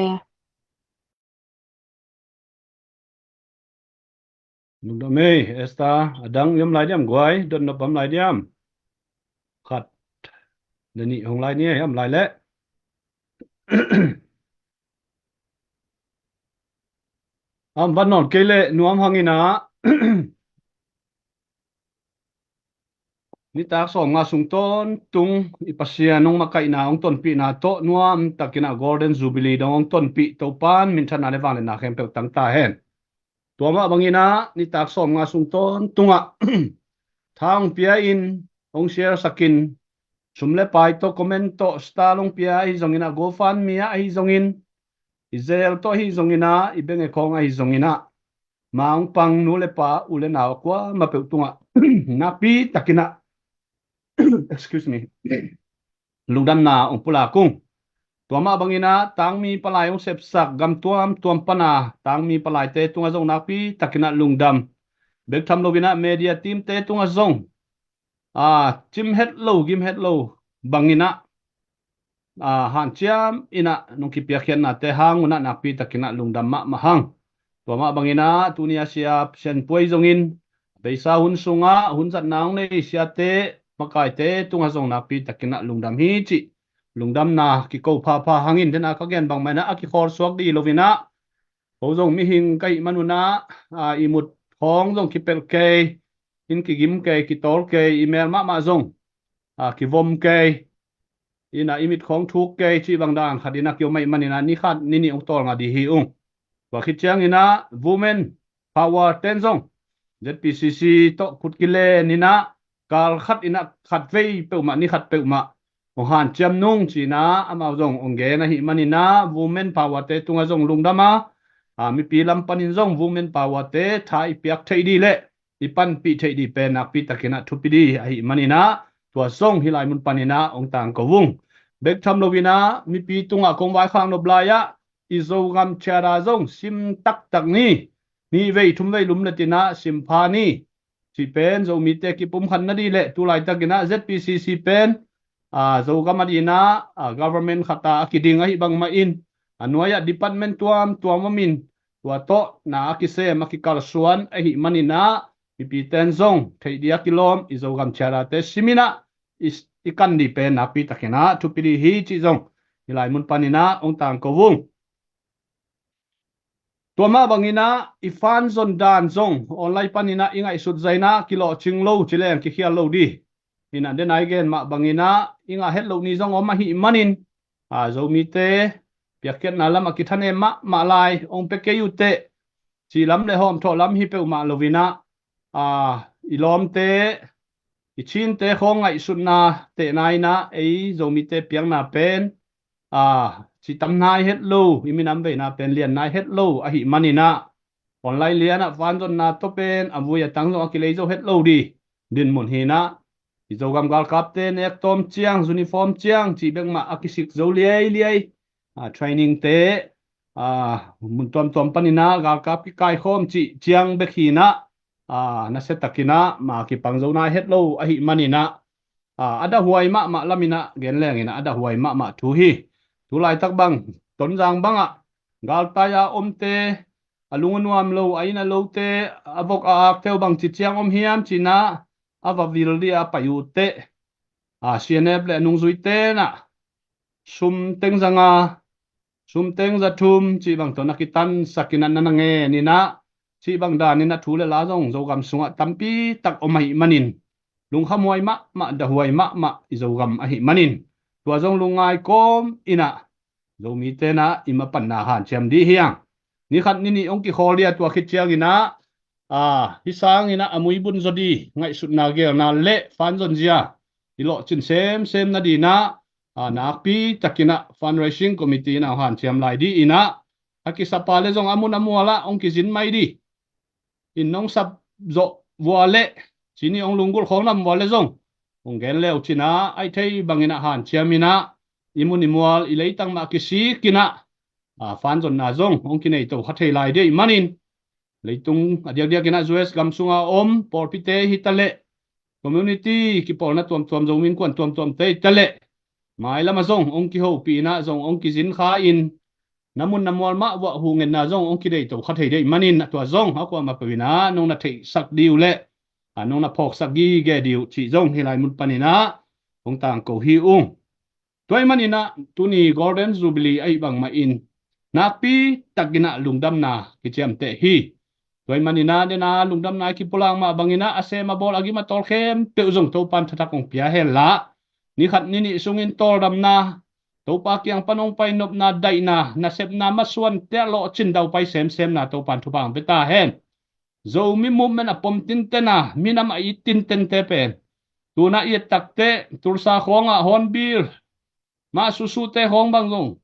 Lungdam ei, Esther. A dang i om lai diam guai, dot nop om lai diam? Khat le nih hong lai ni ei, om lai leh. Am van nawn kei leh nuam hang in a. Nitak sawmnga sung tawntung i Pasian hong makaihna, hong tonpihna tawh nuam takin a Golden Jubilee dong hong tonpih Topa'n minthanna le vangliatna khempeuh tang ta hen. Tua mah bangin a nitak sawmnga sung tawntung ah tha hong pia in, hong share sak in, sum le pai tawh, comment tawh, star hong pia ahi zongin a, GoFundMe ah ahi zongin, i Zelle tawh ahi zongin a, i bank account ahi zongin a, ma hong pang nu le pa, u le nau a kuamah peuh tungah nakpi takin a, excuse me, lungdamna hong pulak ung. Tua mah bangin a tangmi palai hong sepsak gam tuamtuam pan a tangmi palaite tungah zong nakpi takin a lungdam. Bek tham loin a media teamte tungah zong, a, cim het lo, gim het lo bangin a, a, hanciam in a nong kipiakkhiatnate hang un a nakpi takin a lungdam mahmah hang. Tua mah bangin a tuni a sia Sian Puai zongin beisa hun sungah hun zatna hong nei siate, makaite tungah zong nakpi takin a lungdam hi cih lungdamna kiko phapha hangin, den a ka gen bang mah in a a kikhawl suak dih loin a, ko zong mihing ka hih man un a, a, ihmut khawng zong kipelh kei, inn kigim kei, kitawl kei, i mel mahmah zong, a, kivom kei, in a i mit khawng thuk kei cih bang dan khat in a kiom ahih manin a ni khat ni nih hong tawl ngah dih hi ung. Tua khit ciangin a Women Power ten zong ZPCC tawh khut kilen in a kal khat in a khat vei peuhmah, ni khat peuhmah hong hanciam nung ci-in a amau zong hong gen ahih manin a Women Power te tungah zong lungdam a, a, mipi lam panin zong Women Power te tha i piak theih dih leh i panpih theih dih pen nakpi takin a thupi dih ahih manin a tua zong hih lai mun panin a hong tangko ung. Bek tham loin a mipi tungah kong vaikhak nop lai ah i Zogam Charter zong sim taktak ni. Nih vei thum vei lum le tinah sim pha ni. Cih pen Zomite kipumkhat nadih le tu laitakinah Z P C C pen a, Zogam a dinah a, government khata a kiding ahi bangmah in a nuai-ah department tuamtuam om in tua tawh na a kisem a kikalsuan ahi maninah mipiten zong theih dih a kilawm i Zogam Charter te siminah i, i kan dih pen nakpi takinah thupi dih hi cih zong hih lai mun paninah hong tangko ung. Tua mah banginah i fan zon dan zong online paninah i ngaihsut zainah kilawhcing lo ci leng kikhial lo dih. Inah denai gen mah banginah i ngah het loh ni zong om ahi manin a, Zomite piakkhiatna lam a kithanem mahmah lai hong pia kei uh teh cih lam le hawmthawh lam hi peuhmah loinah a, i lawmte i Chinte khawng ngaihsutna tehna inah ei Zomite piakna pen a, ci tam nai het lo, i minam veina pen lian nai het lo ahi maninah online lianah fan zonna tawh pen a vui a tang zong a kilei zo het lo dih dinmun hinah i Zogam galkapte nek tawm ciang uniform ciang cih bek mah a kisik zo liailiai a, training te a, mun tuamtuam paninah galkap kikaikhawm cih ciang bek hinah a, nasia takinah ma kipang zo nai het lo ahi maninah a, a dahhuai mahmah laminah gen lenginah a dahhuai mahmah thu hi. Tu laitak bang Tonzang bangah galtai a omte a lung a nuam lo a inn a lote a vok a akte uh bang ci ciang om hiam cinah a va vil dih a pai uh teh a, C N F le a nungzui tenah sum teng zanga sum teng za thum cih bang tawh na kitansakinah na na ngeninah cih bang daninah thu le la zong Zogam sungah tampi tak om ahi manin lungkhamhuai mahmah dahhuai mahmah i Zogam ahi manin tua zong lungngai kawm inah Zomite nah i mapanna hanciam dih hiang. Ni khat ni nih hong kikhawl dih a tua khit cianginah a, hih sanginah a muibun zaw dih ngaihsutna gelna le fan zonzia i lawhcin semsem nadinah a, nakpi takinah fundraising committee inah hanciam lai dih inah a kisapa le zong a mun a mualah hong kizin mai dih. In nong sap zawh vua le cini hong lunggulh khawng lam vua le zong hong gen leu cinah aih thei banginah hanciam inah i mun i mual i leitang mah kisikinah a, fan zonna zong hong kinei to kha thei lai dih manin leitung a diakdiakinah U S gam sunga om pawlpite hi taleh community kipawlna tuamtuam Zomi innkuan tuamtuamte hi taleh mailama zong hong kihopihinah zong hong kizin kha in na mun na mual mah vuah huhngenna zong hong kidei to kha thei dih manin a tua zong a kuamah peuhinah nong na theihsak dih uh le a, nong na phawksak gige dih uh cih zong hih lai mun paninah hong tangko hi ung. Tua ih maninah tuni Golden Jubilee ahi bangmah in nakpi takinah lungdamna kiciamteh hi. Tua ih maninah dena lungdamna i kipulak mah banginah a sem a bawl a gim a tawl khempeuh zong Topan thathak hong pia henla ni khat ni nih sungin tawldamna Topa kiang pan hong pai nopna daihna nasepna masuante a lawhcin daupai semsemna Topan thupha hong pia ta hen. Zomi movement a pom tintena minam a it tintente pen tuna i et takteh Tulsa khawngah Hornbill mah susute khawng bang zong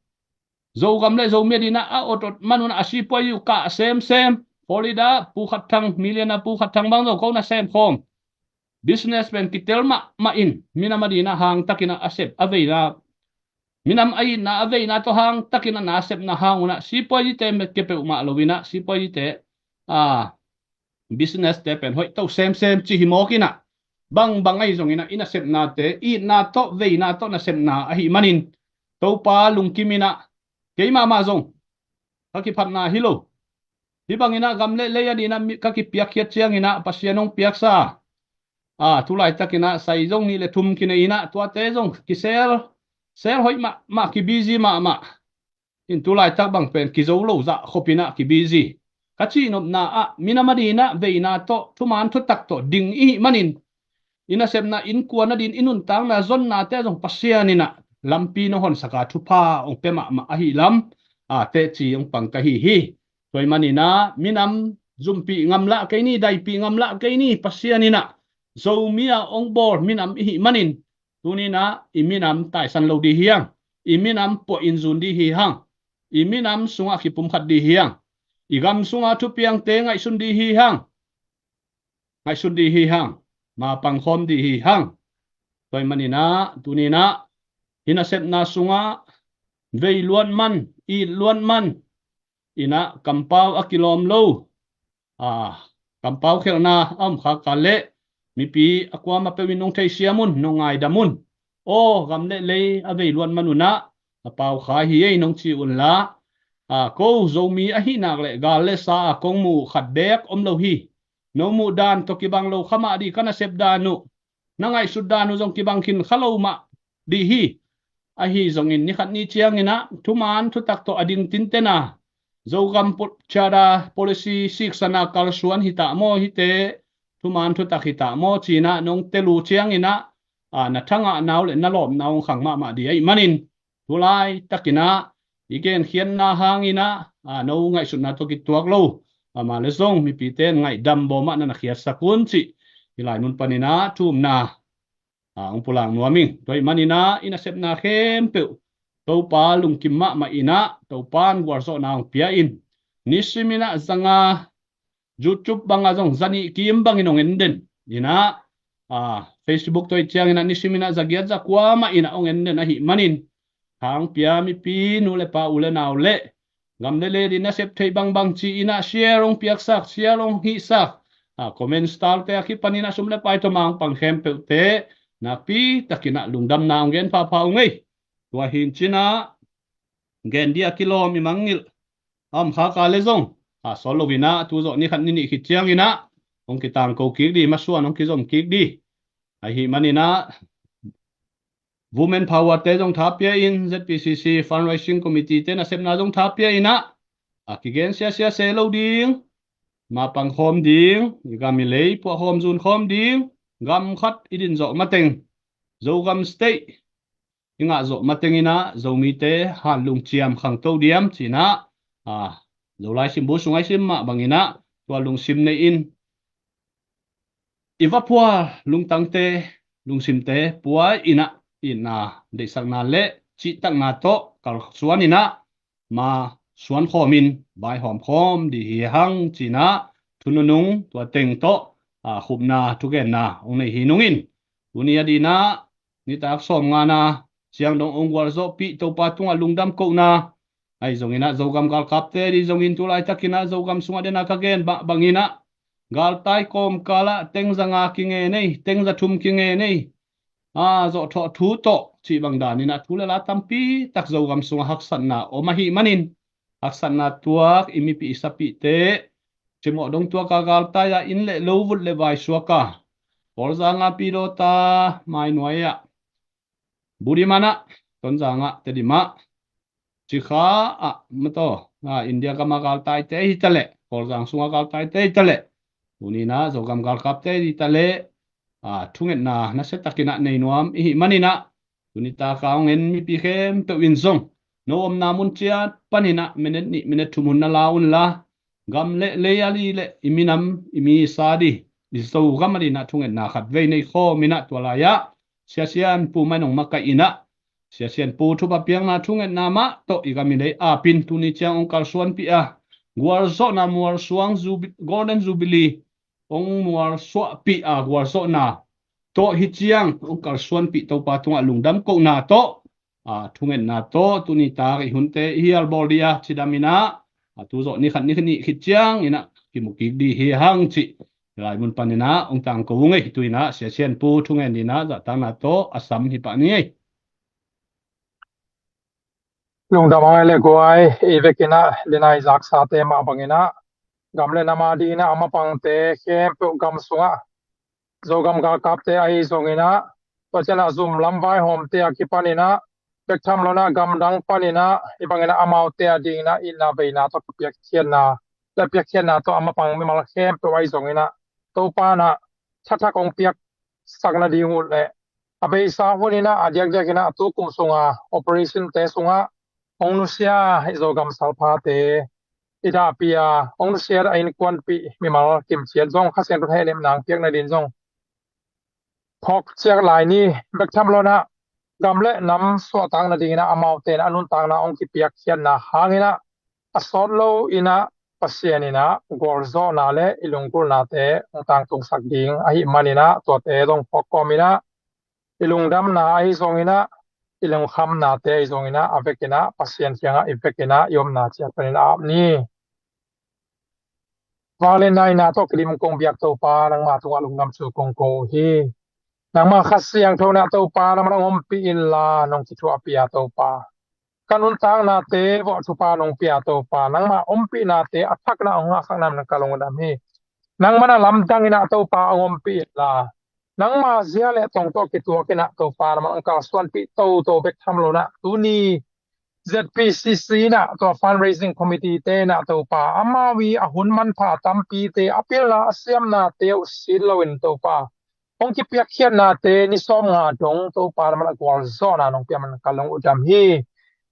Zogam le Zomi a dinah a otot manun a sipuai uh kah semsem Florida pu khat thang million a pu khat thang bang zong ko na sem khawm business pen kitel mahmah in minam a dinah hang takinah a sep a veina minam a itna a veina tawh hang takinah nasepna hang unah sipuai dite met kepeuh mah loinah sipuai dite a business te pen hoih to semsem ci hi mawkinah bangbang ahi zonginah i nasepnate itna tawh veina tawh nasepna ahi manin Topa lungkiminah keimah mah zong ka kiphatna hi lo. Hih banginah gam le lei a dinah ka kipiakkhiat cianginah Pasian hong piaksa a, tu laitakinah sai zong nih le thum kinei inah tuate zong kisel sel hoih mahmah kibizi mahmah. In tu laitak bang pen kizo lo zah khopinah kibizi ka cihnopna ah minam a dinah veina tawh thuman thutak tawh ding ihih manin i nasepna innkuan a din i nuntakna zonnate zong Pasian inah lampi nong honsaka thupha hong pia mahmah ahi lam a teci hong pang ka hi hi. Tua ih maninah minam zumpih ngamlah kei ni daipih ngamlah kei ni Pasian inah Zomi a hong bawl minam ihih manin tuninah i minam taisan lo dih hiang. I minam puah in zun dih hi hang. I minam sungah kipumkhat dih hiang. I gam sungah thupiangte ngaihsun dih hi hang. Ngaihsun dih hi hang. Mapangkhawm dih hi hang. Tua ih maninah tuninah hih nasepna sungah vei luat man it luat man inah kampau a kilawm lo, a, kampau khelhna a om khak a leh mipi a kuamah peuh in nong theisiam un, nong ngaidam un. Aw, gam le lei a vei luat man unah a pau kha hi ei nong ci unla, a, ko Zomi ahi nak leh gal le sa a kong muh khat beek om lo hi. No muh dan tawh kibang lo kha mah dih, ka nasep dan uh, na ngaihsut dan uh zong kibang khin kha lo mah dih hi. Ahi zongin nikhat ni cianginah thuman thutak tawh a ding tintena Zogam po-, Charter Policy siksana kalsuan hi ta maw, hite thuman thutak hi ta maw cinah nong tel uh cianginah, a, na thangahna uh le na lawpna uh hong khang mahmah dih ahih manin, tulai takinah i genkhiatna hanginah, a, no ngaihsutna tawh kituak lo, amah le zong mipite in ngaihdam bawmah na na khiatsak un cih hih lai mun paninah thumna, a, hong pulak nuam ing. Tua ahih maninah i nasepna khempeuh Topa lungkim mahmah inah Topa in gualzawhna hong pia in, nisiminah zanga YouTube bangah zong zanih kim bangin hong en den inah, a, Facebook tawh i cianginah nisiminah zagiat zakua mah inah hong en den ahih manin, thangpia mipi nu le pa, u le nau le gam le lei dih nasep theih bangbang ci inah share hong piaksak, share hong hihsak, a, comment star te a kipaninah sum le pai tawh mah hong pang khempeuhte nakpi takinah lungdamna hong gen phapha ung ei. Tua hi cinah gen dih a kilawm i mangngilh a om khak a le zong, a, sawt loinah tu zawh nikhat ni nih khit cianginah hong kitangko kik dih, masuan hong kizom kik dih. Ahih maninah Women Power te zong thapia in, Z P C C Fundraising Committee te nasepna zong thapia inah, a, kigen siasia se lo ding, mapang khawm ding, i gam i lei puah khawm zun khawm ding, gam khat i din zawh mateng, Zogam State i ngah zawh matenginah Zomite hanlung ciam khangto diam cinah, a, Zolai simbu sungah i sim mah banginah tua lungsim nei in i va phual lungtangte, lungsimte pua inah itna, deihsakna le cihtakna tawh kalsuan inah ma suan khawmin vaihawm khawm dih hi hang cinah thu nunung tua teng tawh, a, khupna thugenna hong nei hi nungin, tuni a dinah nitak sawmngana ciang dong hong gualzawhpih Topa tungah lungdam kohna, ahi zonginah Zogam galkapte dih zongin tulaitakinah Zogam sungah dena ka gen bah banginah galtai kawmkalah teng zanga kinge nei, teng zathum kinge nei, a, zawhthawh thu tawh cih bang daninah thu le la tampi tak Zogam sungah haksatna om ahih manin, haksatna tuak i mipih i sapihte cimawh dong tuak a galtai ah inn le lo vut le vai suak a, Kawlzang ah Pidawta, Mainuai ah, Budiman ah, Tonzang ah Tedim ah, Cikha ah, mataw, a, India gam a galtaite hi taleh, Kawlzang sung a galtaite hi taleh, tuninah Zogam galkapte hi taleh, a, thungetna nasiatakinah nei nuam i hih maninah, tuni taka hong en mipi khempeuh in zong no omna mun ciat paninah minute nih minute thum hun na la unla, gam le lei a li le i minam, i mi sa dih, i Zogam a dinah thungetna khat vei nei khawm inah tua lai-ah Sia Sian Pu mah in hong makaih inah, Sia Sian Pu thupha piakna thungetna mah tawh i gam i lei apin tuni ciang hong kalsuanpih a, gualzawhna mualsuang jubi-, Golden Jubilee hong mualsuahpih a, gualzawhna tawh hi ciang hong kalsuanpih Topa tungah lungdam kohna tawh, a, thungetna tawh tuni tak i hunte i hial bawl dih a, cidam inah, a, tu zawh ni khat ni khat ni khit ciang inah kimu kik dih hi hang cih lai mun paninah hong tangko ung ei. Tu inah Sia Sian Pu thungen dinah zahtakna tawh a sam hi pah ni ei. Lungdam ang ei le guai, i vekinah linai zaksate mah banginah gam le nam a dinah a mapangte khempeuh gam sungah Zogam galkapte ahi zonginah, tua cianah zum lam vaihawmte a kipaninah, bek tham lonah gamdang paninah, i banginah amaute a dinginah itna veina tawh kipiakkhiatna le piakkhiatna tawh a mapang mimal khempeuh ahi zonginah, Topa inah thathak hong piaksak nading uh le a beisa huninah a diakdiakinah tu kum sunga operation te sungah hong nusia i Zogam salphate i dahpih a, hong nusiat a innkuanpih mimal kimciat zong Kha Siangtho hehnemna hong piak nadin zong phawk ciat lai ni. Bek tham lonah gam le nam suahtak nadinginah amaute inah a nuntakna hong kipiakkhiatna hanginah a sawt lo inah Pasian inah gualzawhna le i lunggulhnate hong tangtungsak ding ahih maninah tuate zong phawk kawm inah i lungdamna ahi zonginah i lungkhamnate i zongin ah a vekin ah Pasian kiangah i vekin ah i omna ciat panin a ap ni. Vangliatna tawh kidim kong biak Topa, nangmah tungah lungdam thu kong ko uh hi. Nangmah Kha Siangtho in ah Topa, nangmah nong ompih inla nong kithuahpih a Topa, ka nuntaknate vuah thupha nong pia Topa, nangmah ompihnate a thak in ah hong ngahsak nam nang ka lungdam hi. Nangmah na lamdang in ah Topa hong ompih inla, nangmah zia le tong tawh kituak in ah Topa, nangmah hong kalsuanpih toto bek tham lo in ah tuni Z P C C in ah tua fundraising committee te in ah Topa, amau i a hun manpha tampite a pilna a siamnate uh sit loin Topa, hong kipiakkhiatnate ni sawm nga dong Topa, nangmah a gualzawhna nong pia man ka lungdam hi.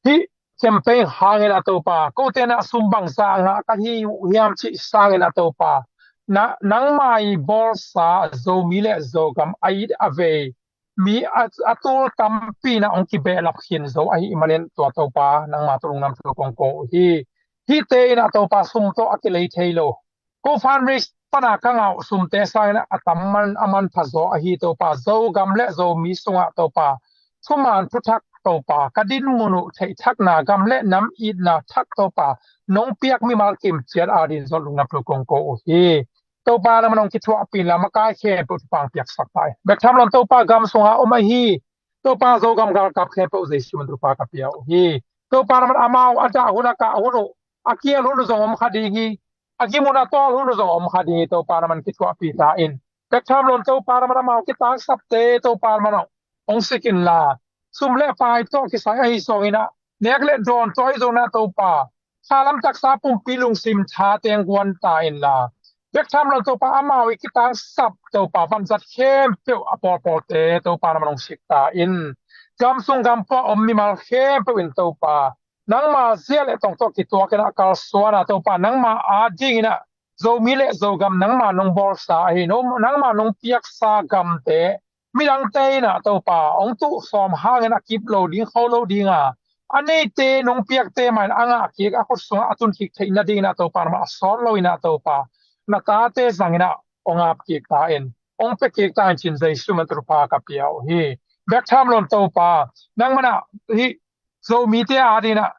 Hih campaign hangin ah Topa, kote in ah sum bangzah ngah ka hi uh hiam cih sangin ah Topa, na, nangmah i bawlsa Zomi le Zogam a it a vei mi a, a tul tampi in ah hong kibehlap khin zo ahih manin tua Topa, nangmah tawh lungdam thu kong ko uh hi. Hihte in ah Topa, sum tawh a kilei thei lo. Ko fundraise pana ka ngah uh sumte sangin ah a tam man a manpha zaw ahi Topa, Zogam le Zomi sungah Topa, thuman thuthak Topa, ka dinmun uh theihthakna, gam le nam itna thak Topa, nong piak mimal kimciat adingin zong lungdam thu kong ko uh hi. Topa, nangmah nong kithuahpih inla makai khempeuh thupha hong piaksak ta in. Bek tham lo in Topa, gam sungah om ahi Topa, Zogam galkap khempeuh Jesu min thupha ka pia uh hi. Topa, nangmah amau a dah hun, a kah hun uh, a kial hun uh zong om kha ding hi. A gim hun, a tawl hun uh zong om kha ding hi. Topa, nangmah kithuahpih ta in. Bek tham lo in Topa, nangmah amau kitangsapte Topa, nangmah hong sik inla, sum le pai tawh kisai ahi zongin ah, nek le dawn tawh ahi zongin ah Topa, kha lamtaksa pumpi lungsim tha teng guan ta inla, bek tham lo in Topa, amau i kitangsap Topa, vanzat khempeuh a pawlpawlte Topa, nangmah hong sik ta in. Gam sung gam pua om mimal khempeuh in Topa, nangmah zia le tong tawh kituak in ah kalsuan a Topa, nangmah adingin ah Zomi le Zogam nangmah nong bawlsa ahi, nangmah nong piaksa gamte midangte in ah Topa, hong tuh sawm hangin a kip lo ding, kho lo ding a, a neite nong piakte mah in a ngah kik, a khut sungah a tun kik theih nadingin ah Topa, nangmah a sawt lo in ah Topa, na tate zangin ah hong ap kik ta in, hong pia kik ta in cin Jesu min thupha ka pia uh hi. Bek tham lo in Topa, nangmah in ah hih Zomite adingin ah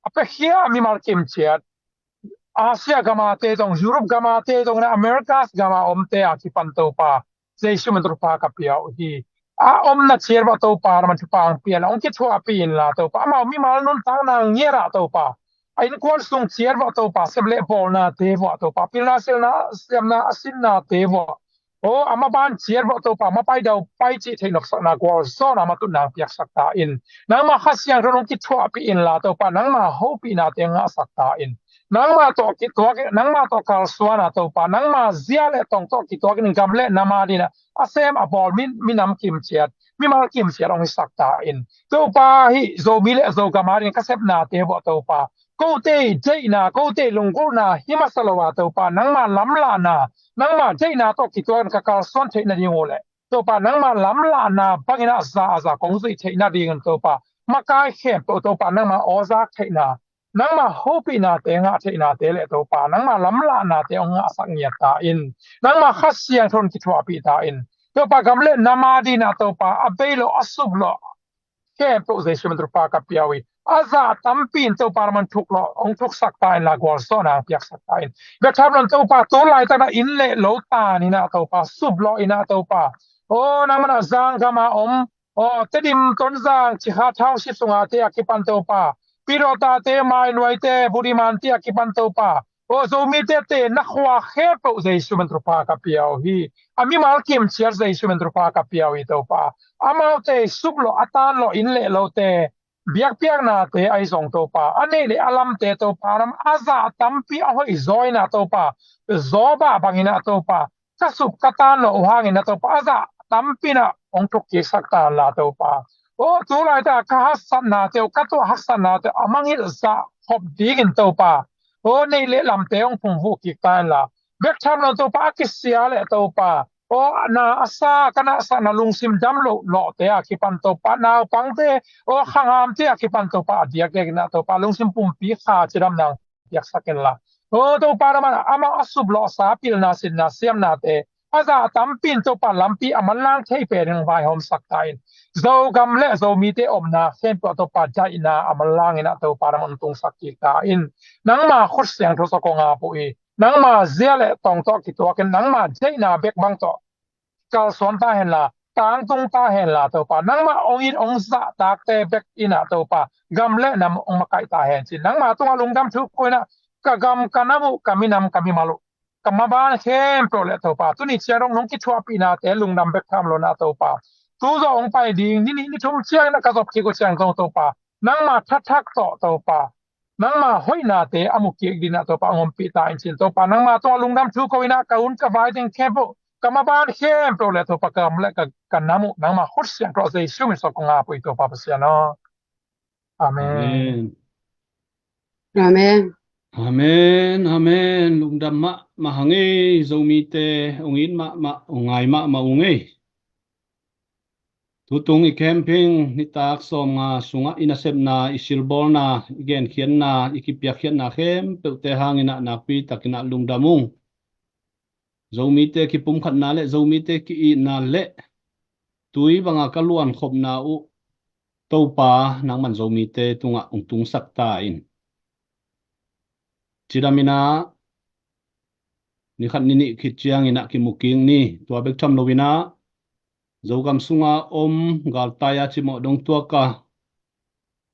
a piakhia mimal kimciat, Asia gamate zong, Europe gamate zong, Americas gama omte a kipan Topa, Jesu min thupha ka pia uh hi. A omna ciat vuah Topa, nangmah thupha hong pia inla, hong kithuahpih inla Topa, amau mimal nuntakna ngiat ah Topa, a innkuan sung ciat vuah Topa, sep le bawlnate vuah Topa, pilna silna siamna a sinnate vuah, aw, a maban ciat vuah Topa, mapai daupai cih theih nopsakna, gualzawhna, matutna hong piaksak ta in. Nangmah Kha Siangtho in hong kithuahpih inla Topa, nangmah hopihnate ngahsak ta in. Nangmah tawh kituak, nangmah tawh kalsuan a Topa, nangmah zia le tong tawh kituak in gam le nam adingin ah a sem a bawl mi, minam kimciat, mimal kimciat hong hisak ta in. Topa, hih Zomi le Zogam adingin ka sepnate vuah Topa, kote deihna, kote lunggulhna hi masa lo a Topa, nangmah lamlahna, nangmah deihna tawh kituak in ka kalsuan theih nading uh leh Topa, nangmah lamlahna bangin ah za a za kong zuih theih nadingin Topa, makai khempeuh Topa, nangmah awzak theihna, nangmah hopihnate ngah theihnate le Topa, nangmah lamlahnate hong ngahsak ngiat ta in. Nangmah Kha Siangtho in kithuahpih ta in. Topa, gam le nam adingin ah Topa, a bei lo, a sup lo khempeuh Jesu min thupha ka pia uh hi. A zah tampi in Topa, nangmah thuk lo, hong thuksak ta inla, gualzawhna hong piaksak ta in. Bek tham lo in Topa, tu laitak in ah inn le lo tan in ah Topa, sup lo in ah Topa, aw, nangmah in ah Zang gama om, aw, Tedim, Tonzang, Cikha Township sungate a kipan Topa, Pidawta te, Mainuai te, Budiman te a kipan Topa, aw, Zomite te na khua khempeuh Jesu min thupha ka pia uh hi. A mimal kimciat Jesu min thupha ka pia uh hi Topa. Amaute sup lo, a tan lo, inn le lote, biakpiaknate ahi zong Topa, a neih le a lamte Topa, nangmah a zah tampi a hoih zaw in ah Topa, Job bangin ah Topa, ka sup ka tan lo uh hangin ah Topa, a zah tampi in ah hong thuk kiksak ta inla Topa, aw, tu laitak ka haksatnate uh, ka tuah haksatnate uh a mangngilh zah khop dingin Topa, aw, neih le lamte hong phungvuh kik ta inla. Bek tham lo in Topa, a kisia le Topa, aw, na a sa, ka nasakna, lungsim dam loh lawhte a kipan Topa, naupangte, aw, khangamte a kipan Topa, a diakdiak in ah Topa, lungsim pumpi kha cidamna hong piaksak inla. Aw Topa, nangmah in ah amau a sup lawhsa pilna sinna siamnate a zah tampi in Topa lampi a manlang thei pen in hong vaihawmsak ta in. Zogam le Zomite omna khempeuh ah Topa daihna a manlang in ah Topa nangman hong tungsak kik ta in. Nangma khut siangtho tawh kong ap uh hi. Nangma zia le tong tawh kituak in nangma daihna bek bang tawh kalsuan ta henla, tangtung ta henla Topa, nangmah hong it hong zahtakte bek in ah Topa, gam le nam hong makaih ta hen ci-in nangmah tungah lungdam thu ko in ah, ka gam ka nam uh, ka minam ka mimal uh, ka maban khempeuh le Topa, tuni ciang dong nong kithuahpihnate lungdam bek tham lo in ah Topa, tu zawh hong pai ding ni nih ni thum ciangin ah ka zop kik uh ciang zong Topa, nangma thathak tawh Topa, nangma hoihnate a mu kik dingin ah Topa hong ompih ta in ci-in Topa, nangma tungah lungdam thu ko in ah ka hun ka vai teng khempeuh, ka maban khempeuh le Topa, ka gam le ka, ka nam uh nangma khut siangtho tawh Jesu min tawh kong ap uh hi Topa Pasian aw. Amen. Amen. Amen. Amen, amen. Lungdam mahmah hang ei, Zomite hong it mahmah, hong ngai mahmah ung ei. Tutung i camping nitak sawmnga sungah i nasepna, i silbawlna, i genkhiatna, i kipiakkhiatna khempeuhte hangin ah nakpi takin ah lungdam ung. Zomite kipumkhatna le Zomite ki-itna le tui banga ka luankhopna uh Topa, nangman Zomite tungah hong tungsak ta in. Cidam in ah ni khat ni nih khit ciangin ah kimu kik ni. Tua bek tham lo in ah Zogam sunga om galtai-a cimawh dong tuak a,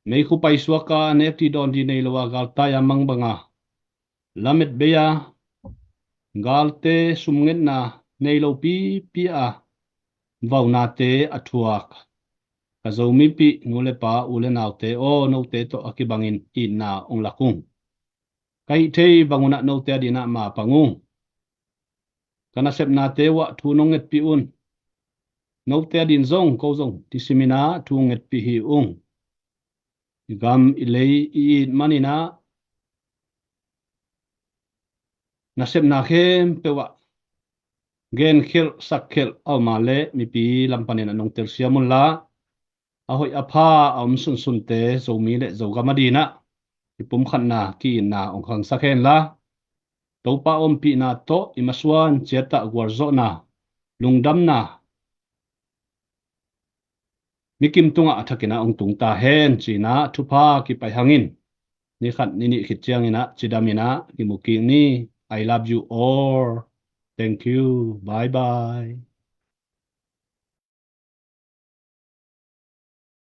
meikhu paisuak a nek dih dawn dih nei lo a galtai-a mang banga lamet bei-a galte sumngetna nei lo pipi a vaunate a thuak ka Zomipih nu le pa, u le naute aw, note tawh a kibangin itna hong lak ung. Ka hih thei bang un ah note adingin ah mapang ung. Ka nasepnate uh ah thu nong ngetpih un. Note adingin zong, ko zong kisimin ah thu ngetpih hi ung. I gam i lei i it manin ah nasepna khempeuh ah genkhelh sakkhelh a om a leh mipi lam panin ah nong telsiam unla, a hoih a pha a om sunsunte Zomi le Zogam adingin ah i pumkhatna, ki-itna hong khangsak henla, Topa ompihna tawh i masuan ciat ah gualzawhna, lungdamna mikim tungah a thakin ah hong tung ta hen ci-in ah thupha kipai hangin, ni khat ni nih khit ciangin ah cidam in ah kimu kik ni. I love you all. Thank you. Bye bye.